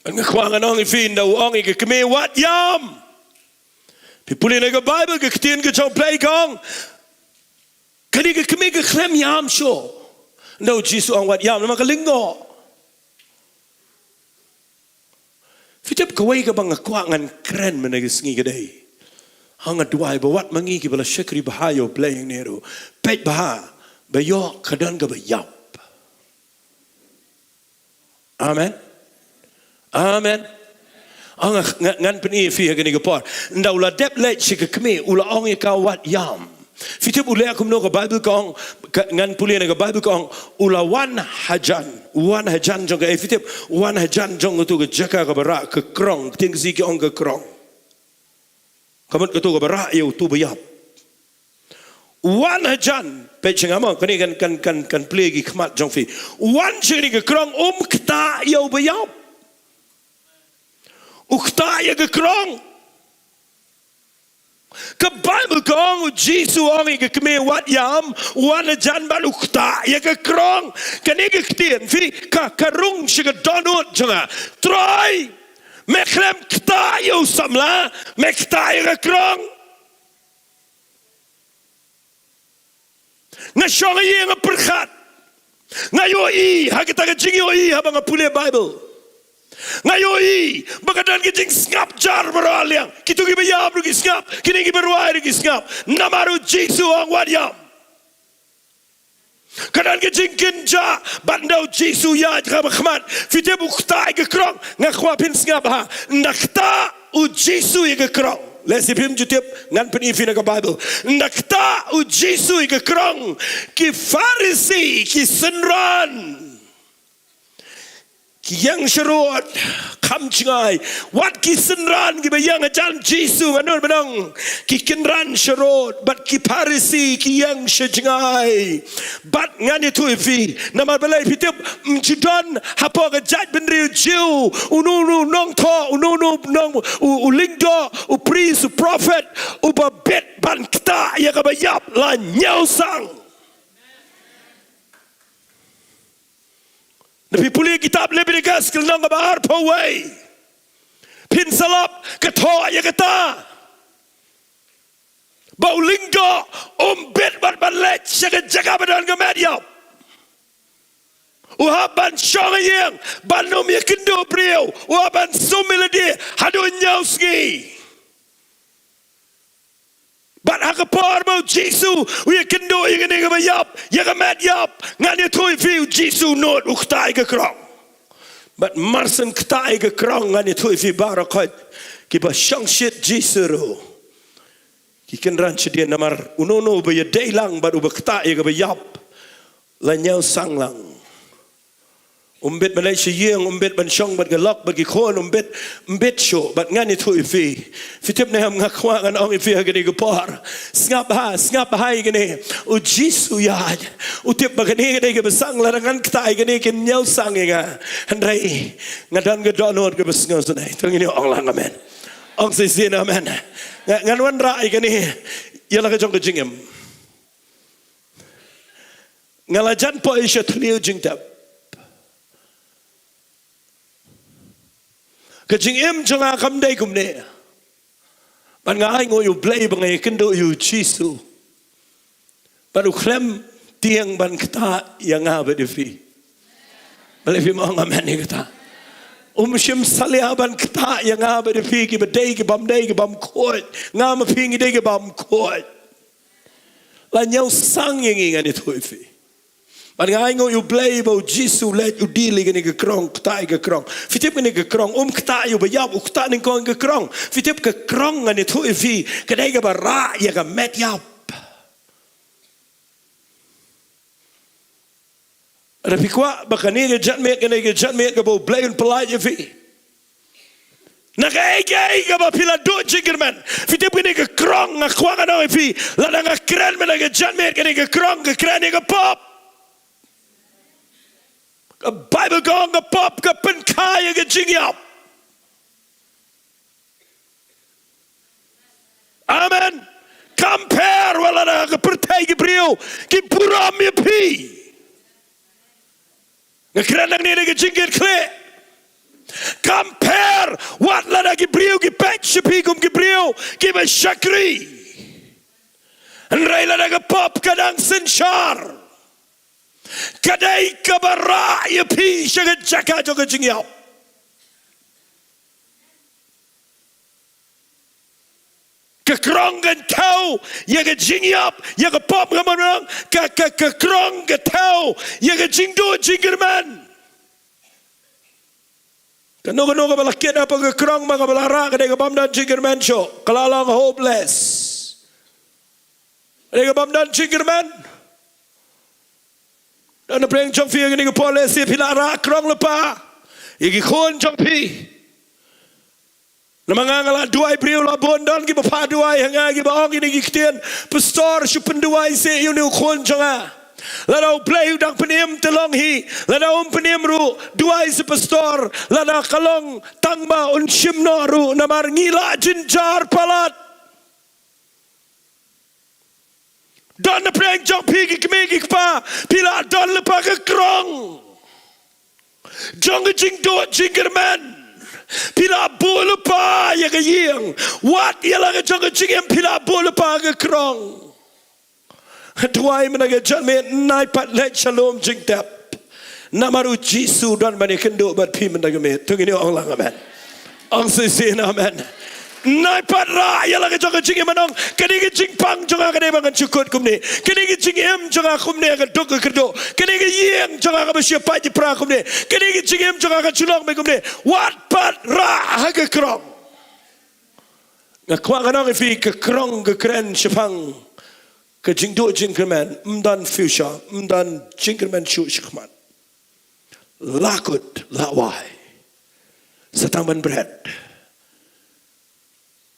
Nga kwah ngan ong ïa phi, ynda u ong ïa ka kmie wat ïam. Phi pule na ka Baibl, ka ktien ka jong U Blei ka ong, kane ka kmie ka khlem ïam shuh ynda U Jisu u ong wat ïam, namar ka lyngngoh. Phi tip kawei kaba nga kwah ngan kren mynne ka sngi ka dei, Ha nga duwai ba wat ma ngi kiba la shakri bha ïa U Blei hangne ruh, peit bha ba ïoh ka don kaba ïap. Amen. Amen. Ah, nga, nga, ngan pyni ïa phi ha kane ka por. Ynda u la dep leit sha ka kmie, u la ong ïa ka, wat ïam. Phi tip u leh kumno? Ka Baibl ka ong, ka, ngan pule na ka Baibl ka ong, u la wan hajan. U wan hajan jong ka, eh, phi tip, u wan hajan jong katu ka jaka kaba rah, ka krong, ka ktien Khasi ki ong ka krong. Ka mut katu kaba rah ïa utu ba ïap. U wan hajan, peit sha nga mo, kane kan, kan, kan, kan plie ki khmat jong phi. U wan sha kane ka krong, um ktah ïa u ba ïap. U ktah ïa ka krong. Ka Baibl ka ong, U Jisu u ong ïa ka kmie, wat ïam, u wan hajan bad u ktah ïa ka krong. Kane ka ktien, phi, ka, ka rung sha ka dohnud jong nga. Trai, me khlem ktah ïa u samla, me ktah ïa ka krong. Nga shong ha ïing nga pyrkhat. Nga ïohi ha kata ka jingïohi haba nga pule Baibl. Nga ïohi ba ka don ka jingsngap jar baroh arliang. Kito kiba ïam ruh ki sngap, kine kiba rwai ruh ki sngap. Namar U Jisu u ong wat ïam. Ka don ka jingkynjah, bad ynda U Jisu u ïaid ha kaba khmat, phi tip, u ktah ïa ka krong. Nga kwah phin sngap bha, ynda ktah U Jisu ïa ka krong. Lehse phim ju tip, ngan pyni ïa phi na ka Baibl. Ynda ktah U Jisu ïa ka krong, ki Pharisi ki synran. Ki ïeng sharud, kham jngai. Wat ki synran kiba ïeng hajan Jisu, nga nud ban ong, ki kynran sharud, bad ki Pharisi ki ïeng sha jngai. Bad ngan ïathuh ïa phi, namar balei, phi tip, ym ju don hapoh ka jaitbynriew Jiw uno uno u nongthoh, uno uno u nong, u, u lyngdoh, u priest, u prophet, uba bit ban ktah ïa kaba ïap la ñiewsang. Lada phi pule kitab Leviticus, ka lynnong kaba arphew wei, phin sa lap ka thoh ïa kata ba u lyngdoh um bit wat ban leit sha ka jaka ba don ka met ïap. U hap ban shong ha ïing, ban ym ïakynduh briew, u hap ban sum ïa lade haduh hynñiew sngi. Bad ha ka por ba U Jisu u ïakynduh ïa kane kaba ïap, ïa ka met ïap, ngan ïathuh ïa phi, U Jisu u nud, u ktah ïa ka krong. Bad marshen ktah ïa ka krong, ngan ïathuh ïa phi baroh khoit, kiba shongshit Jisu ruh ki kynran shadien, namar uno uno uba ïadei lang bad uba ktah ïa kaba ïap la ñiewsang lang. Um bit ban leit sha ïing, um bit ban shong bad ka lok bad ki khun, um bit, um bit shuh. Bad ngan ïathuh ïa phi, phi tip ne em, nga kwah ngan ong ïa phi ha kane ka por, sngap bha, sngap bha ïa kane. U Jisu u ïaid, u tip ba kane ka dei kaba sang, lada ngan ktah ïa kane kin ñiewsang ïa nga. Hynrei nga don ka dohnud kaba sngewsynei. To ngin ong lang amen. Ong shisien amen. Nga, ngan wanrah ïa kane ïa la ka jong ka jingim. Nga la jan poi sha thliew jingtep. Ka jingim jong nga kam dei kumne. Bad nga ainguh ïa U Blei ba nga ïakynduh ïa U Jisu. Bad u khlem tieng ban ktah ïa nga bad ïa phi. Balei phim ong amen ïa kata? Um shym salia ban ktah ïa nga bad ïa phi, kiba dei, ki bym dei, ki bym khuid. Nga ma phi ngi dei ki bym khuid. La ñiewsang ïa ngi, ngan ïathuh ïa phi. Bad nga ainguh ïa U Blei ba U Jisu u leit u deal ïa kane ka krong, ktah ïa ka krong. Phi tip kane ka krong, um ktah ïa uba ïap, u ktah nyngkong ïa ka krong. Phi tip ka krong, ngan ïathuh ïa phi, ka dei kaba rah ïa ka met ïap. Lada phi kwah ba kane ka janmiet, kane ka janmiet kaba U Blei un pyllait ïa phi na kaei kaei kaba phi la duh jingkyrmen, phi tip kane ka krong, nga kwah ngan ong ïa phi, lada nga kren mynta ka janmiet, kane ka krong ka kren ïa ka pop. Ka Baibl ka ong ka pop ka pynkha ïa ka jingïap. Amen. Kam pher wat lada ka pyrthei ki briew ki burom ïa phi. Nga kren nangne da ka jingkitkhlieh. Kam pher wat lada ki briew ki peit sha phi kum ki briew kiba shakri. Hynrei lada ka pop ka dang synshar, ka dei kaba rah ïa phi sha ka jaka jong ka jingïap. Ka krong kan thew ïa ka jingïap, ïa ka pop, ka mon, ka, ka, ka krong ka thew ïa ka jingduh jingkyrmen. Kano kano kaba la kit ha ka krong, ma kaba la rah, ka dei ka bym don jingkyrmen shuh, ka la long hopeless. Ka dei ka bym don jingkyrmen. Don napdeng jong phi ïa kane ka por, lehse phi la rah krong lypa ïa ki khun jong phi. Namar nga, nga la duwai briew la bun, don kiba phah duwai ha nga, kiba ong ïa kine ki ktien, "Pastor, shu pynduwai seh ïa une u khun jong nga. Lada U Blei u dang pynim te long hi, lada um pynim ruh, duwai seh Pastor, lada ka long tang ba un shim noh ruh, namar ngi la jynjar palat." Don napdeng jong phi ki kmie ki kpa, phi la don lypa ka krong jong ka jingduh jingkyrmen. Phi la buh lypa ïa ka ïing. Wat ïa la ka jong ka jingim, phi la buh lypa ka krong. Duwai mynta ka janmiet, nai pat leit sha lum jingtep. Namar U Jisu u don ban ïakynduh bad phi mynta ka miet. To ngin ong lang amen. Ong shisien amen. Nai pat rah ïa la ka jong ka jingim, ban ong, kane ka jingpang jong nga ka dei ba ngan shu kut kumne. Kane ka jingim jong nga kumne, ka duk ka kyrduh. Kane ka ïing jong nga kaba shu pait pra kumne. Kane ka jingim jong nga kan shu long beit kumne. Wat pat rah ha ka krong. Nga kwah ngan ong ïa phi, ka krong ka kren shaphang ka jingduh jingkyrmen, ym don future, ym don jingkyrmen shuh shakhmat. La kut la wai, sa tang ban bret.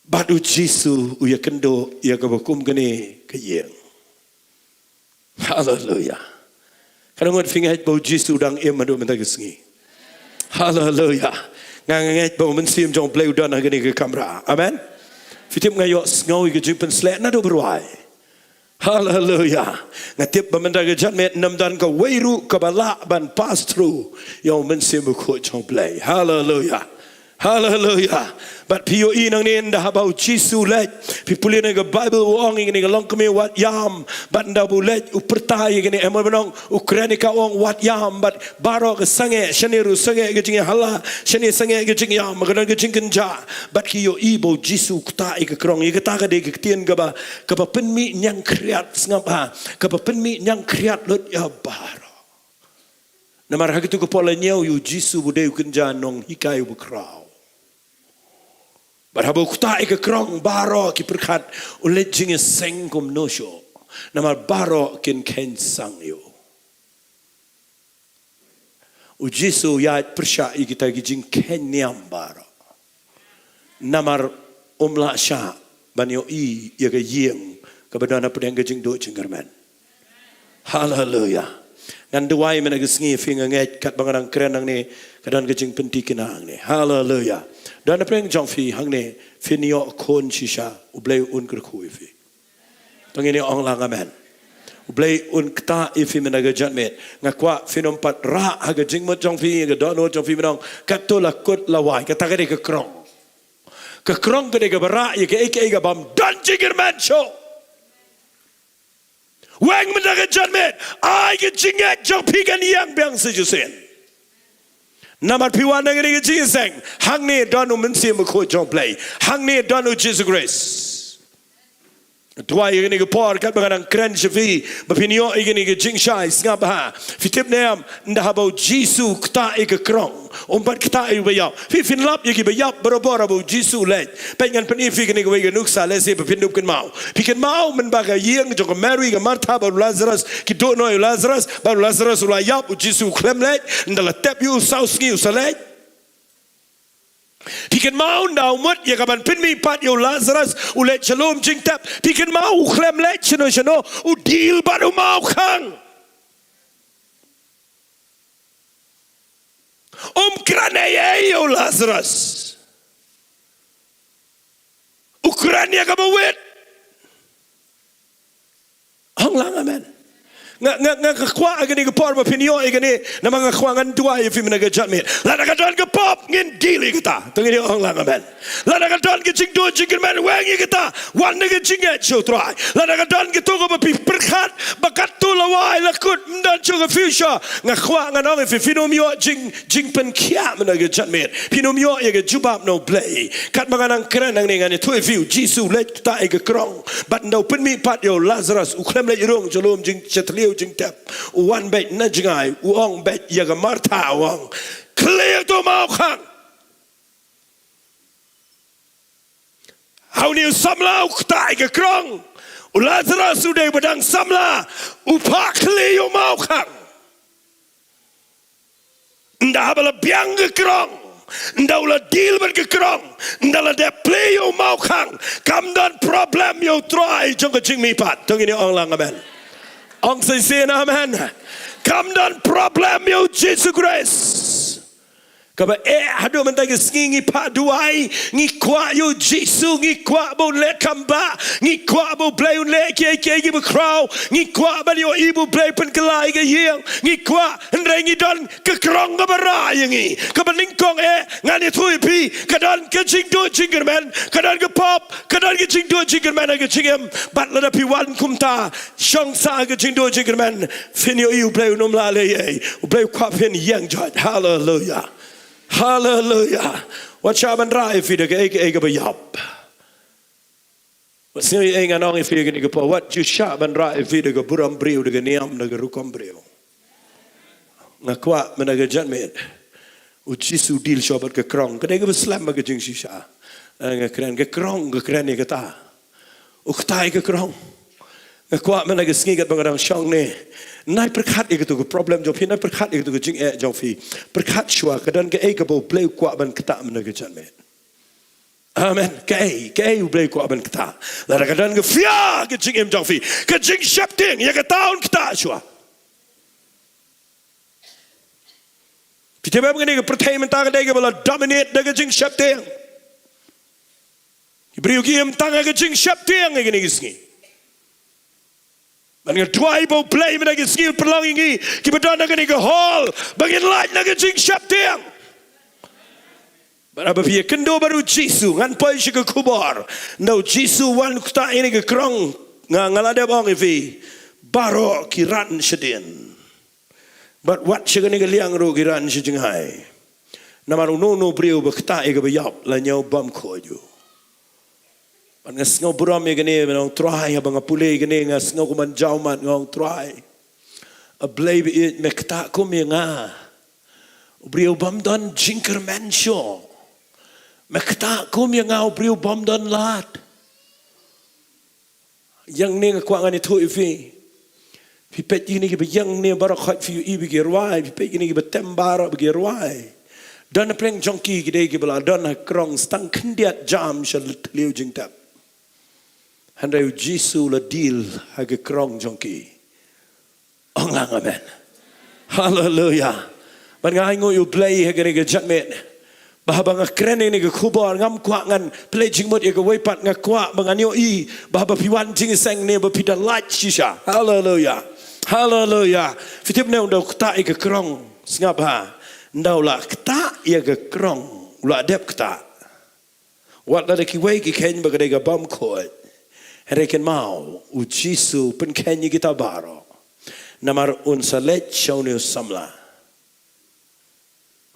Bad U Jisu u ïakynduh ïa kaba kum kane ka ïing. Haleluya. Katno ngut phi ngeit ba U Jisu u dang im haduh mynta ka sngi? Haleluya. Nga, nga ngeit ba U Mynsiem jong U Blei u don ha kane ka kamra. Amen. Phi tip nga ïohsngew ïa ka jingpynshlur naduh ba rwai. Haleluya. Nga tip ba mynta ka janmiet ym don kawei ruh kaba lah ban pass through ïa U Mynsiem Bakhuid jong U Blei. Haleluya. Haleluya. Bad phi ïohi nangne, ynda haba U Jisu u leit, phi pule na ka Baibl, u ong ïa kane ka longkmie wat ïam. Bad ynda ba u leit u pyrta ïa kane, em, u kren ïa ka, u ong wat ïam. Bad baroh ka sangeh, shane ruh sangeh ka jingïahala, shane sangeh ka jingïam, ka don ka jingkynjah. Bad ki ïohi ba U Jisu u ktah ïa ka krong. Ïa kata ka dei ka ktien kaba, kaba pynmih ñiangkhriat, sngap ha, kaba pynmih ñiangkhriat lut ïa baroh. Namar ha katu ka por la ñiew ïa U Jisu ba u dei u kynja nonghikai uba khraw. Bad haba u ktah ïa ka krong, baroh ki pyrkhat un leit jingïaseng kumno shuh. Namar baroh kin kheiñ sang ïa u. U Jisu u ïaid pyrshah ïa kita ki jingkheiñ niam baroh. Namar um lah shah ban ïohi ïa ka ïing kaba don hapdeng ka jingduh jingkyrmen. Haleluya. Ngan duwai mynta ka sngi, phi, nga ngeit katba nga dang kren nangne ka don ka jingpynthikna hangne. Haleluya. Don hapdeng jong phi hangne, phin ïoh khun shisha, U Blei un kyrkhu ïa phi. To ngin ong lang amen. U Blei un ktah ïa phi mynta ka janmiet. Nga kwah phin ym pat rah ha ka jingmut jong phi, ka dohnud jong phi, ban ong katto la kut la wai, kata ka dei ka krong. Ka krong ka dei kaba rah ïa kaei kaei kabym don jingkyrmen shuh. Weng mynta ka janmiet, ai ka jingngeit jong phi kan ïeng biang sa shisien. Namar phi wan na kane ka jingïaseng, hangne don U Mynsiem Bakhuid jong U Blei, hangne don U Jisu Khrist. Duwai ïa kane ka por, katba nga dang kren sha phi, ba phin ïoh ïa kane ka jingshai, sngap ha. Phi tip ne em, ynda haba U Jisu u ktah ïa ka krong, um pat ktah ïa uba ïap. Phi, phin lap ïa kiba ïap barabor haba U Jisu u leit. Peit, ngan pyni ïa phi kane kawei ka nuksa, lehse ba phin dup kynmaw. Phi kynmaw mynba ka ïing jong ka Mari, ka Martha bad u Lazarus ki duh noh ïa u Lazarus, bad u Lazarus u la ïap, U Jisu u khlem leit, ynda la tep ïa u saw sngi u sa leit. Phi kynmaw ynda u mut ïa kaban pynmih pat ïa u Lazarus, u leit sha lum jingtep. Phi kynmaw u khlem leit shano shano, u deal bad u mawkhang. Um kren ei ei ïa u Lazarus. U kren ïa kaba wit. Ong lang amen. Nga, nga, nga kwah ha kane ka por ba phin ïoh ïa kane, namar nga kwah, ngan duwai ïa phi mynta ka janmiet. Lada ka don ka pop, ngin deal ïa kata. To ngin ong lang amen. Lada ka don ka jingduh jingkyrmen, weng ïa kata. Wan da ka jingngeit sha U Trai. Lada ka don kato kaba phi pyrkhat ba kato la wai la kut, ym don shuh ka future. Nga kwah ngan ong ïa phi, phin ym ïoh jing, jingpynkhiah mynta ka janmiet. Phin ym ïoh ïa ka jubab na U Blei. Katba nga nang kren nangne ngan ïathuh ïa phi, U Jisu u leit ktah ïa ka krong. Bad ynda u pynmih pat ïa u Lazarus, u khlem leit rung sha lum jing, sha thliew jingtep. U wan beit na jngai, u ong beit ïa ka Martha, u ong, khlieh ïa uto u mawkhang. Ha une u samla u ktah ïa ka krong. U Lazarus u dei ba dang samla, u phah khlieh ïa u mawkhang. Ynda haba la biang ka krong, ynda u la deal bad ka krong, ynda la dep plie ïa u mawkhang, kam don problem ïa U Trai jong ka jingmihpat. To ngin ong lang amen. Ong shisien amen. Kam don problem ïa U Jisu Khrist. Kaba eh haduh mynta ka sngi ngi phah duwai, ngi kwah ïa U Jisu, ngi kwah ba un leh kam bah, ngi kwah ba U Blei un leh kiei kiei kiba khraw, ngi kwah ban ïohi ba U Blei pynkylla ïa ka ïing, ngi kwah, hynrei ngi don ka krong kaba rah ïa ngi. Kaba nyngkong eh ngan ïathuh ïa phi, ka don ka jingduh jingkyrmen, ka don ka pop, ka don ka jingduh jingkyrmen ha ka jingim. Bad lada phi wan kumta, shong sah ha ka jingduh jingkyrmen, phin ïohi U Blei un ym lah leh ei. U Blei u kwah phin ïeng jot. Haleluya. Haleluya. Wat shah ban rah ïa phi da kaei kaei kaba ïap. Wat sngew ei ngan ong ïa phi kane ka por. Wat ju shah ban rah ïa phi da ka burom briew, da ka niam, da ka rukom briew. Nga kwah mynta ka janmiet U Jisu u deal shuwa bad ka krong. Ka dei kaba slem ha ka jingshisha. Eh, nga kren ka krong, nga kren ïa kata. U ktah ïa ka krong. Nga kwah mynta ka sngi katba nga dang shong ne, nai pyrkhat ïa kato ka problem jong phi, nai pyrkhat ïa kato ka jingeh jong phi. Pyrkhat shuwa, ka don kaei kaba U Blei u kwah ban ktah mynta ka janmiet. Amen. Kaei, kaei U Blei u kwah ban ktah? Lada ka don ka fear ha ka jingim jong phi, ka jingsheptieng, ïa kata un ktah shuwa. Phi tip em, kane ka pyrthei mynta ka dei kaba la dominate da ka jingsheptieng. Ki briew ki im tang ha ka jingsheptieng ha kane ka sngi. Bad nga duwai ba U Blei mynta ka sngi un pynlong ïa ngi kiba don ha kane ka hall ba ngin lait na ka jingsheptieng. Bad haba phi ïakynduh bad U Jisu, ngan poi sha ka khubor. Ynda U Jisu u wan ktah ïa kane ka krong, nga, nga la dep ong ïa phi, baroh ki ran shadien. Bad wat sha kane ka liang ruh ki ran sha jngai. Namar uno uno u briew ba ktah ïa kaba ïap la ñiew bymkhuid u. Bad nga sngew burom ïa kane, nga ong Trai, haba nga pule ïa kane nga sngew kumban jaw mat, nga ong Trai, A Blei baieit, me ktah kum ïa nga, u briew bym don jingkyrmen shuh. Me ktah kum ïa nga, u briew bym don lad. Ïa kane nga kwah ngan ïathuh ïa phi. Phi peit ïa kine kiba ïeng ne baroh khoit phi ïohi ba ki rwai, phi peit ïa kine kiba tem baroh ba ki rwai. Don na pdeng jong ki ki dei kiba la don ha krong tang khyndiat jam sha thliew jingtep. Hynrei U Jisu u la deal ha ka krong jong ki. Ong lang amen. Haleluya. Bad nga ainguh ïa U Blei ha kane ka janmiet ba haba nga kren ïa kane ka khubor, ngam kwah ngan pynleit jingmut ïa kawei pat, nga kwah ba ngan ïohi ba haba phi wan jingïaseng ne ba phi da lait shisha. Haleluya. Haleluya. Phi tip ne, ynda u ktah ïa ka krong, sngap ha. Ynda u la ktah ïa ka krong, u la dep ktah. Wat lada kiwei ki kheiñ ba ka dei ka bymkhuid, hynrei kynmaw, U Jisu u pynkheiñ ïa kita baroh. Namar un sa leit sha une u samla.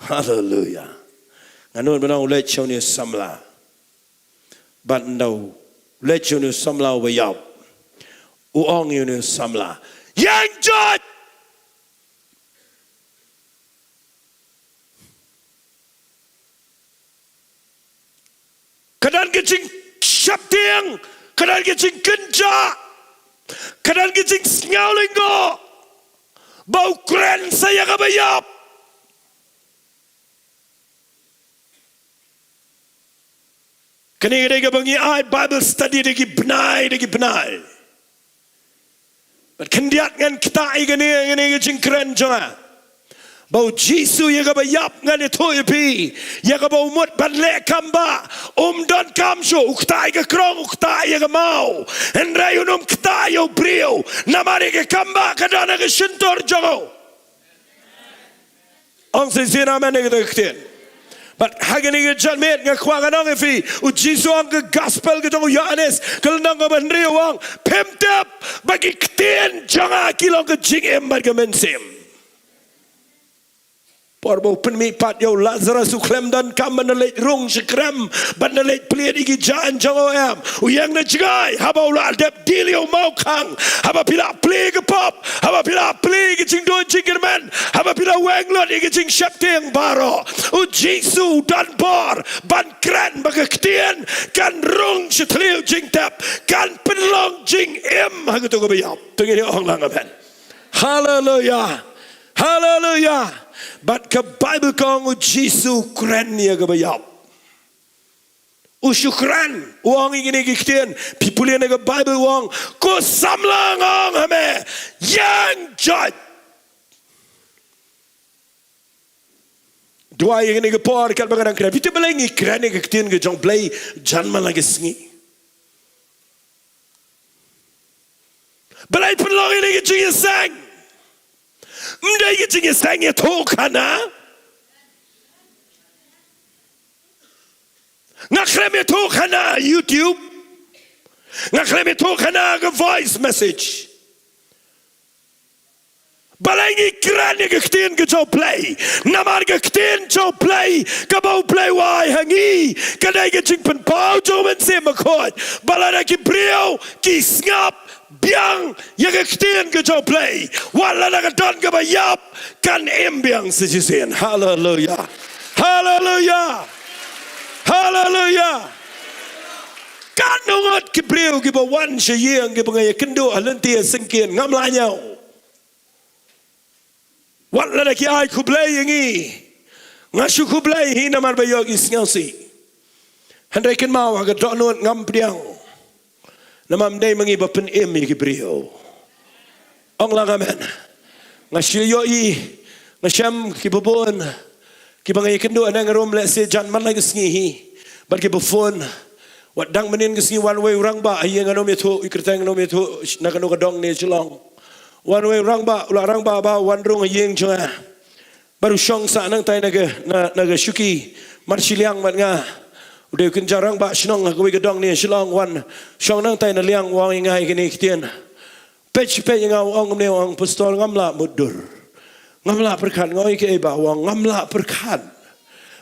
Haleluya. Nga nud ban ong u leit sha une u samla. Bad ynda u leit sha une u samla uba ïap, u ong ïa une u samla, ïeng jot! Ka don ka jingsheptieng, ka don ka jingkynjah, ka don ka jingsngew lyngngoh ba u kren sa ïa kaba ïap. Kane ka dei kaba ngi ai Bible study da ki bnai, da ki bnai. Bad khyndiat ngan ktah ïa kane, ïa kane ka jingkren jong nga. Ba U Jisu ïa kaba ïap, ngan ïathuh ïa phi, ïa kaba u mut ban leh kam bah, um donkam shuh, u ktah ïa ka krong, u ktah ïa ka maw. Hynrei un ym ktah ïa u briew, namar ïa ka kam bah ka don ha ka shyntur jong u. Ong shisien amen ïa kata ka ktien. Bad ha kane ka janmiet nga kwah ngan ong ïa phi, u Jisu ha ka gospel ka jong u Ïoannis, ka lynnong kaba hynriew u ong, phim tip ba ki ktien jong nga ki long ka jingim bad ka mynsiem. Por ba u pynmih pat ïa u Lazarus u khlem donkam ban da leit rung sha krem, ban da leit plied ïa ki jaiñ jong u, em. U ïeng na jngai, haba u la dep deal ïa u mawkhang, haba phi la plie ïa ka pop, haba phi la plie ïa ka jingduh jingkyrmen, haba phi la weng lut ïa ka jingsheptieng baroh. U Jisu u don bor ban kren ba ka ktien kan rung sha thliew jingtep, kan pynlong jingim ha kato kaba ïap. To ngin ong lang amen. Haleluya. Haleluya. Bad ka Baibl ka ong u Jisu u kren ïa kaba ïap. U shu kren, u ong ïa kine ki ktien, phi pule na ka Baibl u ong, ko samla nga ong ha me, ïeng joit. Duwai ïa kane ka por katba nga dang kren. Phi tip balei ngi kren ïa ka ktien ka jong u Blei jan man la ka sngi? Balei pynlong ïa kane ka jingïaseng? Ym dei ka jingïaseng ïathuhkhana. Nga khlem ïathuhkhana YouTube. Nga khlem ïathuhkhana ka voice message. Balei ngi kren ïa ka ktien ka jong u Blei? Namar ka ktien jong u Blei kaba u Blei u ai ha ngi ka dei ka jingpynpaw jong u Mynsiem Bakhuid ba lada ki briew ki sngap biang ïa ka ktien ka jong u Blei, wat lada ka don kaba ïap, kan im biang sa shisien. Haleluya. Haleluya. Haleluya. Katno ngut ki briew kiba wan sha ïing kiba nga ïakynduh ha lynti ha syngkien, ngam lah ñiew. Wat lada ki ai khublei ïa ngi, nga shu khublei hi namar ba ïoh ki sngewsih. Hynrei kynmaw, ha ka dohnud ngam pdiang. Namar ym dei ma ngi ba pynim ïa ki briew. Ong lang amen. Nga shu ïohi, nga shem kiba bun kiba nga ïakynduh hangne ha rum lehse jan man la ka sngi hi. Bad kiba phone. Wat dang mynnin ka sngi wan uwei u rangbah ha ïing, ngan ym ïathuh ïa kyrteng, ngan ym ïathuh na kano ka dong ne Shillong. Wan uwei u rangbah, u la rangbah bha, wan rung ha ïing jong nga. Bad u shong sah nangtai na ka, na, na ka shuki marshiliang bad nga. U dei u kynja rangbah shnong ha kawei ka dong ne Shillong, wan shong nangtai na liang, u ong ïa nga ïa kine ki ktien. Peit, peit ïa nga, u ong kumne, u ong, Pastor, ngam lah mutdur. Ngam lah pyrkhat. Nga ong ïa kaei bah? U ong, ngam lah pyrkhat.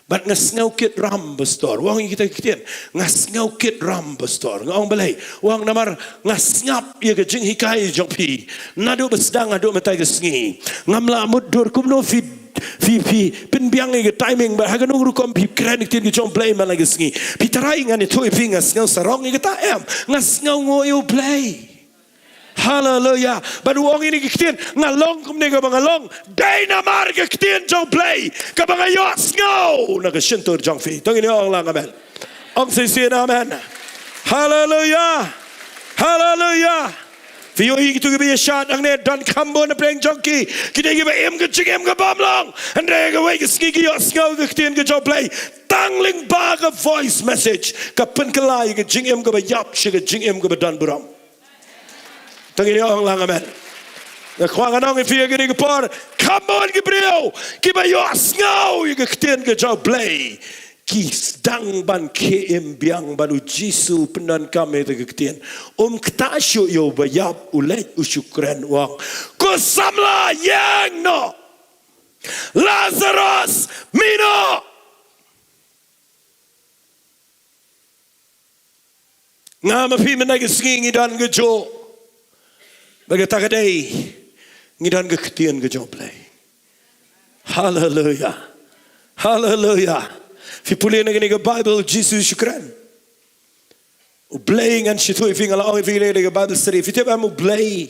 Bad nga sngew kit ram, Pastor. U ong ïa kita ki ktien, nga sngew kit ram, Pastor. Nga ong balei? U ong namar nga sngap ïa ka jinghikai jong phi naduh ba sdang haduh mynta ka sngi. Ngam lah mutdur. Kumno phi, phi, phi pynbiang ïa ka timing, bad ha kano ka rukom phi kren ïa ka ktien ka jong u Blei man la ka sngi? Phi tharai ngan ïathuh ïa phi nga sngew sarong ïa kata? Em, nga sngewnguh ïa u Blei. Haleluya. Bad u ong ïa kine ki ktien, nga long kumne kaba nga long dei namar ka ktien jong u Blei kaba nga ïohsngew na ka shyntur jong phi. To ngin ong lang amen. Ong shisien amen. Haleluya. Haleluya. Phi ïohi kito kiba ïashad hangne, donkam bun na pdeng jong ki, ki dei kiba im ka jingim ka bym long. Hynrei kawei ka sngi ki ïohsngew ka ktien ka jong u Blei. Tang lyngba ka voice message ka pynkylla ïa ka jingim kaba ïap sha ka jingim kaba don burom. To ngin ong lang amen. Nga kwah ngan ong ïa phi ha kane ka por, kham bun ki briew kiba ïohsngew ïa ka ktien ka jong u Blei ki sdang ban khie im biang, bad u Jisu u pyndonkam ïa kata ka ktien. Um ktah shuh ïa uba ïap, u leit u shu kren, u ong, ko samla, ïeng noh. Lazarus, mih noh. Nga ma phi mynta ka sngi ngi don kajuh. Bad kata ka dei, ngi don ka ktien ka jong u Blei. Haleluya. Haleluya. Phi pule na kane ka Baibl, u Jisu u shu kren. U Blei, ngan shu ïathuh ïa phi, nga la ong ïa phi kane ka dei ka Bible study. Phi tip em, u Blei,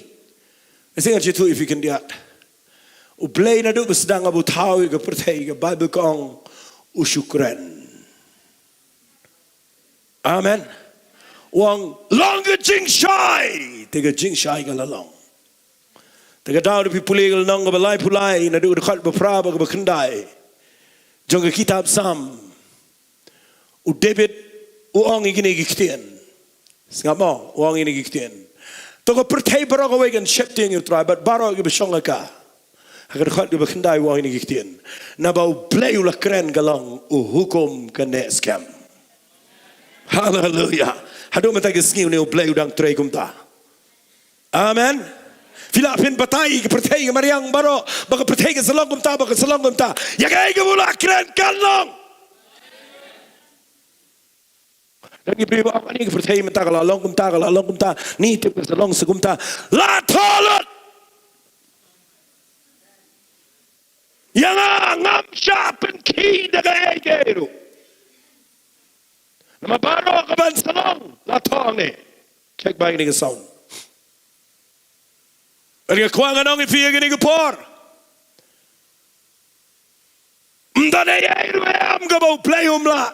nga shu, ngan shu ïathuh ïa phi khyndiat. U Blei naduh ba sdang haba u thaw ïa ka pyrthei, ka Baibl ka ong u shu kren. Amen. U ong long ka jingshai, te ka jingshai ka la long. Te ka daw da phi pule ka lynnong kaba laiphew lai, naduh ka dkhot ba phra bad kaba khyndai jong ka kitab Salm, u David u ong ïa kine ki ktien. Sngap mo, u ong ïa kine ki ktien. To ka pyrthei baroh kawei kan sheptieng ïa u Trai, bad baroh kiba shong ha ka. Ha ka dkhot kaba khyndai u ong ïa kane ka ktien. Naba U Blei u la kren ka long u hukum kane skhem. Haleluya. Haduh mynta ka sngi une U Blei u dang trei kumta. Amen. Phi lah phin batai ka pyrthei ka mariang baroh, ba ka pyrthei ka sa long kumta, ba ka sa long kumta. Ïa kaei kaba u la kren kan long. Don ki briew ba ong, ani ka pyrthei mynta ka la long kumta, ka la long kumta, ni tip ka sa long sa kumta. La thoh lut. Ïa nga ngam shah pynkhih da kaei kaei ruh. Namar baroh kaban sa long la thoh ne. Check bha ïa kane ka sound. Bad nga kwah ngan ong ïa phi ïa kane ka por. Ym don ei ei ruh em kaba U Blei um lah.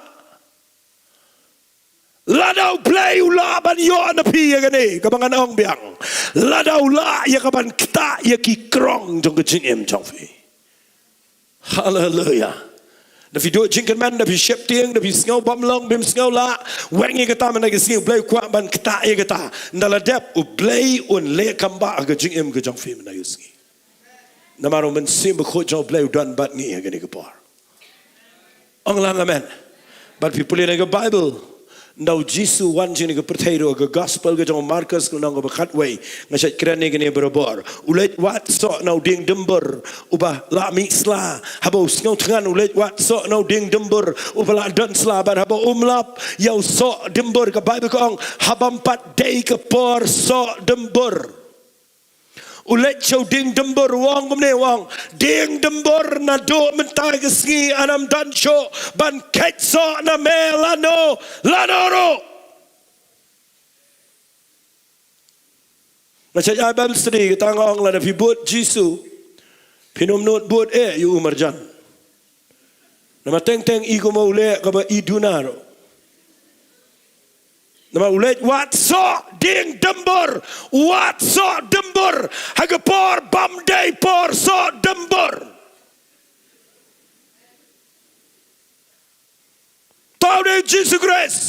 Lada U Blei u lah ban ïoh na phi ïa kane kaba ngan ong biang. Lada u lah ïa kaban ktah ïa ki krong jong ka jingim jong phi. Haleluya. Da phi duh jingkyrmen, da phi sheptieng, da phi sngew bam long, bym sngew lah. Weng ïa kata mynta ka sngi, U Blei u kwah ban ktah ïa kata. Ynda la dep, U Blei un leh kam bah ha ka jingim ka jong phi mynta ka sngi. Namar U Mynsiem Bakhuid jong U Blei u don bad ngi ha kane ka por. Ong lang amen. Bad phi pule na ka Bible. Ynda U Jisu u wan sha kane ka pyrthei ruh, ka gospel ka jong u Markos ka lynnong kaba khatwei. Nga shait kren ïa kane barabor. U leit wad soh na u dieng dymbur uba la mih sla. Haba u sngewthngan u leit wad soh na u dieng dymbur uba la don sla, bad haba um lap ïa u soh dymbur, ka Bible ka ong, ha bym pat dei ka por soh dymbur. U leit sha u dieng dymbur, u ong kumne, u ong, dieng dymbur, naduh mynta ka sngi yn ym don shuh ban kheit soh na me lano lano ruh. Nga shait ai Bible study, kata nga ong, lada phi bud Jisu, phin ym nud bud eh ïa u marjan. Namar teng teng i kumba u leh kaba i duna ruh. Namar u leit wad soh dieng dymbur, wad soh dymbur ha ka por bym dei por soh dymbur. Uta u dei Jisu Khrist.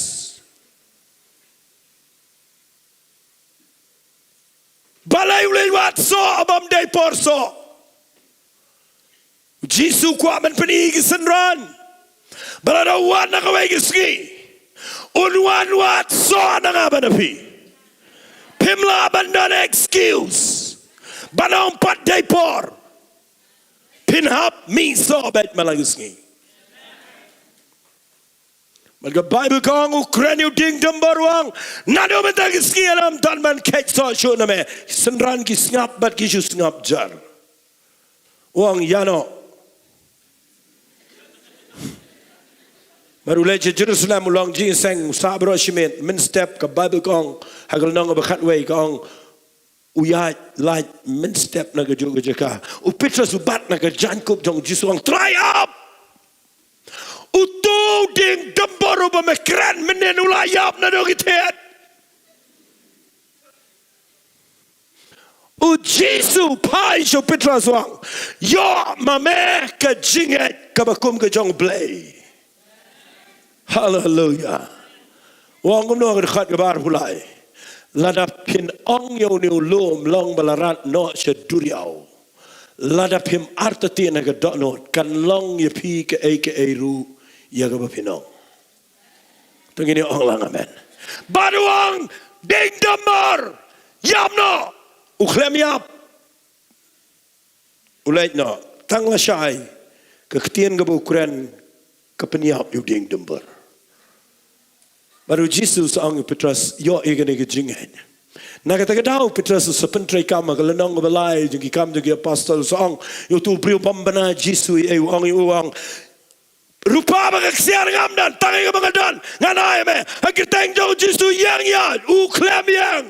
Balei u leit wad soh ha bym dei por soh? U Jisu u kwah ban pyni ïa ki synran ba lada u wan ha kawei ka sngi, un wan wad soh na nga bad na phi. Phim lah ban don excuse ban ong pat dei por. Phin hap mih soh beit man la ka sngi. Bad ka Bible ka ong, u kren ïa u dieng dymbur, u ong, naduh mynta ka sngi yn ym don ban kheit soh shuh na me. Synran ki sngap bad ki shu sngap jar. U ong, ïa noh. Bad u leit sha Jerusalem, u long jingïaseng, u sah baroh shi miet, mynstep, ka Bible ka ong ha ka lynnong kaba khatwei ka ong, u ïaid lait mynstep na kajuh ka jaka. U Petros u bat na ka jaiñkup jong u Jisu, u ong, Trai, ap! Uto u dieng dymbur uba me kren mynhynnin u la ïap naduh ki thied. U Jisu u phai sha u Petros, u ong, ïoh ma me ka jingngeit kaba kum ka jong U Blei. Haleluya. U ong kumno ha ka dkhot kaba arphew lai? Lada phin ong ïa une u lum, long ba la rat noh sha duriaw, lada phim artatien ha ka dohnud, kan long ïa phi kaei kaei ruh ïa kaba phin ong. To ngin ïa ong lang amen. Bad u ong, dieng dymbur, ïap noh. U khlem ïap. U leit noh, tang lashai ka ktien kaba u kren ka pynïap ïa u dieng dymbur. Bad u Jisu u sa ong ïa u Petros, ïoh ïa kane ka jingngeit. Na kata ka daw u Petros u sa pyntreikam ha ka lynnong kaba lai jong ki Kam jong ki Apostol, u sa ong ïa uto u briew bym bna Jisu, ïa u ong, ïa u ong, rupa bad ka ksiar ngam don, tang ïa kaba nga don ngan ai ïa me. Ha ka kyrteng jong u Jisu, ïeng ïaid. U khlem ïeng.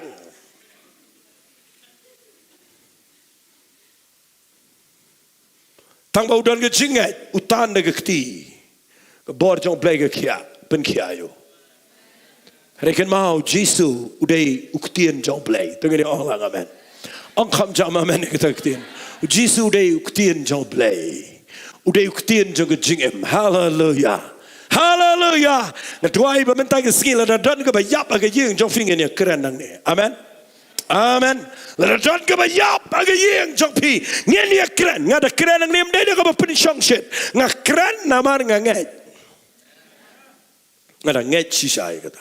Tang ba u don ka jingngeit, u tan da ka kti. Ka bor jong U Blei ka khia, pynkhiah ïa u. Hynrei kynmaw, u Jisu u dei u ktien jong U Blei. To ngin ïa ong lang amen. Ong kham jam amen ïa kata ka ktien. U Jisu u dei u ktien jong U Blei. U dei u ktien jong ka jingim. Haleluya. Haleluya. Nga duwai ba mynta ka sngi lada don kaba ïap ha ka ïing jong phi, ngin ïa kren nangne. Amen. Amen. Lada don kaba ïap ha ka ïing jong phi, ngin ïa kren. Nga da kren hangne ym dei da kaba pynshongshit. Nga kren namar nga ngeit. Nga da ngeit shisha ïa kata.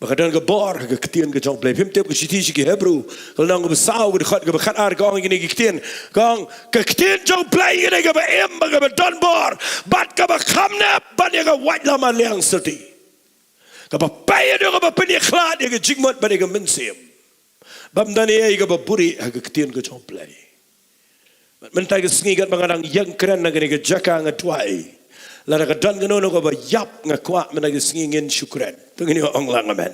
Ba ka don ka bor ha ka ktien ka jong U Blei. Phim tip ka shithi sha ki Hebru, ka lynnong kaba saw, ka dkhot kaba khatar, ka ong ïa kine ki ktien. Ka ong, ka ktien jong U Blei ka dei kaba im bad kaba don bor, bad kaba kham nep ban ïa ka waitlam ha liang syrti, kaba peit ïa ka, kaba pynïakhlad ïa ka jingmut bad ïa ka mynsiem. Bym don ei ei kaba buhrieh ha ka ktien ka jong U Blei. Mynta ka sngi katba nga dang ïeng kren na kane ka jaka nga duwai, lada ka don kano kano kaba ïap, nga kwah mynta ka sngi ngin shu kren. To ngin ong lang amen.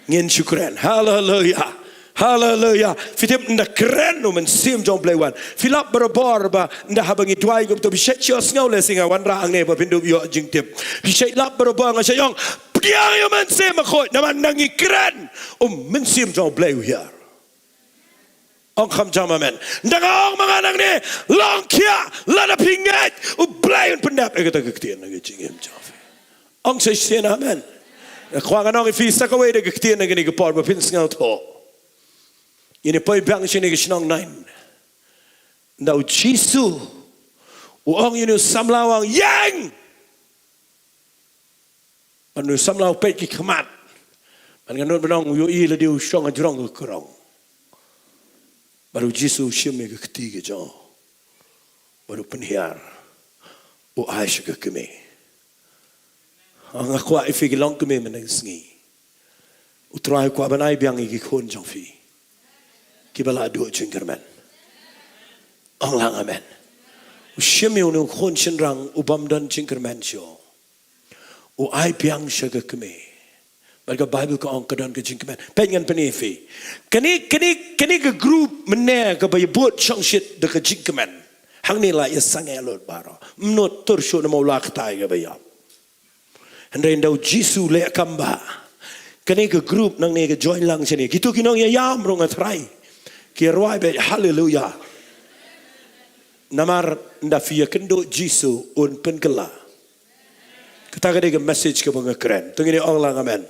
Ngin shu kren. Haleluya. Haleluya. Phi tip, ynda kren, U Mynsiem jong U Blei wan. Phi lap barabor ba ynda haba ngi duwai kumta, phi shait shu sngew lehse nga wanrah hangne ba phin dup ïoh jingtip. Phi shait lap barabor, nga shait ong, pdiang ïa U Mynsiem, khuid, namar ynda ngi kren, U Mynsiem jong U Blei u hiar. Ong kham jam amen. Ynda nga ong ma nga nangne, long khia, lada phi ngeit, U Blei un pyndep ïa kata ka ktien na ka jingim jong phi. Ong sa shisien amen. Nga kwah ngan ong ïa phi sa kawei da ka ktien na kane ka por ba phin sngewthuh. Ngin ïa poi biang sha kane ka shnong Nain. Ynda U Jisu u ong ïa une u samla, u ong, ïeng! Bad une u samla u peit ki khmat. Bad nga nud ban ong u ïohi lade u shong hajrong ka krong. Bad U Jisu u shim ïa ka kti ka jong u, bad u pynhiar, u ai sha ka kmie. Nga kwah ïa phi ki longkmie mynta ka sngi, U Trai u kwah ban ai biang ïa ki khun jong phi kiba la duh jingkyrmen. Ong lang amen. U shim ïa une u khun shynrang u bym don jingkyrmen shuh, u ai biang sha ka kmie. Bad ka Baibl ka ong ka don ka jingkmen. Peit, ngan pyni ïa phi. Kane, kane, kane ka group mynne kaba ïa bud shongshit da ka jingkmen, hangne la ïa sangeh lut baroh. Ym nud tur shuh namar u la ktai kaba ïap. Hynrei ynda U Jisu u leh kam ba, kane ka group nangne ka join lang shane. Kito ki nongïalam ruh, nga tharai ki rwai beit haleluya. Namar ynda phi ïakynduh Jisu, un pynkylla. Kata ka dei ka message kaba nga kren. To ngin ong lang amen.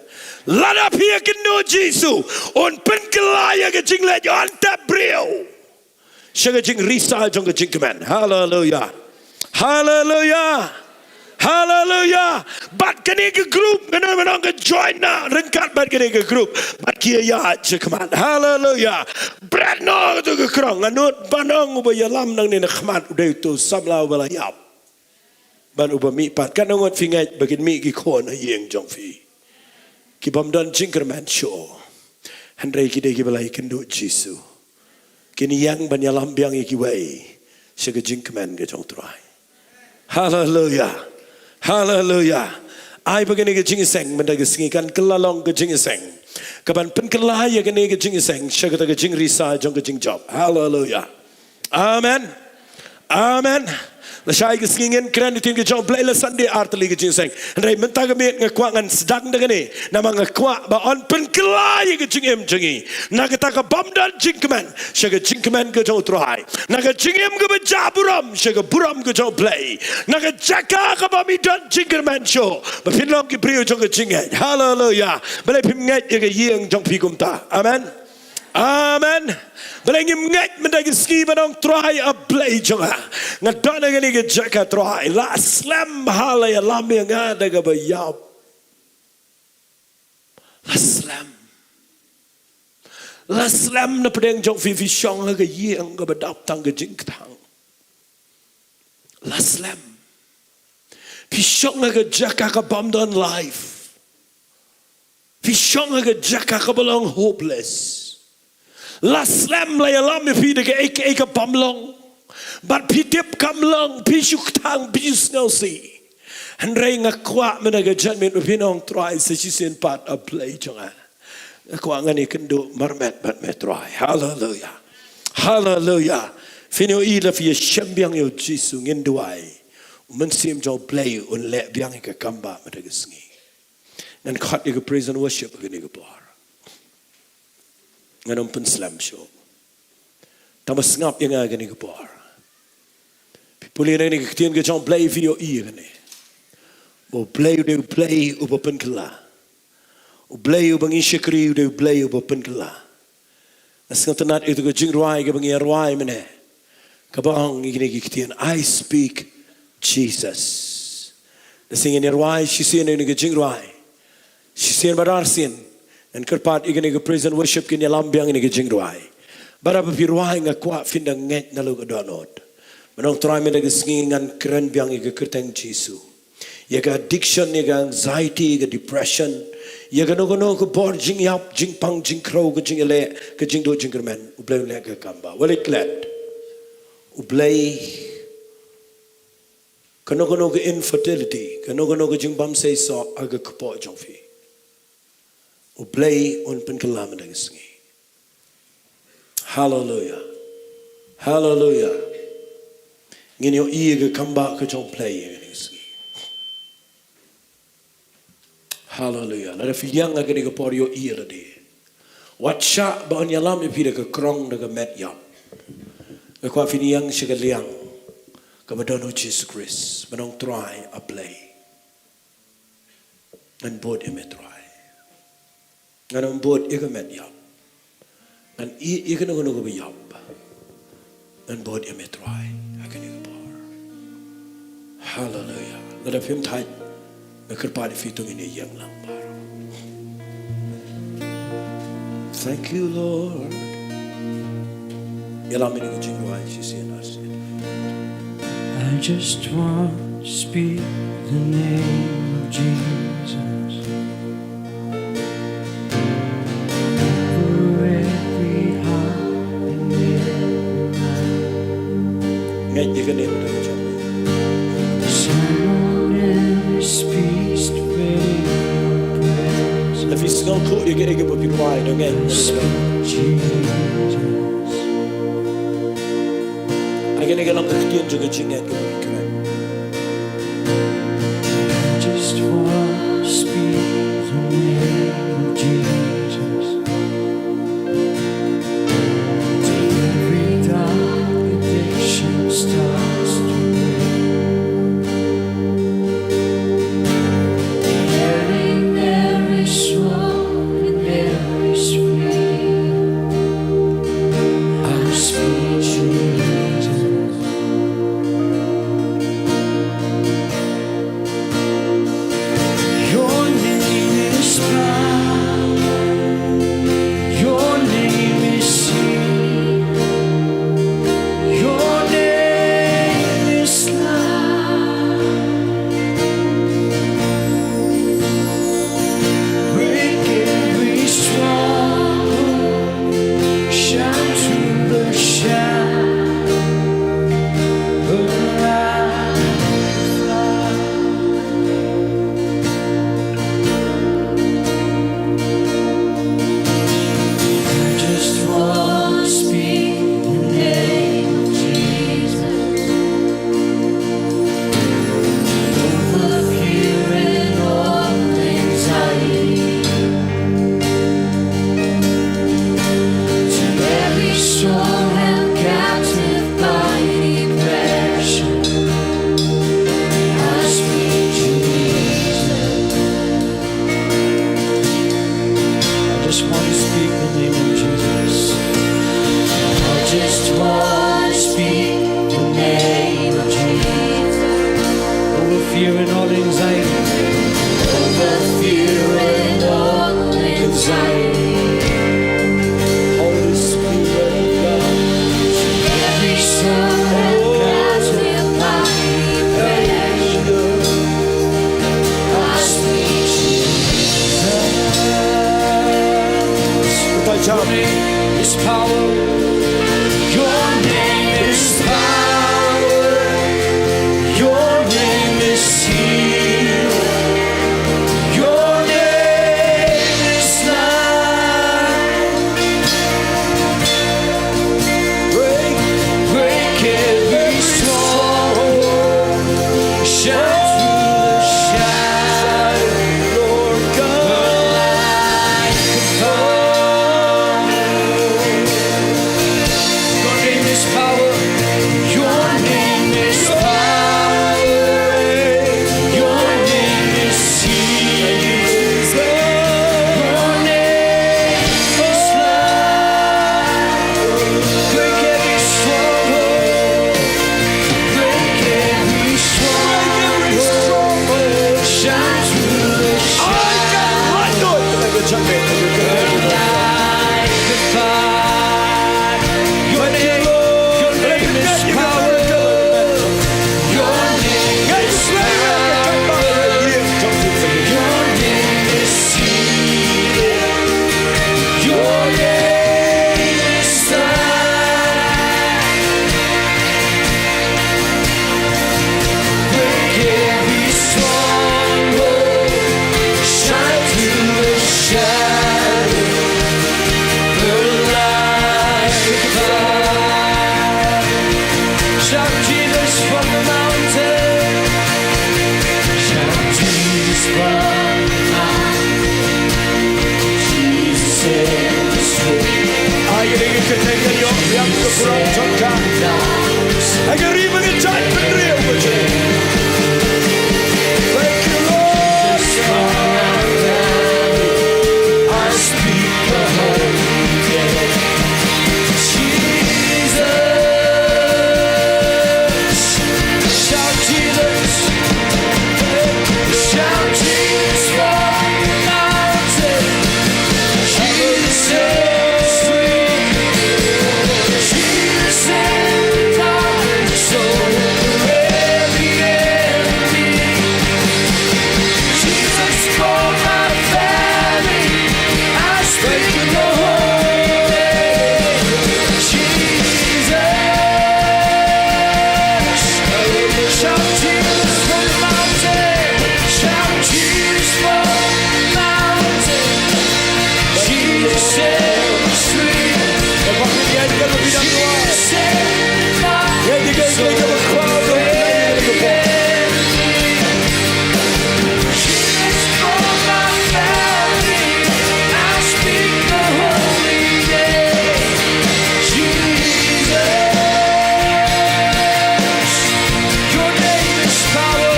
Lada phi ïakynduh Jisu, un pynkylla ïa ka jingleh, un tep briew sha ka jingrisa jong ka jingkmen. Haleluya. Haleluya. Haleluya. Bad kane ka group, mynno mynno ka join na ryngkat bad kane ka group, bad ki ïaid shakhmat. Haleluya. Bret noh kato ka krong. Nga nud ban ong uba ïalam nangne na khmat u dei uto u samla uba la ïap. Bad uba mihpat. Katno ngut phi ngeit ba kin mih ki khun ha ïing jong phi ki bym don jingkyrmen shuh? Hynrei ki dei kiba la ïakynduh Jisu. Kin ïeng ban ïalam biang ïa kiwei sha ka jingkmen ka jong U Trai. Haleluya. Haleluya. Ai ba kane ka jingïaseng mynta ka sngi kan kylla long ka jingïaseng kaban pynkylla ïa kane ka jingïaseng sha kata ka jingrisa jong ka jingjop. Haleluya. Amen. Amen. Lashai ka sngi ngin kren ïa ka ktien ka jong U Blei la Sunday, ar tylli ka jingïaseng. Hynrei mynta ka miet nga kwah ngan sdang da kane, namar nga kwah ba yn pynkylla ïa ka jingim jong ngi na kata ka bym don jingkmen sha ka jingkmen ka jong U Trai, na ka jingim kaba jah burom sha ka burom ka jong U Blei, na ka jaka kaba ym don jingkyrmen shuh, ba phin long ki briew jong ka jingngeit. Haleluya. Balei phim ngeit ïa ka ïing jong phi kumta? Amen. Amen. Balei ngim ngeit mynta ka sngi ban ong, Trai, A Blei jong nga, nga don ha kane ka jaka, Trai, la slem ha la ïalam ïa nga da kaba ïap. La slem. La slem na pdeng jong phi, phi shong ha ka ïing kaba dap tang ka jingkthang. La slem. Phi shong ha ka jaka ka bym don life. Phi shong ha ka jaka kaba long hopeless. La slem, la ïalam ïa phi da kaei kaei ka bym long. Bad phi tip kam long, phi shu kthang, phi shu sngewsih. Hynrei nga kwah mynta ka janmiet ba phin ong, Trai, sa shisien pat, A Blei jong nga, nga kwah ngan ïakynduh marmet bad me, Trai. Haleluya. Haleluya. Phin ïohi lada phi ïashem biang ïa U Jisu, ngin duwai, U Mynsiem jong U Blei un leh biang ïa ka kam ba mynta ka sngi. Ngan khot ïa ka praise and worship ha kane ka por. Ngan ym pynslem shuh. Tang ba sngap ïa nga ha kane ka por. Phi pule na kane ka ktien ka jong U Blei, phi ïohi ïa kane, ba U Blei u dei U Blei uba pynkylla. U Blei uba ngi shakri u dei U Blei uba pynkylla. Nga sngewtynnad ïa kito ki jingrwai kiba ngi ïa rwai mynne, kaba ong ïa kine ki ktien, "I speak Jesus." Lada shisien ngin ïa rwai shisien ïa kine ki jingrwai, shisien bad arsien ngan kyrpad ïa kine ki praise and worship kin ïalam biang ïa kine ki jingrwai. Bad haba phi rwai nga kwah phin da ngeit na la ka dohnud. Mynta Trai mynta ka sngi ngan kren biang ïa ka kyrteng Jisu. Ïa ka addiction, ïa ka anxiety, ïa ka depression, ïa kano kano ka bor jingïap, jingpang, jingkhrew, ka jingïaleh, ka jingduh jingkyrmen, U Blei un leh ka kam ba. Wat leit klet. U Blei, kano kano ka infertility, kano kano ka jingbymseisoh ha ka kpoh jong phi, U Blei un pynkylla mynta ka sngi. Haleluia. Haleluia. Ngin ïohi ïa ka kam ba ka jong U Blei ïa kane ka sngi. Haleluia. Lada phi ïeng ha kane ka por, ïohi ïa lade. Wat shah ba un ïalam ïa phi da ka krong, da ka met ïap. Nga kwah phin ïeng sha ka liang kaba don U Jisu Khrist. Mynta Trai, A Blei, ngan bud ïa me Trai. Ngan ym bud ïa ka met ïap. Ngan ïeh ïa kano kano kaba ïap. Ngan bud ïa me Trai ha kane ka por. Haleluia. Lada phim thait, nga kyrpad ïa phi to ngin ïa ïeng lang baroh. Thank you, Lord. Ïalam ïa kine ki jingrwai shisien arsien. I just want to speak the name of Jesus over every heart and every mind. Ngeit ïa kane mynta ka jong. Someone in this place to pray your prayers. Lada phi sngewthuh ïa kaei kaba phi rwai, to ngeit. Speak Jesus. Ha kane ka long ka ktien jong ka jingngeit kaba phi kren. Just wanna speak the name of Jesus. Till every dark addiction starts to break. Healing there is hope and there is freedom. I speak Jesus. Shout Jesus from the mountain. Shout Jesus from the mountain. Jesus in the street. Ai ka dei ka kyrteng ka ïoh ïa ka burom jong ka. Ai ka ri ba ngi jait bynriew ka jong. Thank you, Lord. I speak the holy name. Jesus. Shout Jesus. Shout Jesus from the mountain. Jesus is free. Jesus is Lord. So every enemy. Jesus for my family. I speak the holy name. Jesus. Shout Jesus from the mountain. Shout Jesus from the mountain. Jesus set free. Jesus set my soul free. Jesus for my family. I speak the holy name. Jesus. Your name is power.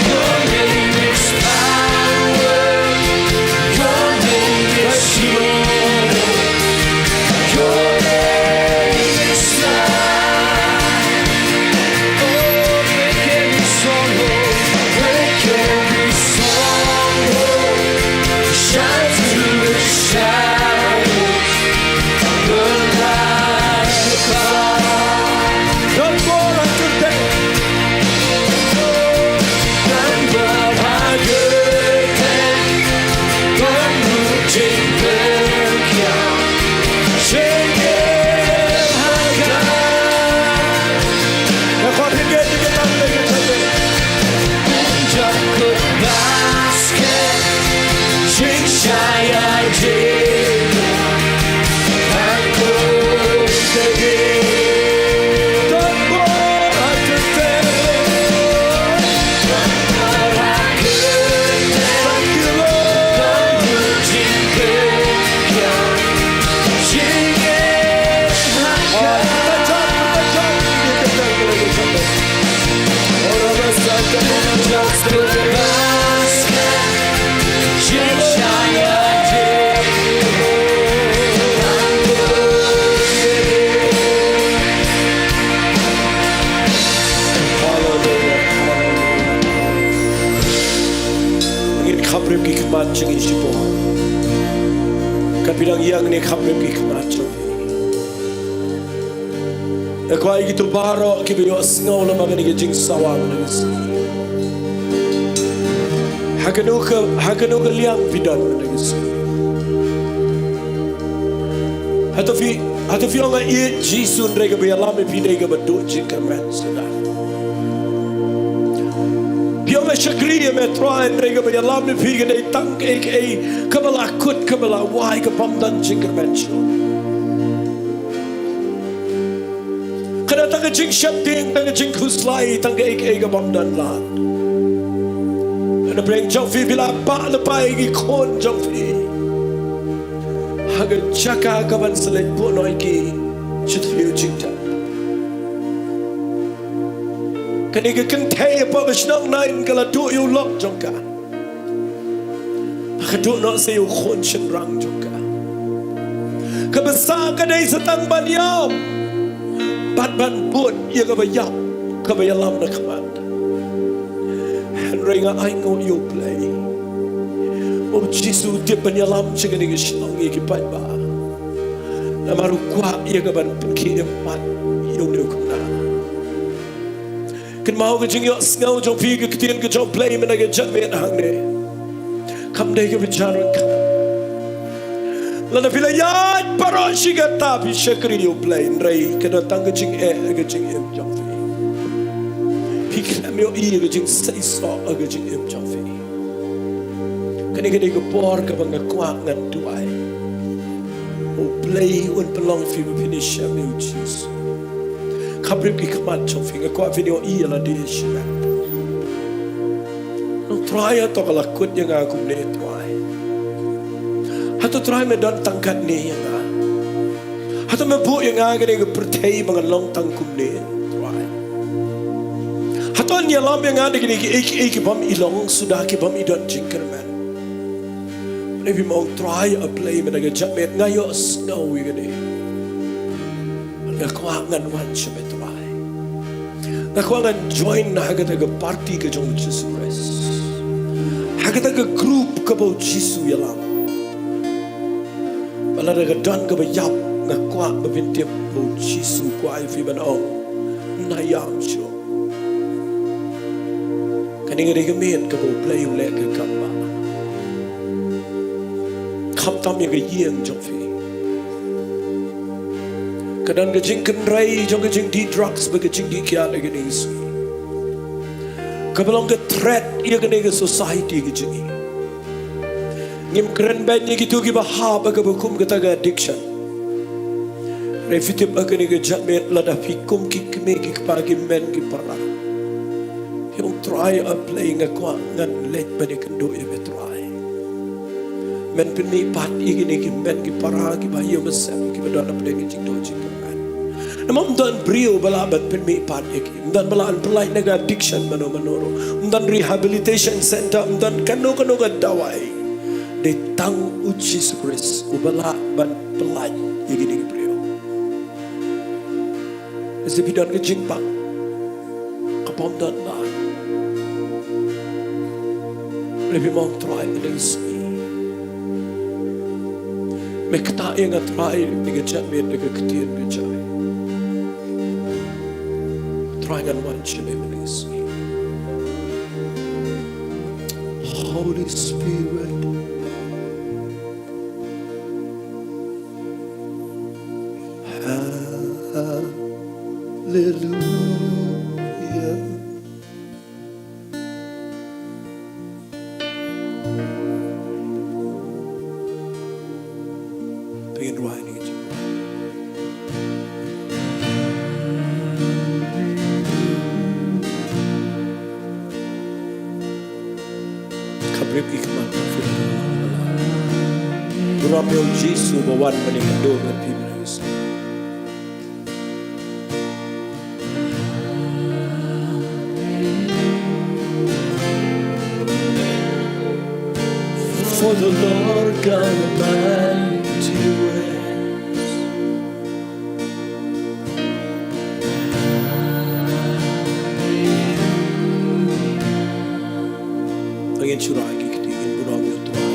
Your name is power. Your name is healing. Your name is life. Oh, break every stronghold. Break every stronghold. Shine through the shadows. Ngin khapbriew ki khmat jong ngi shibun. Katba dang ïa ngin khapbriew ki khmat jong ngi. Nga kwah ïa kito baroh kiba ïohsngew lem ha kane ka jingsawa mynta ka sngi. Ha kano ka, ha kano ka liang phi don mynta ka sngi. Hato phi, hato phi ong nga ïeit Jisu hynrei kaba ïalam ïa phi dei kaba duh jingkyrmen shisha. Phi ong nga shakri ïa me Trai hynrei kaba ïalam ïa phi ka dei tang kaei kaei kaba la kut kaba la wai ka bym don jingkyrmen shuh. Ka dei tang ka jingsheptieng, tang ka jingkhuslai, tang kaei kaei ka bym don lad. Hapdeng jong phi phi la pah lypa ïa ki khun jong phi ha ka jaka ka ban sa leit buh noh ïa ki sha thliew jingtep. Kane ka kynthei hapoh ka shnong Nain ka la duh ïa u lok jong ka. Ka duh noh sa ïa u khun shynrang jong ka. Kaba sah ka dei sa tang ban ïap bad ban bud ïa kaba ïap kaba ïalam na khmat. Hynrei nga ainguh ïa U Blei. U Jisu u tip ban ïalam sha kane ka shnong ïa ki paidbah. Namar u kwah ïa ka ban pynkhie ïa u mat ïa une u khynnah. Kynmaw ka jingïohsngew jong phi ka ktien ka jong U Blei mynta ka janmiet hangne. Kam dei kaba jar ryngkat. Lada phi la ïaid baroh shi katta phi shakri ïa U Blei hynrei ka don tang ka jingeh ha ka jingim jong phi. Phi khlem ïohi ïa ka jingseisoh ha ka jingim jong phi. Kane ka dei ka por kaba nga kwah ngan duwai. U Blei un pynlong phi ba phin ïashem ïa U Jisu. Khapriap ki khmat jong phi, nga kwah phin ïohi ïa lade shimet. Nong Trai, hato ka la kut ïa nga kumne Trai? Hato Trai me don tang katne ïa nga? Hato me buh ïa nga kane ka pyrthei ba ngan long tang kumne Trai? Hato ïalam ïa nga da kine kiei kiei ki bym i long suda ki bym i don jingkyrmen? Hynrei phim ong Trai A Blei mynta ka jingmut nga ïohsngew ïa kane. Nga kwah ngan wan sha me Trai. Nga kwah ngan join ha kata ka party ka jong u Jisu Khrist. Ha kata ka group kaba u Jisu u ïalam. Ba lada ka don kaba ïap nga kwah ba phin tip ba u Jisu u kwah ïa phi ban ong, na ïam shuh. Kane ka dei ka miet kaba U Blei u leh ka kam ba. Khamtam ïa ka ïing jong phi. Ka don ka jingkynrei jong ka jingdih drugs bad ka jingdih kiad ha kane ka sngi. Kaba long ka threat ïa kane ka society ka jong ngi. Ngim kren beiñ ïa kito kiba hap ha kaba kum kata ka addiction. Hynrei phi tip ha kane ka jingmut lada phi kum ki kmie ki kpa ki hynmen ki para. Phi ong Trai A Blei nga kwah ngan leit ban ïakynduh ïa me Trai. Men pynmih pat ïa kine ki hynmen ki para kiba ïoh ba sem kiba don hapdeng ka jingduh jingkyrmen. Namar ym don briew ba lah ban pynmih pat ïa ki. Ym don ba lah ban pyllait na ka addiction mano mano ruh. Ym don rehabilitation center, ym don kano kano ka dawai. Dei tang u Jisu Khrist uba lah ban pyllait ïa kine ki briew. Lehse phi don ka jingpang kaba ym don ba. Hynrei phim ong Trai mynta ka sngi. Me ktah ïa nga Trai, ïa ka jingmut, ïa ka ktien ka jai. Trai ngan wan sha me mynta ka sngi. Holy Spirit. Hallelujah. Phin rwai ni jingpang. Khapriap ki khmat. Burom ïa u Jisu ba wan ban ïakynduh bad phi mynta ka sngi. For the Lord God Almighty reigns. To ngin shu rwai ki kti, ngin burom ïa u Trai.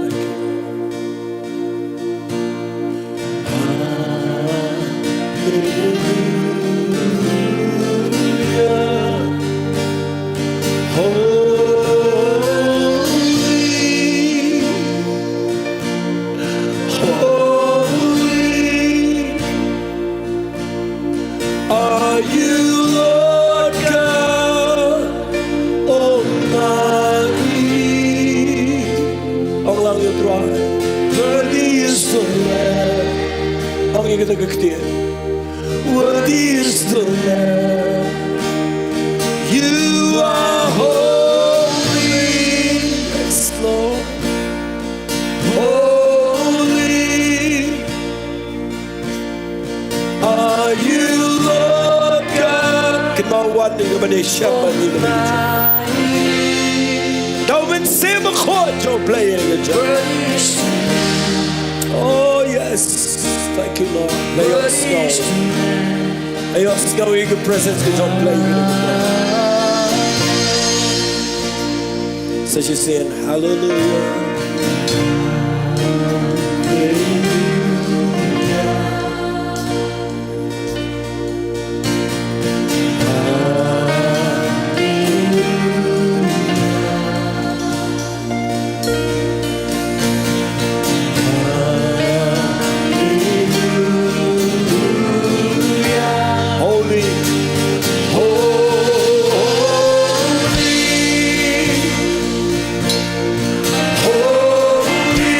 Thank you, Lord. Hallelujah. Holy, holy are you, Lord God Almighty. Ong lang ïa u Trai. Worthy is the Lamb. Ong ïa kata ka ktien. Worthy is the Lamb. You are holy. Yes, Lord. Holy are you, Lord God. Kynmaw wat ïa ka ban ïashem bad ngi. Da u Mynsiem Bakhuid jong U Blei ïa ka jingim. Oh yes. Thank you, Lord. Leit ïohsngew. Leit ïohsngew ïa ka presence ka jong U Blei. Sa shisien, hallelujah. Holy, holy, holy.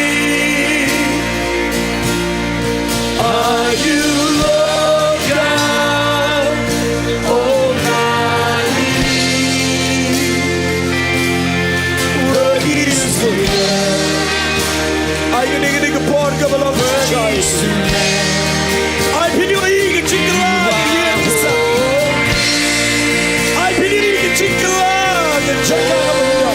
Ka por kaba long shai. Ai pynïohi ka jingkylla ka ïing ka sem. Ai pynïohi ka jingkylla ka jaka kaba bynta.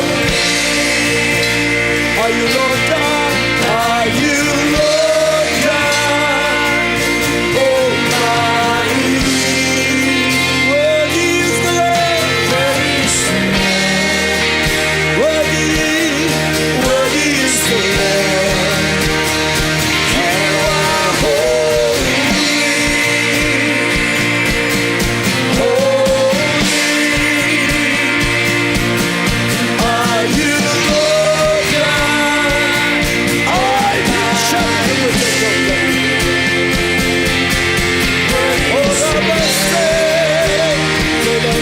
Are you Lord God? Are you Lord God Almighty? Worthy is the Lamb. Worthy is the Lamb. Worthy, worthy is the Lamb. You are holy, holy are you, Lord God. I worship you. Oh, Rabbi, Rabbi, Rabbi.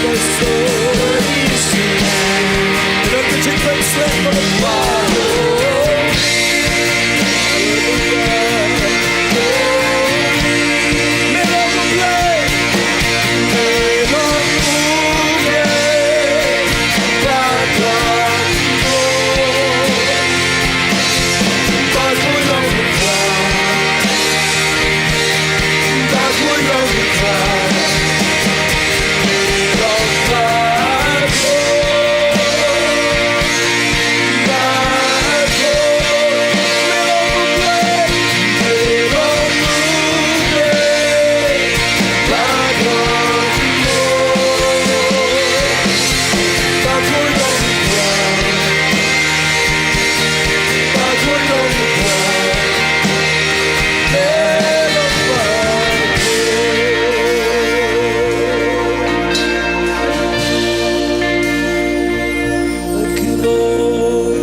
Thank you, Lord.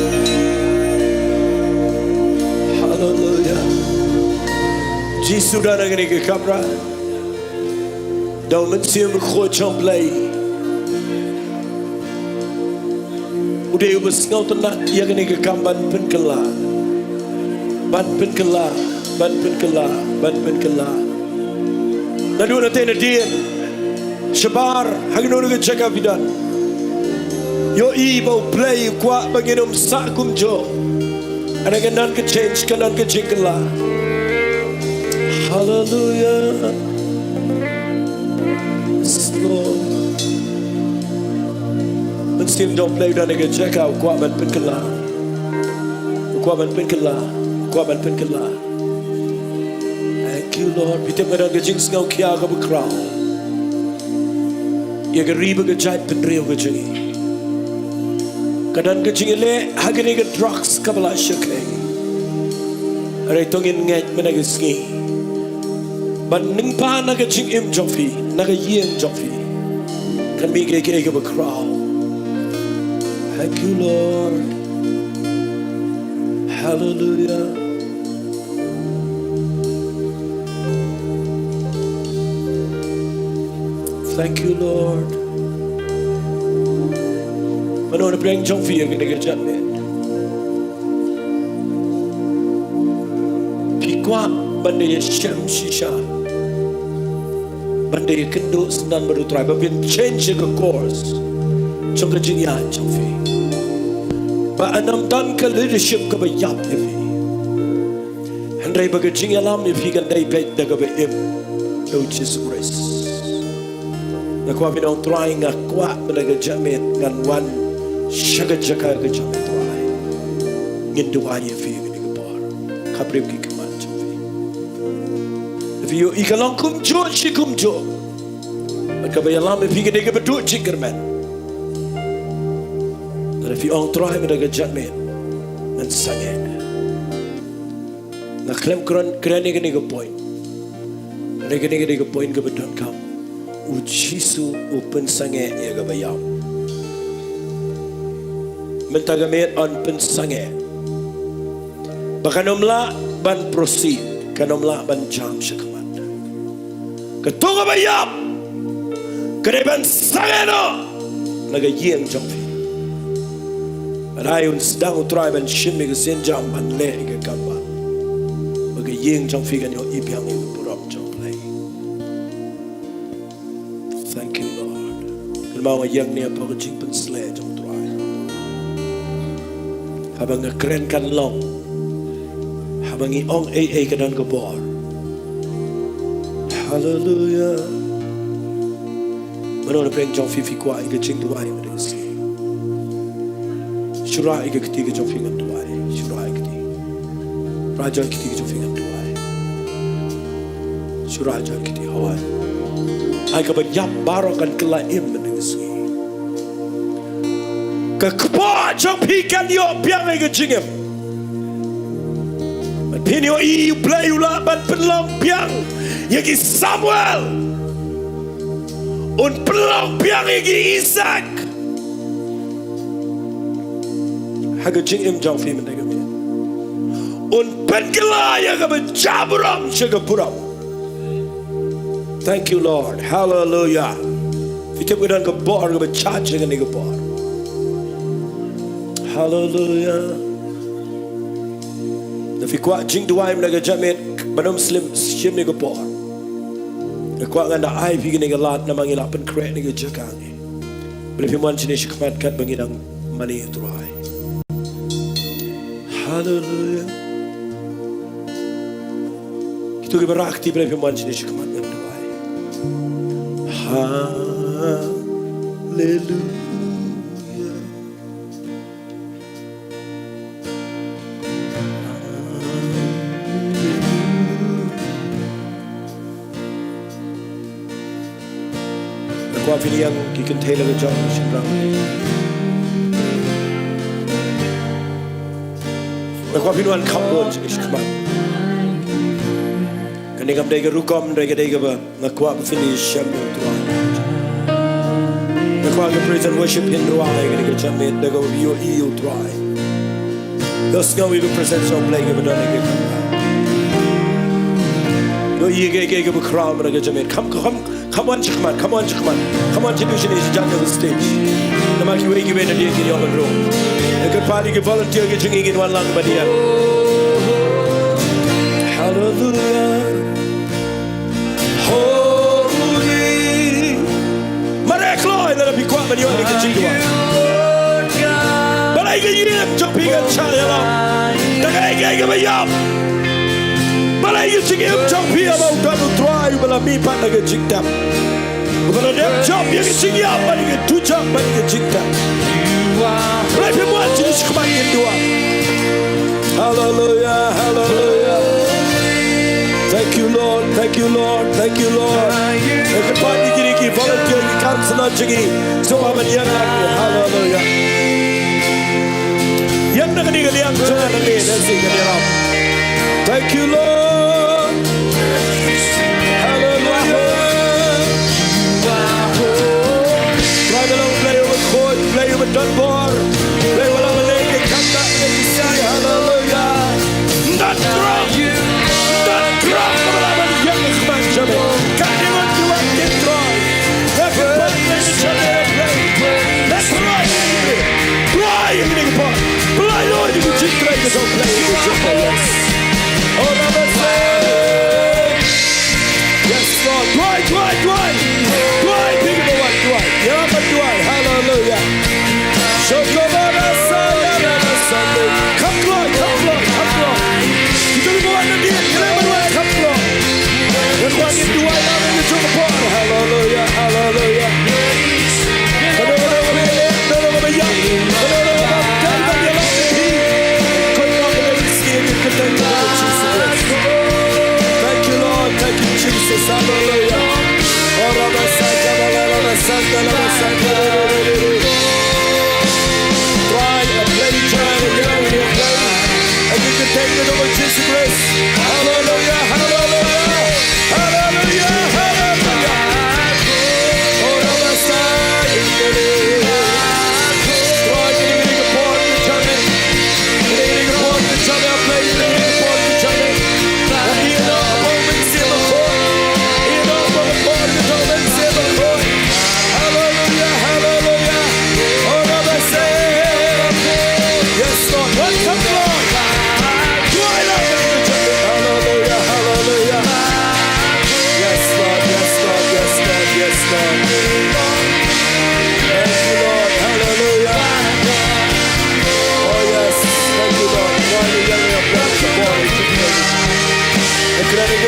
Hallelujah. Jisu, don ha kane ka kamra. Da u Mynsiem Bakhuid jong U Blei u dei uba sngewtynnat ïa kane ka kam ban pynkylla. Ban pynkylla, ban pynkylla, ban pynkylla. Naduh nangta nadien shabar ha kano kano ka jaka phi don, ïohi ba U Blei u kwah ba ngin ym sah kumjuh. Hynrei kan don ka change, kan don ka jingkylla. Hallelujah. Yes, Lord. Mynsiem jong U Blei u don ha ka jaka, u kwah ban pynkylla. U kwah ban pynkylla. U kwah ban pynkylla. Thank you, Lord. Phi tip, ka don ka jingsngewkhia kaba khraw ïa ka ri bad ka jaitbynriew ka jong ngi. Ka don ka jingïaleh ha kane ka drugs kaba la shakri. Hynrei to ngin ngeit mynta ka sngi ba lyngba na ka jingim jong phi, na ka ïing jong phi, kan mih kaei kaei kaba khraw. Thank you, Lord. Hallelujah. Thank you, Lord. Mano na pdeng jong phi ïa kane ka jingmut? Phi kwah ban da ïashem shisha, ban da ïakynduh syndon bad U Trai, ba phin change ïa ka course jong ka jingïaid jong phi, ba ym don ka leadership kaba ïap ïa phi. Hynrei ba ka jingïalam ïa phi kan dei beit da kaba im, da U Jisu Khrist. Nga kwah ban ong, Trai, nga kwah mynta ka jingmut ngan wan sha ka jaka ka jong me, Trai. Ngin duwai ïa phi ha kane ka por. Khapbriew ki khmat jong phi. Lada phi ïohi ka long kumjuh shi kumjuh, bad kaba ïalam ïa phi ka dei kaba duh jingkyrmen, lada phi ong, Trai, mynta ka jingmut ngan sangeh. Nga khlem kren, kren ïa kane ka point. Kane, kane, kane ka point kaba donkam. U Jisu u pynsangeh ïa kaba ïap. Mynta ka miet yn pynsangeh ba kan ym lah ban proceed, kan ym lah ban jam sha khmat. Kato kaba ïap ka dei ban sangeh noh na ka ïing jong phi. Bad ai un sdang U Trai ban shim ïa ka sienjam ban leh ïa ka kam, ba ka ïing jong phi kan ïohi biang ïa ka burom jong U Blei. Thank you, Lord. Kynmaw, nga ïeng hangne hapoh ka jingpynshlur jong U Trai. Haba nga kren kan long, haba Ma ngi ong ei ei ka don ka bor. Haleluya. Mano na pdeng jong phi phi kwah ïa ka jingduwai mynta ka sngi? Shu rah ïa ka kti ka jong phi ngan duwai. Shu rah ïa ka kti. Rah jong ka kti ka jong phi ngan duwai. Shu rah jong ka kti, hooid. Ai kaba ïap baroh kan kylla im mynta ka sngi. Ka kpoh jong phi kan ïoh biang ïa ka jingim. Bad phin ïohi U Blei u lah ban pynlong biang ïa ki Samuel. Un pynlong biang ïa ki Isaak ha ka jingim jong phi mynta ka miet. Un pynkylla ïa kaba jam burom sha ka burom. Thank you, Lord. Hallelujah. Phi tip ka don ka bor kaba charge ïa kane ka bor. Hallelujah. Lada phi kwah jingduwai mynta ka janmiet, ban ym slem shim ïa ka bor. Nga kwah ngan da ai phi kane ka lad namar ngi lah pynkhreh na ka jaka ngi. Balei phim wan shane shakhmat katba ngi dang mane ïa U Trai? Haleluya. Kito kiba rah kti, balei phim wan shane shakhmat ngan duwai? Haleluya. Nga kwah phin ïeng ki kynthei la ka jong shynrang. Nga kwah phin wan kham bun shi khmat. Kane kam dei ka rukom, dei ka dei kaba nga kwah ba phin ïashem ïa U Trai. Nga kwah ka praise and worship phin rwai kane ka janmiet da kaba ïohi ïa U Trai. Ka sngew ïa ka presence jong U Blei kaba don ha ka kamra. Ïohi ïa kaei kaei kaba khraw mynta ka janmiet. Kham, kham, kham wan shi khmat, kham wan shi khmat. Kham wan shane shane shi jaka stage. Namar kiwei kiwei na pdeng kin ïoh ban rung. Nga kyrpad ïa ki volunteer ki jong ngi kin wan lang ban ïeng. Hallelujah. Holy. Mareh kloi lada phi kwah ban ïoh ïa ka jingduwai. Balei ka ïing jong phi kan shah ïalam da kaei kaei kaba ïap? Balei ka jingim jong phi haba u don U Trai uba la mihpat na ka jingtep, uba la dep jop ïa ka jingïap bad ïa ka dujok bad ïa ka jingtep? Balei phim wan shane shi khmat kin duwai? Hallelujah, hallelujah. Thank you, Lord. Thank you, Lord. Thank you, Lord. Nga kyrpad ïa kine ki volunteer, ki counselor jong ngi, sngewbha ban ïeng lang. Hallelujah. Ïeng na kane ka liang jong nga nangne, nangne ka liang. Thank you, Lord. Hallelujah. Trai, me long Blei uba khuid, Blei uba don bor, Blei uba la leh ïa ki khamtam ïa ki sngi. Haleluya. Ym don drok, ym don drok kaba lah ban ïeng ha khmat jong me. Katne ngut ki wan, ki Trai. Everybody, let's shout out Blei. Let's pray. Pray in the name of God. Pray, Lord, you will just pray to God. Pray, you will just pray. Oh,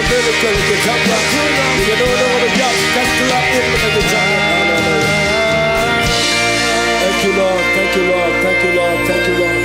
Miracle, you come back. You know, no, no, no, you can clap in with the jam. Thank you, Lord. Thank you, Lord. Thank you, Lord. Thank you, Lord.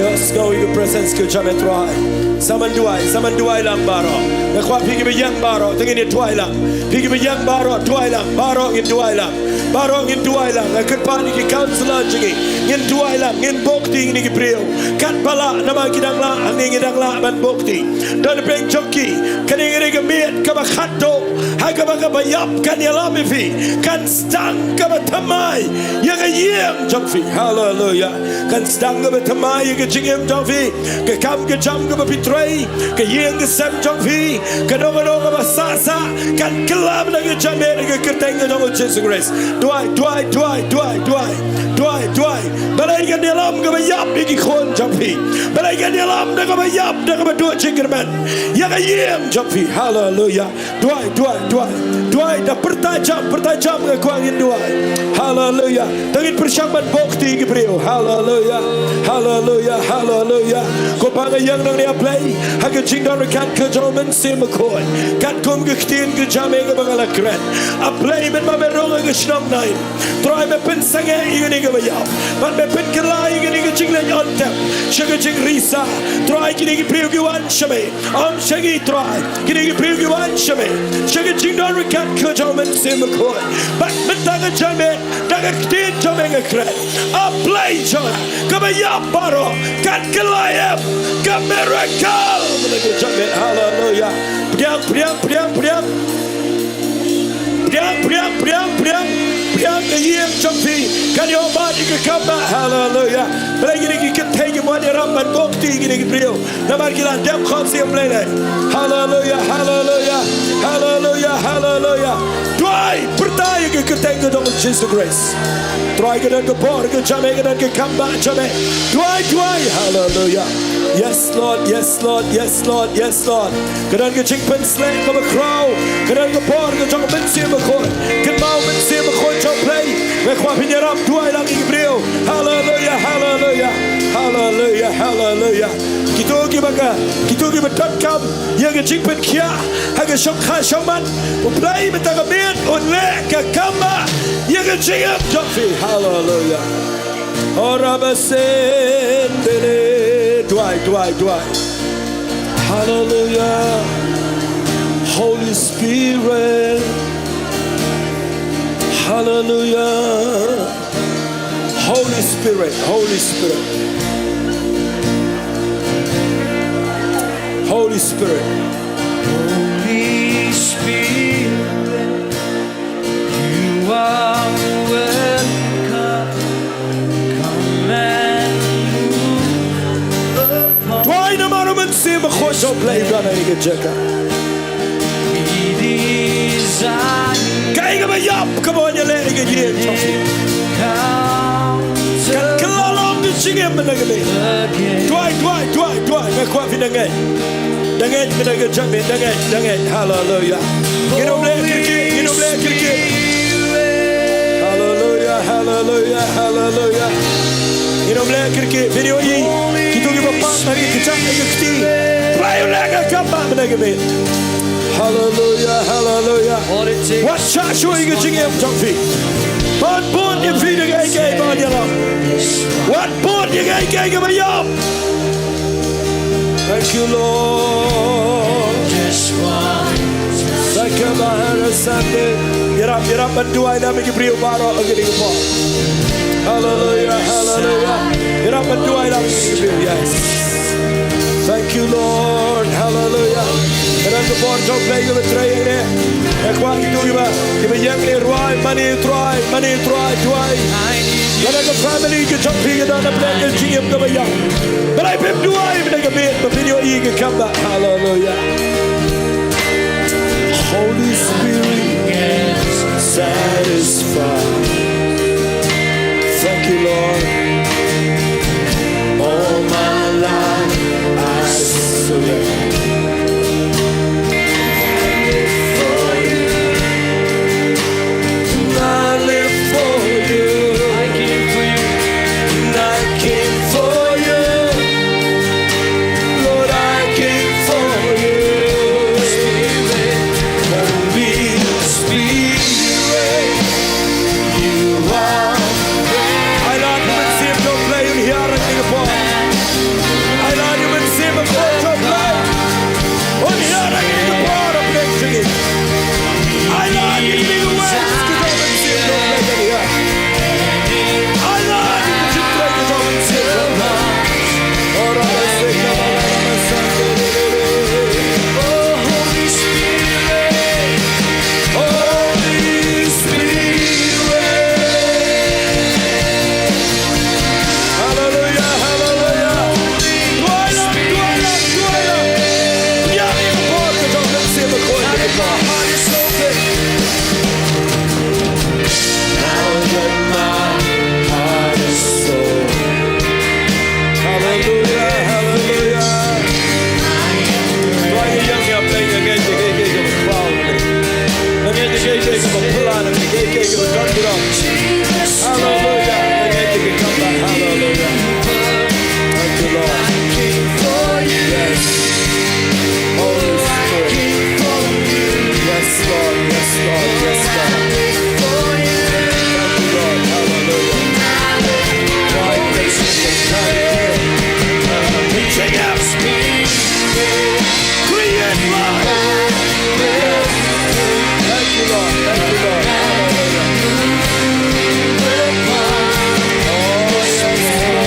Let's go in your presence, ke jam e Trai. Sa man duwai, sa man duwai lang baroh. Nga kwah phi kiba ïeng baroh, to ngin ïa duwai lang. Phi kiba ïeng baroh, duwai lang. Baroh ngin duwai lang. Baroh ngin duwai lang. Nga kyrpad ïa ki counselor jong ngi. Ngin duwai lang. Ngin buh kti ïa kine ki briew. Katba lah, namar ki dang lah, hangne ngi dang lah ban buh kti. Don pdeng jong ki, kane ka dei ka miet kaba khatduh, ha kaba kaba ïap kan ïalam ïa phi, kan sdang kaba thymmai ïa ka ïing jong phi. Haleluya. Kan sdang kaba thymmai ïa ka jingim jong phi, ka kam ka jam kaba phi trei, ka ïing ka sem jong phi, kano kano kaba sah sah, kan kylla na ka jingim ha ka kyrteng ka jong u Jisu Khrist. Duwai, duwai, duwai, duwai, duwai. Duwai, duwai. Balei kan ïalam kaba ïap ïa ki khun jong phi? Balei kan ïalam da kaba ïap, da kaba duh jingkyrmen ïa ka ïing jong phi? Haleluya. Duwai, duwai, duwai. Duwai da pyrta jam, pyrta jam, nga kwah ngin duwai. Haleluya. To ngin pyrshang ban buh kti ïa ki briew. Haleluya. Haleluya. Haleluya. Ko Pa, nga ïeng nangne, A Blei, ha ka jingdon ryngkat ka jong u Mynsiem Bakhuid, katkum ka ktien ka jam kaba nga la kren. A Blei, mynba me rung ha ka shnong Nain, Trai, me pynsangeh ïa kane kaba ïap. Bad me pynkylla ïa kane ka jingleh ïohtep sha ka jingrisa. Trai, kine ki briew ki wan sha me. Ym sha ngi, Trai. Kine ki briew ki wan sha me sha ka jingdon ryngkat ka jong u Mynsiem Bakhuid. Bad mynta ka jingmut, da ka ktien jong me nga kren, A Blei jong nga, kaba ïap baroh kan kylla ïa ka miracle. Haleluya. Pdiang, pdiang, pdiang, pdiang. Pdiang, pdiang, pdiang, pdiang. Pdiang, ka ïing jong phi kan ïoh bat ïa ka kambah. Haleluya. Balei kine ki kynthei kim wan ïarap ban buh kti ïa kine ki briew? Namar ki la dep khot ïa U Blei lei. Haleluya, haleluya, haleluya, haleluya. Duwai, pyrta ïa ka kyrteng ka jong u Jisu Khrist. Trai, ka don ka bor ka jam, ka don ka kambah jam. Duwai, duwai, haleluya. Yes, Lord, yes, Lord, yes, Lord, yes, Lord. Ka don ka jingpynsleh kaba khraw. Ka don ka bor ka jong u Mynsiem Bakhuid. Kynmaw u Mynsiem Bakhuid jong U Blei. Nga kwah phin ïarap duwai lang ïa ki briew. Haleluya, haleluya, haleluya, haleluya. Kito kiba ka, kito kiba donkam ïa ka jingpynkhiah ha ka shongkha shongman, U Blei mynta ka miet un leh ka kambah ïa ka jingim jong phi. Haleluya. Ora basendele. Duwai, duwai, duwai. Haleluya. Holy Spirit. Haleluya. Holy Spirit, Holy Spirit. Holy Spirit. Holy Spirit, you are welcome. Come and move upon. Duwai namar u Mynsiem Bakhuid jong U Blei uba don ha kane ka jaka. We desire. Kaei kaba ïap kaba wan ïaleh ha ka jingim jong phi. Kan kylla lam ka jingim mynta ka miet. Duwai, duwai, duwai, duwai. Nga kwah phin da ngeit. Da ngeit mynta ka jingim, da ngeit, da ngeit. Haleluya. Ngin ym leh kyrkieh, ngin ym leh kyrkieh. Haleluya, haleluya, haleluya. Ngin ym leh kyrkieh, phin ïohi kito kiba pang ha ki kjat ha ki kti. Trai u leh ka kambah mynta ka miet. Haleluya, haleluya. Wat shah shuh ïa ka jingim jong phi. Wat bud ïa phi da kaei kaei ba ïalam. Wat bud ïa kaei kaei kaba ïap. Thank you, Lord. Thank you, Lord. Ïarap, ïarap ban duwai na me ki briew baroh ha kane ka por. Haleluya, haleluya. Ïarap ban duwai na me ki briew. Yes. Thank you, Lord. Haleluya. Ka don ka bor jong U Blei kaba trei hangne. Nga kwah kito kiba, kiba ïeng ne rwai, mane Trai, mane Trai, duwai. Lada ka family ka jong phi ka don hapdeng ka jingim kaba ïap, balei phim duwai mynta ka miet ba phin ïohi ka kambah. Haleluya. Holy Spirit, satisfy. Thank you, Lord. All my life I surrender. I live for you. I live for you. I came for you. And I came for you. Lord, I came for you. Thank you, Lord. Thank you, Lord. Hallelujah. Oh, yes, Lord.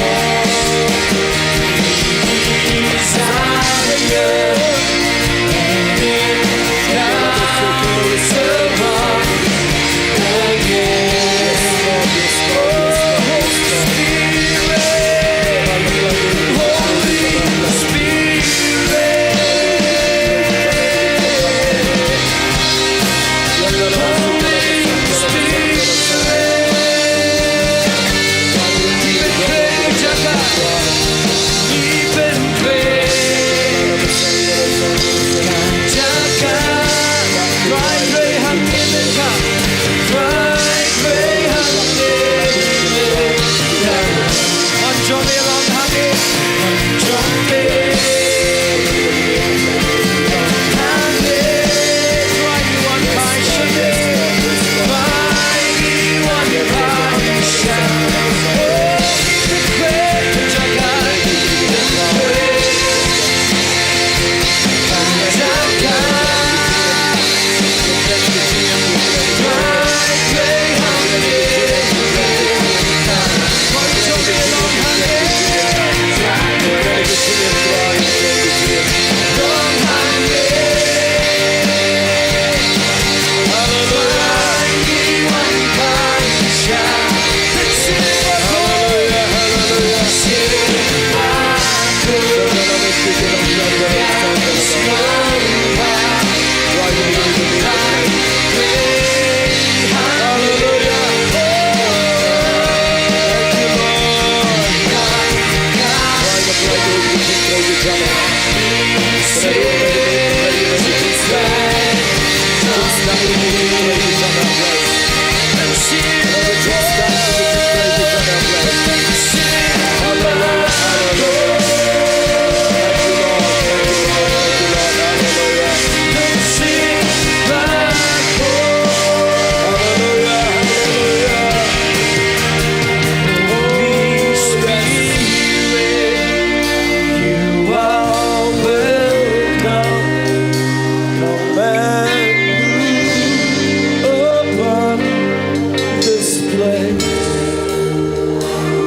This place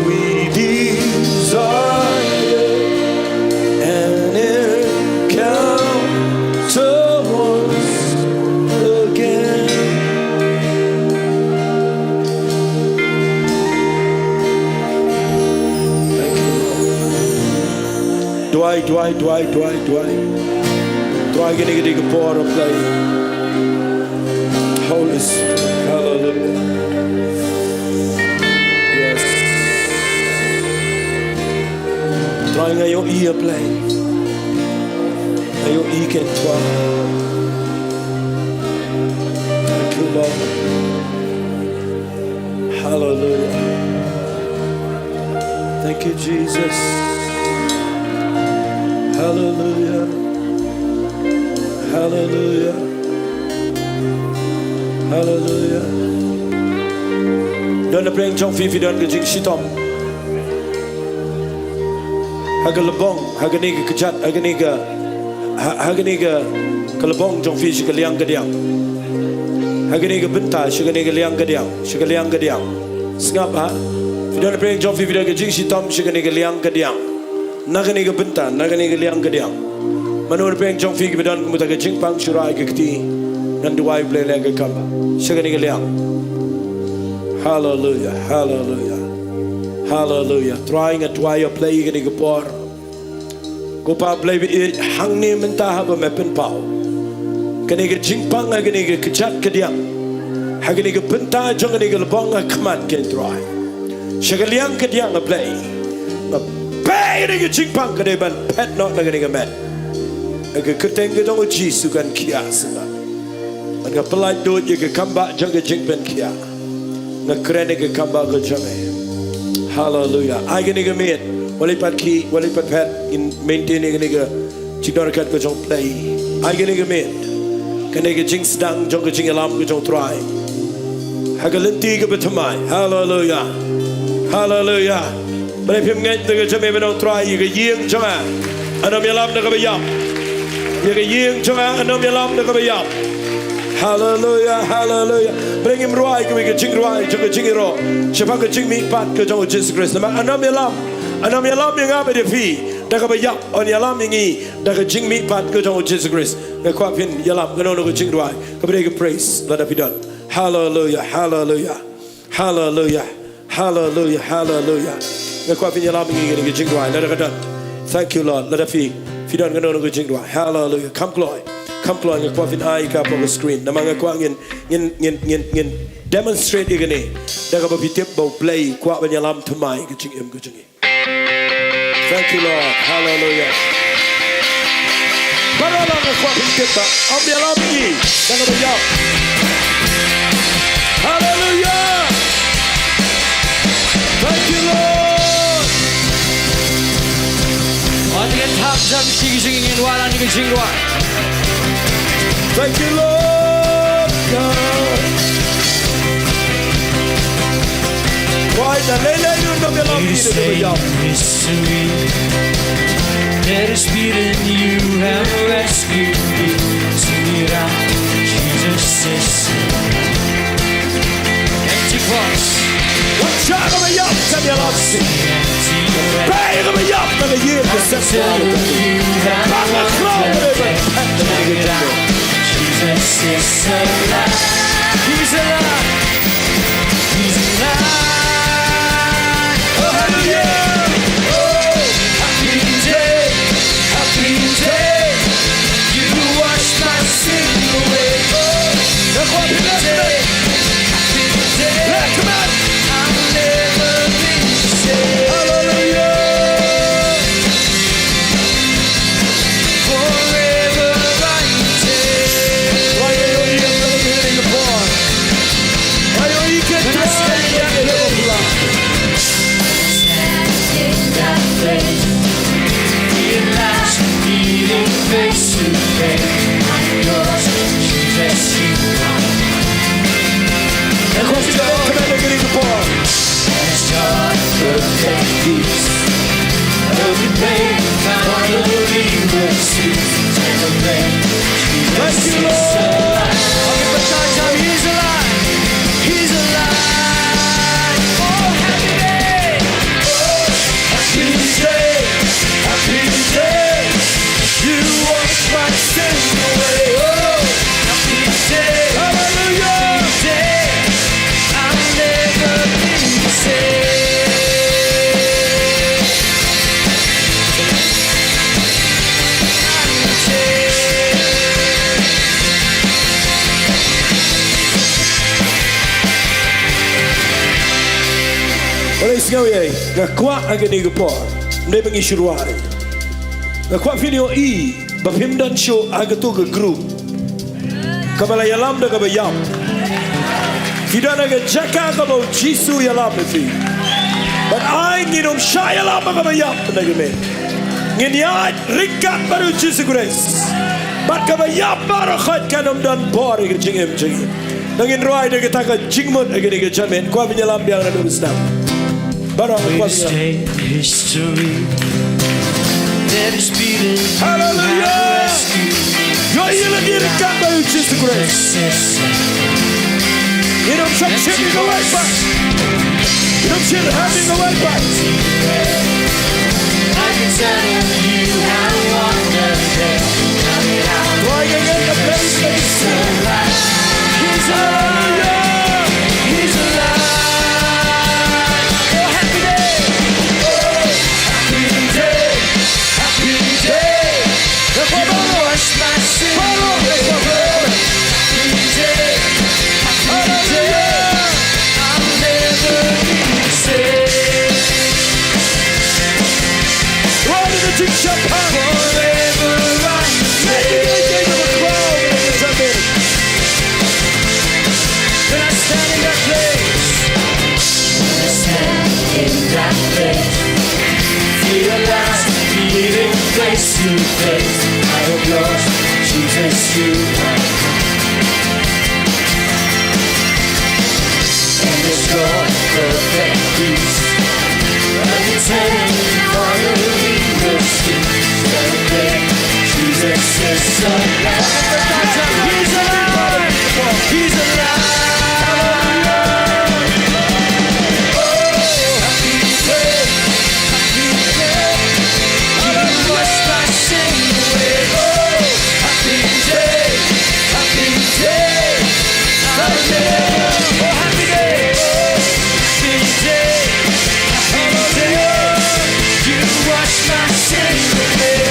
we desire an encounter once again. Thank you, Lord. Duwai, duwai, duwai, duwai, duwai. Trai kine ki dei ki por, oh Blei. Holy Spirit. Hallelujah. Yes. Trai nga ïohi, oh Blei. Nga ïohi ken Trai. Thank you, Lord. Hallelujah. Thank you, Jesus. Hallelujah. Hallelujah. Hallelujah. Don na pdeng jong phi, phi don ka jingshitom ha ka lbong, ha kane ka kjat, ha kane ka, ha, ha kane ka, ka lbong jong phi sha ka liang ka diang. Ha kane ka bynta sha kane ka liang ka diang, sha ka liang ka diang. Sngap ha. Phi don na pdeng jong phi, phi don ka jingshitom sha kane ka liang ka diang. Na kane ka bynta, na kane ka liang ka diang. Mano na pdeng jong phi kiba don kumta ka jingpang, shu rai ka kti. Ngan duwai, Blei, leh ka kam sha kane ka liang. Hallelujah, hallelujah. Hallelujah. Trai nga duwai, oh Blei, kane ka por. Ko Pa Blei ba ïeit, hangne mynta haba me pynpaw kane ka jingpang ha kane ka kjat ka diang, ha kane ka bynta jong kane ka lbong ha khmat kane, Trai, sha ka liang ka diang, oh Blei. Nga peit kane ka jingpang ka dei ban phet noh na kane ka met. Ha ka kyrteng ka jong u Jisu kan khia sngap. Bad nga pyllait duh ïa ka kambah jong ka jingpynkhiah. Nga kren ïa ka kambah ka jong me. Hallelujah. Ai kane ka miet. Wat leit pat khih, wat leit pat phet, ngin maintain ïa kane ka jingdonkam ka jong U Blei. Ai kane ka miet, kane ka jingsdang jong ka jingïalam ka jong U Trai ha ka lynti kaba thymmai. Hallelujah. Hallelujah. Balei phim ngeit ïa ka jingmih ban ong, Trai, ïa ka ïing jong nga, ngan ïalam da kaba ïap. Ïa ka ïing jong nga yn ym ïalam da kaba ïap. Haleluia, haleluia. Bad ngim rwai kawei ka jingrwai jong ka jingïaroh shaphang ka jingmihpat ka jong u Jisu Khrist. Namar yn ym ïalam, yn ym ïalam ïa nga bad ïa phi da kaba ïap, yn ïalam ïa ngi da ka jingmihpat ka jong u Jisu Khrist. Nga kwah phin ïalam kano kano ka jingrwai kaba dei ka praise lada phi don. Haleluia, haleluia. Haleluia. Haleluia, haleluia. Nga kwah phin ïalam ïa ngi kane ka jingrwai lada ka don. Thank you, Lord. Lada phi, phi don kano kano ka jingrwai. Haleluia. Kham kloi, kham kloi, nga kwah phin ai ka hapoh ka screen. Namar nga kwah ngin, ngin, ngin, ngin, ngin demonstrate ïa kane da kaba phi tip ba U Blei u kwah ban ïalam thymmai ka jingim ka jong ngi. Thank you, Lord. Haleluia. Baroh lah nga kwah phin tip ba ym ïalam ïa ngi da kaba ïap. Haleluia. Thank you, Lord. Wat ngin thap jam shi ki jingin wala ni ki jingwa. Thank you, Lord God. Why the lele you know the Lord is the Lord. History. There is freedom you have rescued me. Sing it out. Jesus is alive. Empty box. Wat sha kaba ïap ka ïalam shi. Empty box. Pei kaba ïap ka ïing ka sep. Ba nga khlong ba dei ba. Jesus is alive. He's alive. He's alive. Oh, hallelujah. Oh, happy day. Happy day. You wash my sin away. Oh, happy day. Happy day. I'll never be the same. Hallelujah. Forever I take. Why are you here? Why are you here? Stand in that place. Stand in that place. Realize, meeting face to face. I'm yours, Jesus, you are mine. Across the door, command the getting the ball. There's joy, perfect peace. Every pain finally will cease. Celebrate, Jesus is alive. Thank you, Lord. He's alive. He's alive. Oh, happy day. Oh, happy day. Happy day. You wash my sin away. Oh, happy day. Hallelujah. Happy day. I'll never be the same. Ora, sngew ïa nga kwah ha kane ka por. Ym dei ba ngi shu rwai. Nga kwah phin ïohi ba phim don shuh ha kato ka group kaba la ïalam da kaba ïap. Phi don ha ka jaka kaba u Jisu u ïalam ïa phi. Bad ai ngin ym shah ïalam ha kaba ïap na ka miet. Ngin ïaid ryngkat bad u Jisu Khrist. Bad kaba ïap baroh khoit kan ym don bor ïa ka jingim jong ngi. Ngin rwai da kata ka jingmut ha kane ka janmiet. Kwah phin ïalam biang naduh mynstep. Baroh kwah phin ïalam. Please take history. There is freedom. Hallelujah. Ïohi lade ryngkat bad u Jisu Khrist. Ngin ym shah shim ïa kawei pat. Ngin ym shah shim ïa kawei pat. I can tell you how wonderful. Why you get the place that is so alive? He's alive. He's alive. Oh, happy day. Oh, happy day. Happy day. You wash my sin away. Happy day. Happy day. I'll never be the same. Forever I take. When I stand in that place, when I stand in that place, feel alive, meeting face to face. I am yours, Jesus, you are mine. And there's joy, perfect peace. An eternity finally will cease. Celebrate, Jesus is He's alive. He's alive. Oh, happy day. Happy day. You wash my sin away. Oh, happy day. Happy day. I'll never. Oh, happy day. Happy day. Happy day. You wash my sin away.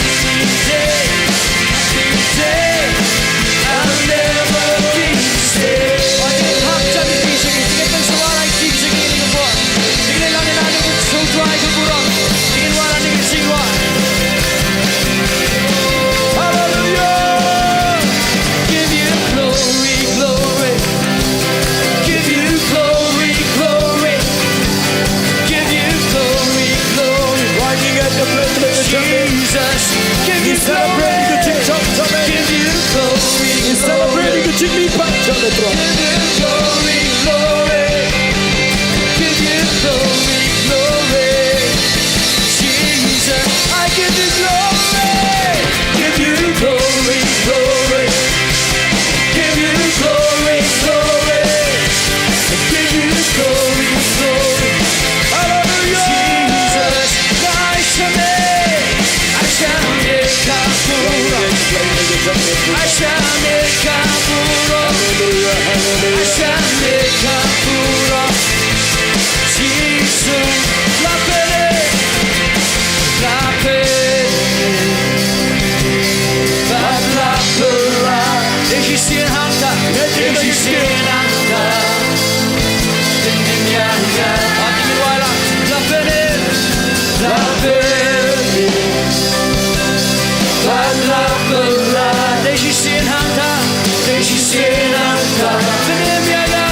Happy day. Happy day. I'll never be the same. Hallelujah. Give you glory, glory. Give you glory, glory. Give you glory, glory. Why do you get the blessing of the church? Jesus, give you glory. Give you glory, glory. Give you glory, glory. Give you glory, glory. Jesus, I give you glory. Give you glory, glory. Give you glory, glory. Give you glory, glory. Hallelujah. Jesus, I shall make, I shall make a move. I shall make a move. Hallelujah, hallelujah. I shall make a move. Jisu, la pele, la pele, ba la pela. Dei shi sien hangta, dei shi sien hangta. Dei shi sien hangta. Ati wala, la pele, la pele, ba la pela. Dei shi sien hangta. Dei shi sien hangta. Pynbiang ïa nga,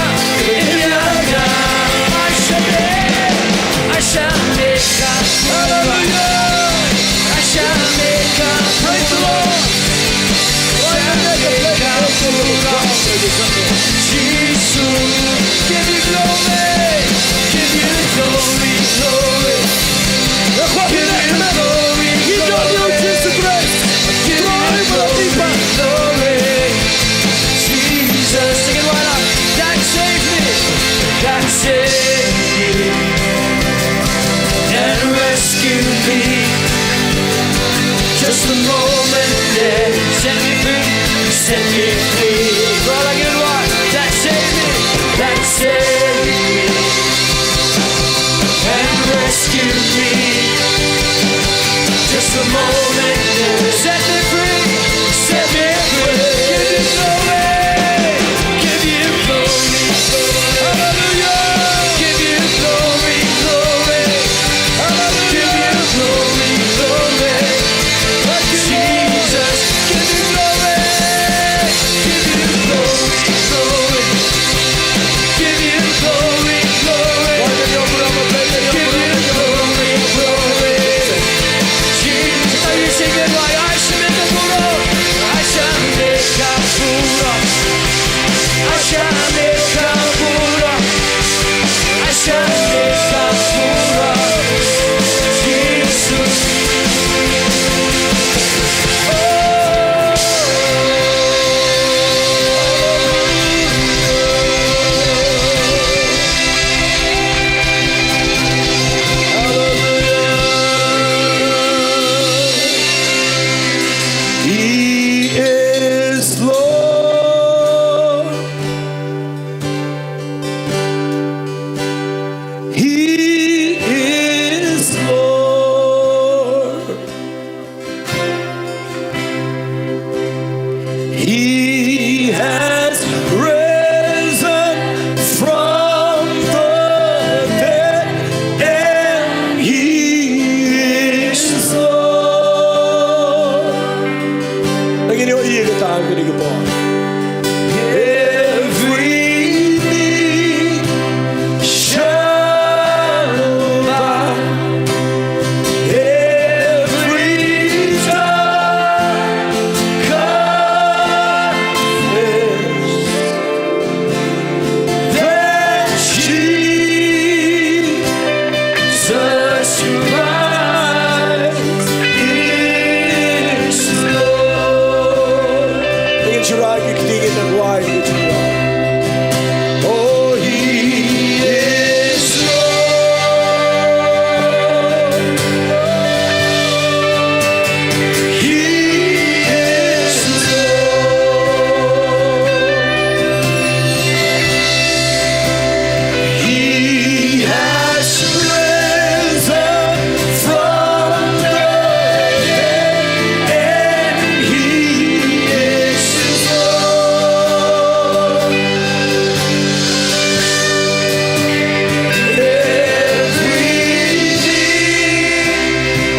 pynbiang ïa nga. I shall make, I shall make a move. Hallelujah. I shall make a move. Praise the Lord. I shall make a move. Jesus, give you glory. Give you glory, glory. Give you glory, glory. Give you glory, glory. Jesus, sing it right out. That saved me. That saved me. And rescued me. Just a moment there. Set me free. Set me free. Right, I get one. That saved me. That saved me. And rescued me. Just a moment there. Set me free. Set me free. Give you glory. Give you glory. Hallelujah. Give you glory, glory. Hallelujah. Give you glory, glory. Jesus, give you glory. Give you glory, glory. Give you glory, glory. Give you glory, glory. Jesus, are you singing like I should make a move? I shall make a move. I shall make a move. I shall make a move. Jesus. He is Lord. He is Lord. He has risen from the dead, and He is Lord. Lagi ni, oh, iya, kita angkat di kepala. Every knee shall bow, every tongue confess that Jesus Christ is Lord. Rai ki kti ngin rai ki kti. Oh, he is Lord. He is Lord. He has risen from the dead, and he is Lord. Every knee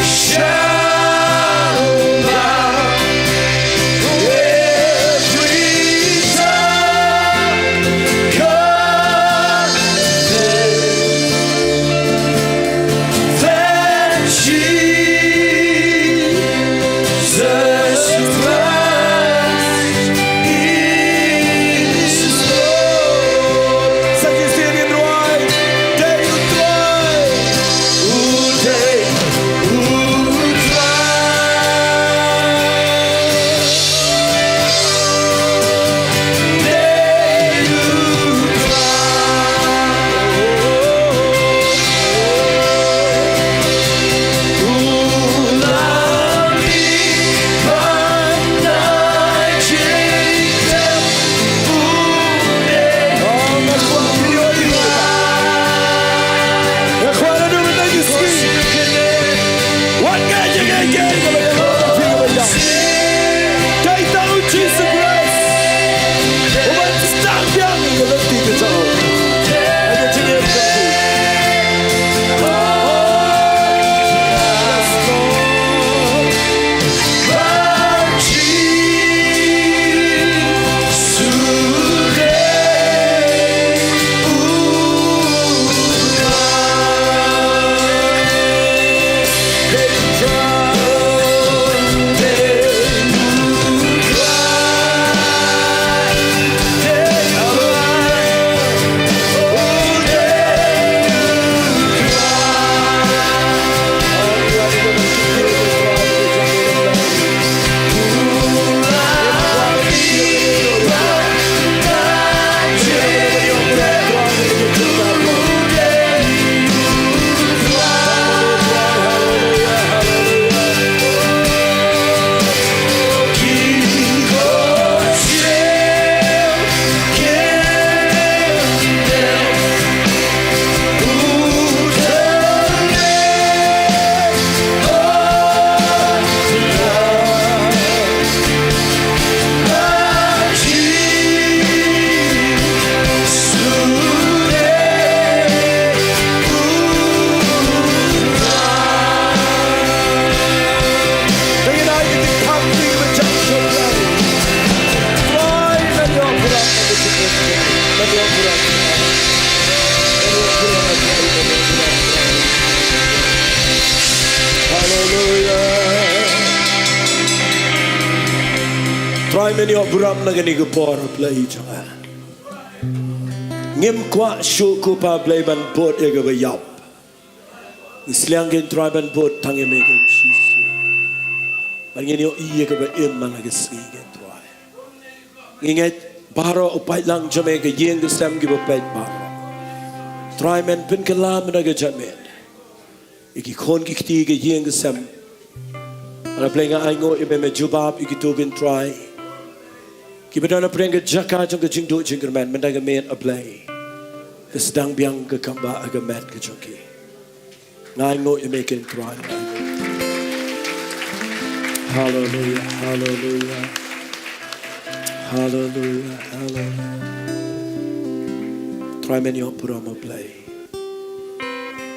shall bow, every tongue confess that Jesus Christ is Lord. Sa shisien ngin rai, dei U Trai. U Trai, U Trai. Haleluia. Trai, men ïoh burom na kane ka por, Blei jong nga. Ngim kwah shuh ko Pa Blei ban bud ïa kaba ïap. Ngi sliang kein Trai ban bud tang ïa me kein Jisu. Ban ngin ïohi ïa kaba im man la ka sngi kein Trai. Ngi ngeit baroh u paidlang jong me, ka ïing ka sem, kiba peit baroh. Trai, men pynkylla mynta ka janmiet ïa ki khun ki kti ka ïing ka sem. A Blei, nga ainguh ïa me, me jubab ïa kito kein Trai, kiba don hapdeng ka jaka jong ka jingduh jingkyrmen mynta ka miet, A Blei. Ka sdang biang ka kambah ha ka met ka jong ki. Nga ainguh ïa me kein Trai. Haleluia, haleluia. Haleluia, haleluia. Trai, men ïoh burom, A Blei.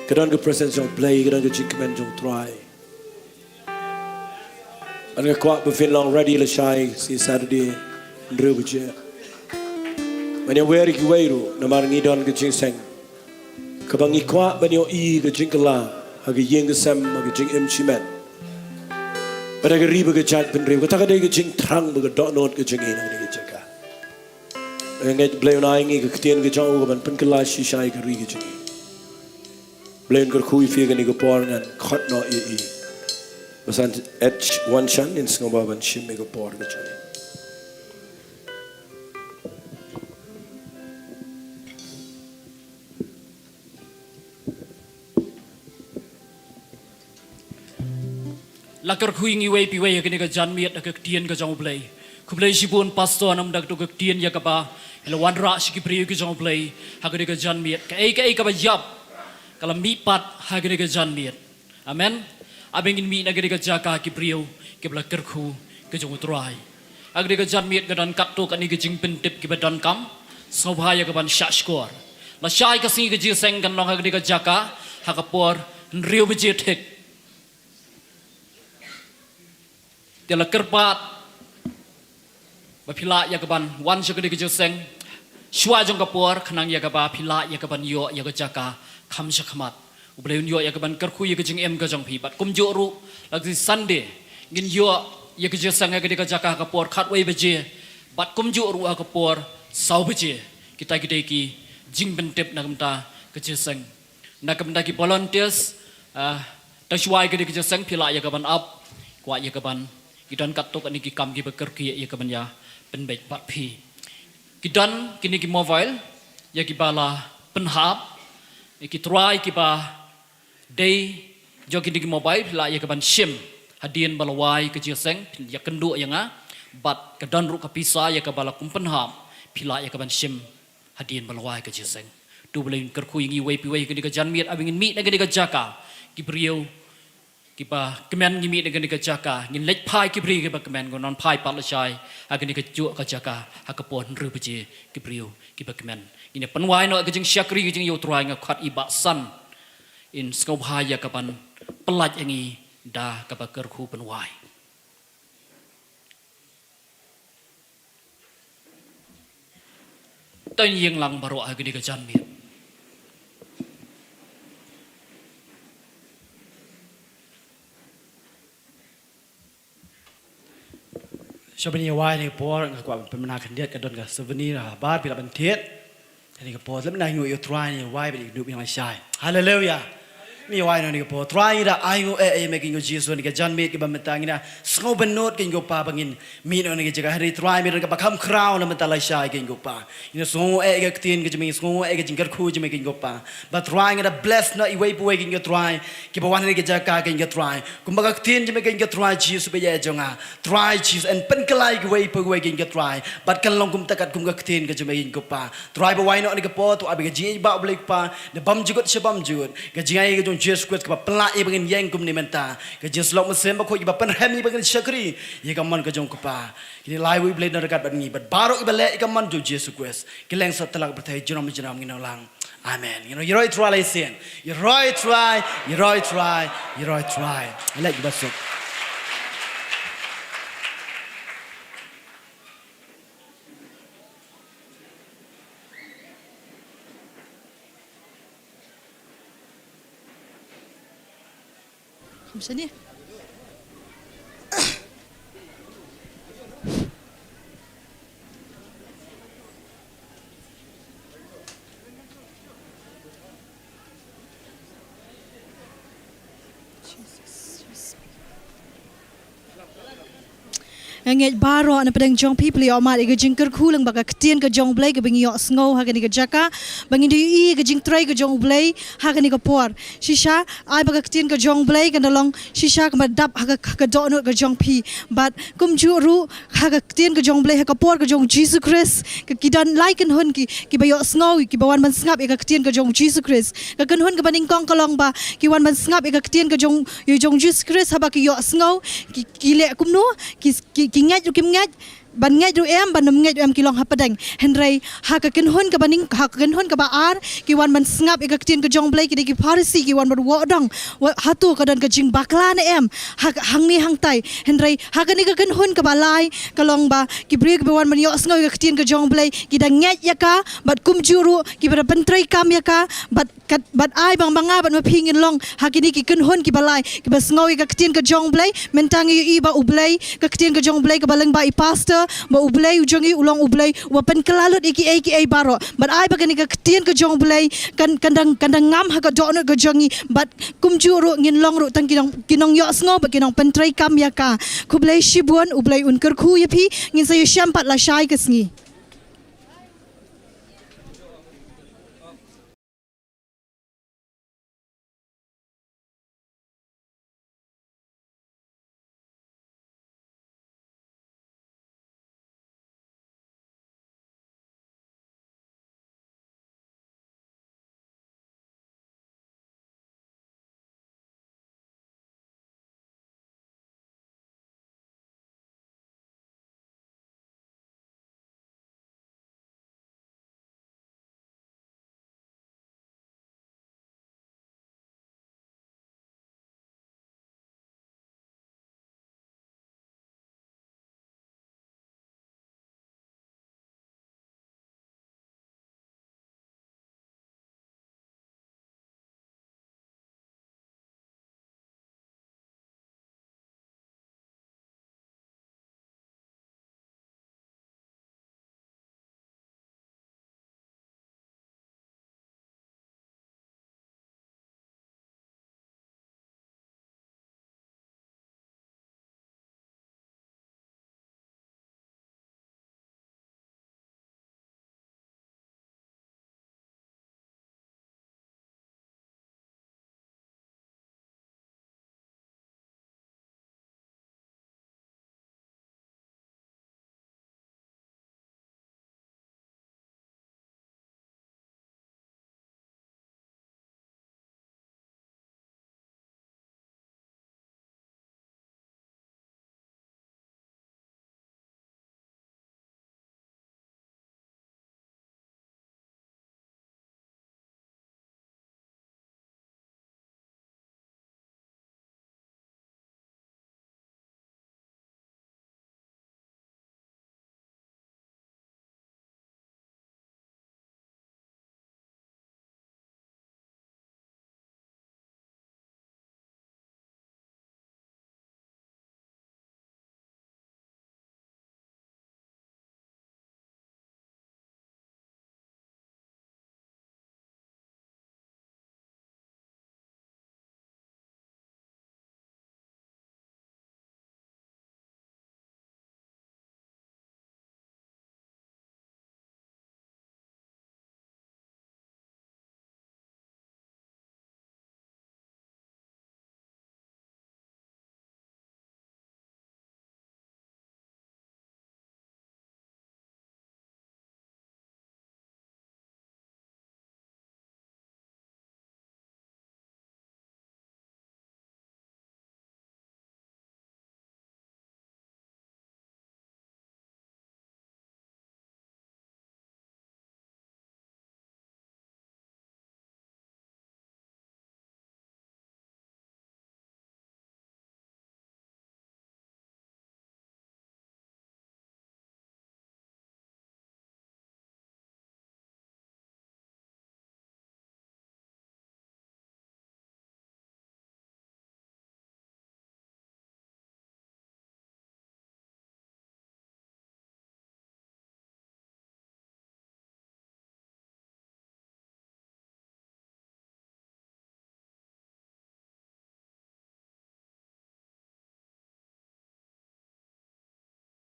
Ka don ka presence jong Blei, ka don ka jingkmen jong Trai. Nga kwah ba phin long ready lashai, sngi Saturday, hynriew baje. Men ïawer ïa kiwei ruh, namar ngi don ka jingseng kaba ngi kwah ban ïohi ka jingkylla ha ka ïing ka sem, ha ka jingim shimet, bad ha ka ri bad ka jaitbynriew. Kata ka dei ka jingthrang bad ka dohnud ka jong ngi na kane ka jaka. Nga ngeit Blei un ai ngi ka ktien ka jong u kaban pynkylla shisha ïa ka ri ka jong ngi. Blei un kyrkhu ïa phi ha kane ka por, ngan khot noh ïa i Bah San H Wonshan, ngin sngewbha ban shim ïa ka por ka jong i. la kyrkhu ïa ngi iwei pa iwei ha kane ka janmiet da ka ktien ka jong U Blei. Khublei shibun Pastor namar da ka ktien ïa kaba la wanrah sha ki briew ki jong U Blei ha kane ka janmiet. Kaei kaei kaba ïap ka la mihpat ha kane ka janmiet. Amen. Haba ngin mih na kane ka jaka ki briew kiba la kyrkhu ka jong U Trai. Ha kane ka janmiet ka don katto katne ki jingpyntip kiba donkam. Sngewbha ïa kaban shahshkor. Lashai ka sngi ka jingïaseng kan long ha kane ka jaka ha ka por hynriew baje thik. Te la kyrpad ba phi lah ïa kaban wan sha kane ka jingïaseng shuwa jong ka por khnang ïa kaba phi lah ïa kaban ïoh ïa ka jaka kham sha khmat. U Blei un ïoh ïa kaban kyrkhu ïa ka jingim ka jong phi bad kumjuh ruh la ka Sunday ngin ïoh ïa ka jingïaseng ha kane ka jaka ha ka por khatwei baje bad kumjuh ruh ha ka por saw baje. Kita ki dei ki jingpyntip na ka bynta ka jingïaseng. Na ka bynta ki volunteers, ah, tang shuwa ïa kane ka jingïaseng phi lah ïa kaban ap, kwah ïa kaban, ki don katto katne ki kam kiba kyrkieh ïa kaban ïa pynbeit bad phi. Ki don kine ki mobile ïa kiba la pynhap ïa ki trai kiba dei jong kine ki mobile phi lah ïa kaban shim hadien ba la wai ka jingïaseng, phi ïakynduh ïa nga bad ka don ruh ka pisa ïa kaba la kum pynhap phi lah ïa kaban shim hadien ba la wai ka jingïaseng. To U Blei un kyrkhu ïa ngi iwei pa iwei ha kane ka janmiet haba ngin mih na kane ka jaka. Ki briew kiba kmen ngi mih na kane ka jaka. Ngin leit phai ki briew kiba kmen, ngin wan phai pat lashai ha kane kajuh ka jaka ha ka por hynriew baje ki briew kiba kmen. Ngin ïa pynwai noh ka jingshakri ka jong U Trai, nga khot i Bah San in sngewbha ïa kaban pyllait ïa ngi da kaba kyrkhu pynwai. To ngin ïeng lang baroh ha kane ka janmiet. Sha ban ïa wai ha kane ka por nga kwah ban pynbna khyndiat, ka don ka souvenir ha bar phi lah ban thied. Ha kane ka por lem na ngi ïa U Trai ngi ïa wai bad ïakynduh biang lashai. Haleluya. Ngi ïa wai na kane ka por. Trai ngi da ai nguh eh ïa me ko Jisu ha kane ka janmiet kaba mynta ngi da sngew bynnud ko Pa ba ngin mih na kane ka jaka. Hynrei Trai me don kaba kham khraw na mynta lashai ko Pa. Ngi da sngew eh ïa ka ktien ka jong me, sngew eh ïa ka jingkyrkhu jong me ko Pa. Ba Trai ngi da bless na iwei pa iwei ko Trai kiba wan ha kane ka jaka ko Trai. Kumba ka ktien jong me ko Trai Jisu ba ïa jong nga. Trai Jisu, yn pynkylla ïa kiwei pa kiwei ko Trai. Bad kan long kumta katkum ka ktien ka jong me ko Pa. Trai ba wai noh kane ka por, to ai ba ka jingïeit ba U Blei ko Pa, na bymjukut sha bymjukut. Ka jingaiei ka jong Jisu Khrist kaba pynlah ïa ba ngin ïeng kumne mynta. Ka jingïasyllok mynsiem bakhuid kaba pynrhem ïa ba ngin shakri ïa ka mon ka jong ko Pa. Kine lai wei U Blei na ryngkat bad ngi bad baroh kiba leh ïa ka mon jong Jisu Khrist. Kylleng satlak pyrthei junom junom ngin ong lang. Amen. Ngin ïaroi Trai lei sien. Ïaroi Trai, ïaroi Trai, ïaroi Trai. Leit ba suk. Macam ni. Nga ngeit baroh na pdeng jong phi phi la ïoh mad ïa ka jingkyrkhu lyngba ka ktien ka jong U Blei kaba ngi ïohsngew ha kane ka jaka. Ba ngin da ïohi ïa ka jingtrei ka jong U Blei ha kane ka por. Shisha, ai ba ka ktien ka jong U Blei kan da long shisha kaba dap ha ka, ka dohnud ka jong phi. Bad kumjuh ruh ha ka ktien ka jong U Blei ha ka por ka jong Jisu Khrist. Ka ki don lai kynhun ki, kiba ïohsngew, kiba wan ban sngap ïa ka ktien ka jong Jisu Khrist. Ka kynhun kaba nyngkong ka long ba ki wan ban sngap ïa ka ktien ka jong, ïa jong Jisu Khrist haba ki ïohsngew, ki, ki leh kumno, ki, ki, ki ngeit ruh kim ngeit, ban ngeit ruh em, ban ym ngeit ruh em ki long hapdeng. Hynrei ha ka kynhun kaba nyng-, ha ka kynhun kaba ar, ki wan ban sngap ïa ka ktien ka jong U Blei, ki dei ki Pharisi, ki wan ban wad dong. Wa-, hato ka don ka jingbakla ne em, ha, hangne hangtai. Hynrei ha kane ka kynhun kaba lai, ka long ba ki briew kiba wan ban ïohsngew ïa ka ktien ka jong U Blei, ki da ngeit ïa ka, bad kumjuh ruh, kiba da pyntreikam ïa ka, bad kat, bad ai ba nga bad ma phi ngin long ha kine ki kynhun kiba lai, kiba sngew ïa ka ktien ka jong U Blei. Mynta ngi ïohi ba U Blei, ka ktien ka jong U Blei kaba lyngba i pastor, ba U Blei u jong ngi u long U Blei uba pynkylla lut ïa kiei kiei baroh. Bad ai ba kane ka ktien ka jong U Blei kan, kan da, kan da ngam ha ka dohnud ka jong ngi. Bad kumjuh ruh ngin long ruh tang ki nong, ki nongïohsngew bad ki nongpyntreikam ïa ka. Khublei shibun, U Blei un kyrkhu ïa phi. Ngin sa ïashem pat lashai ka sngi.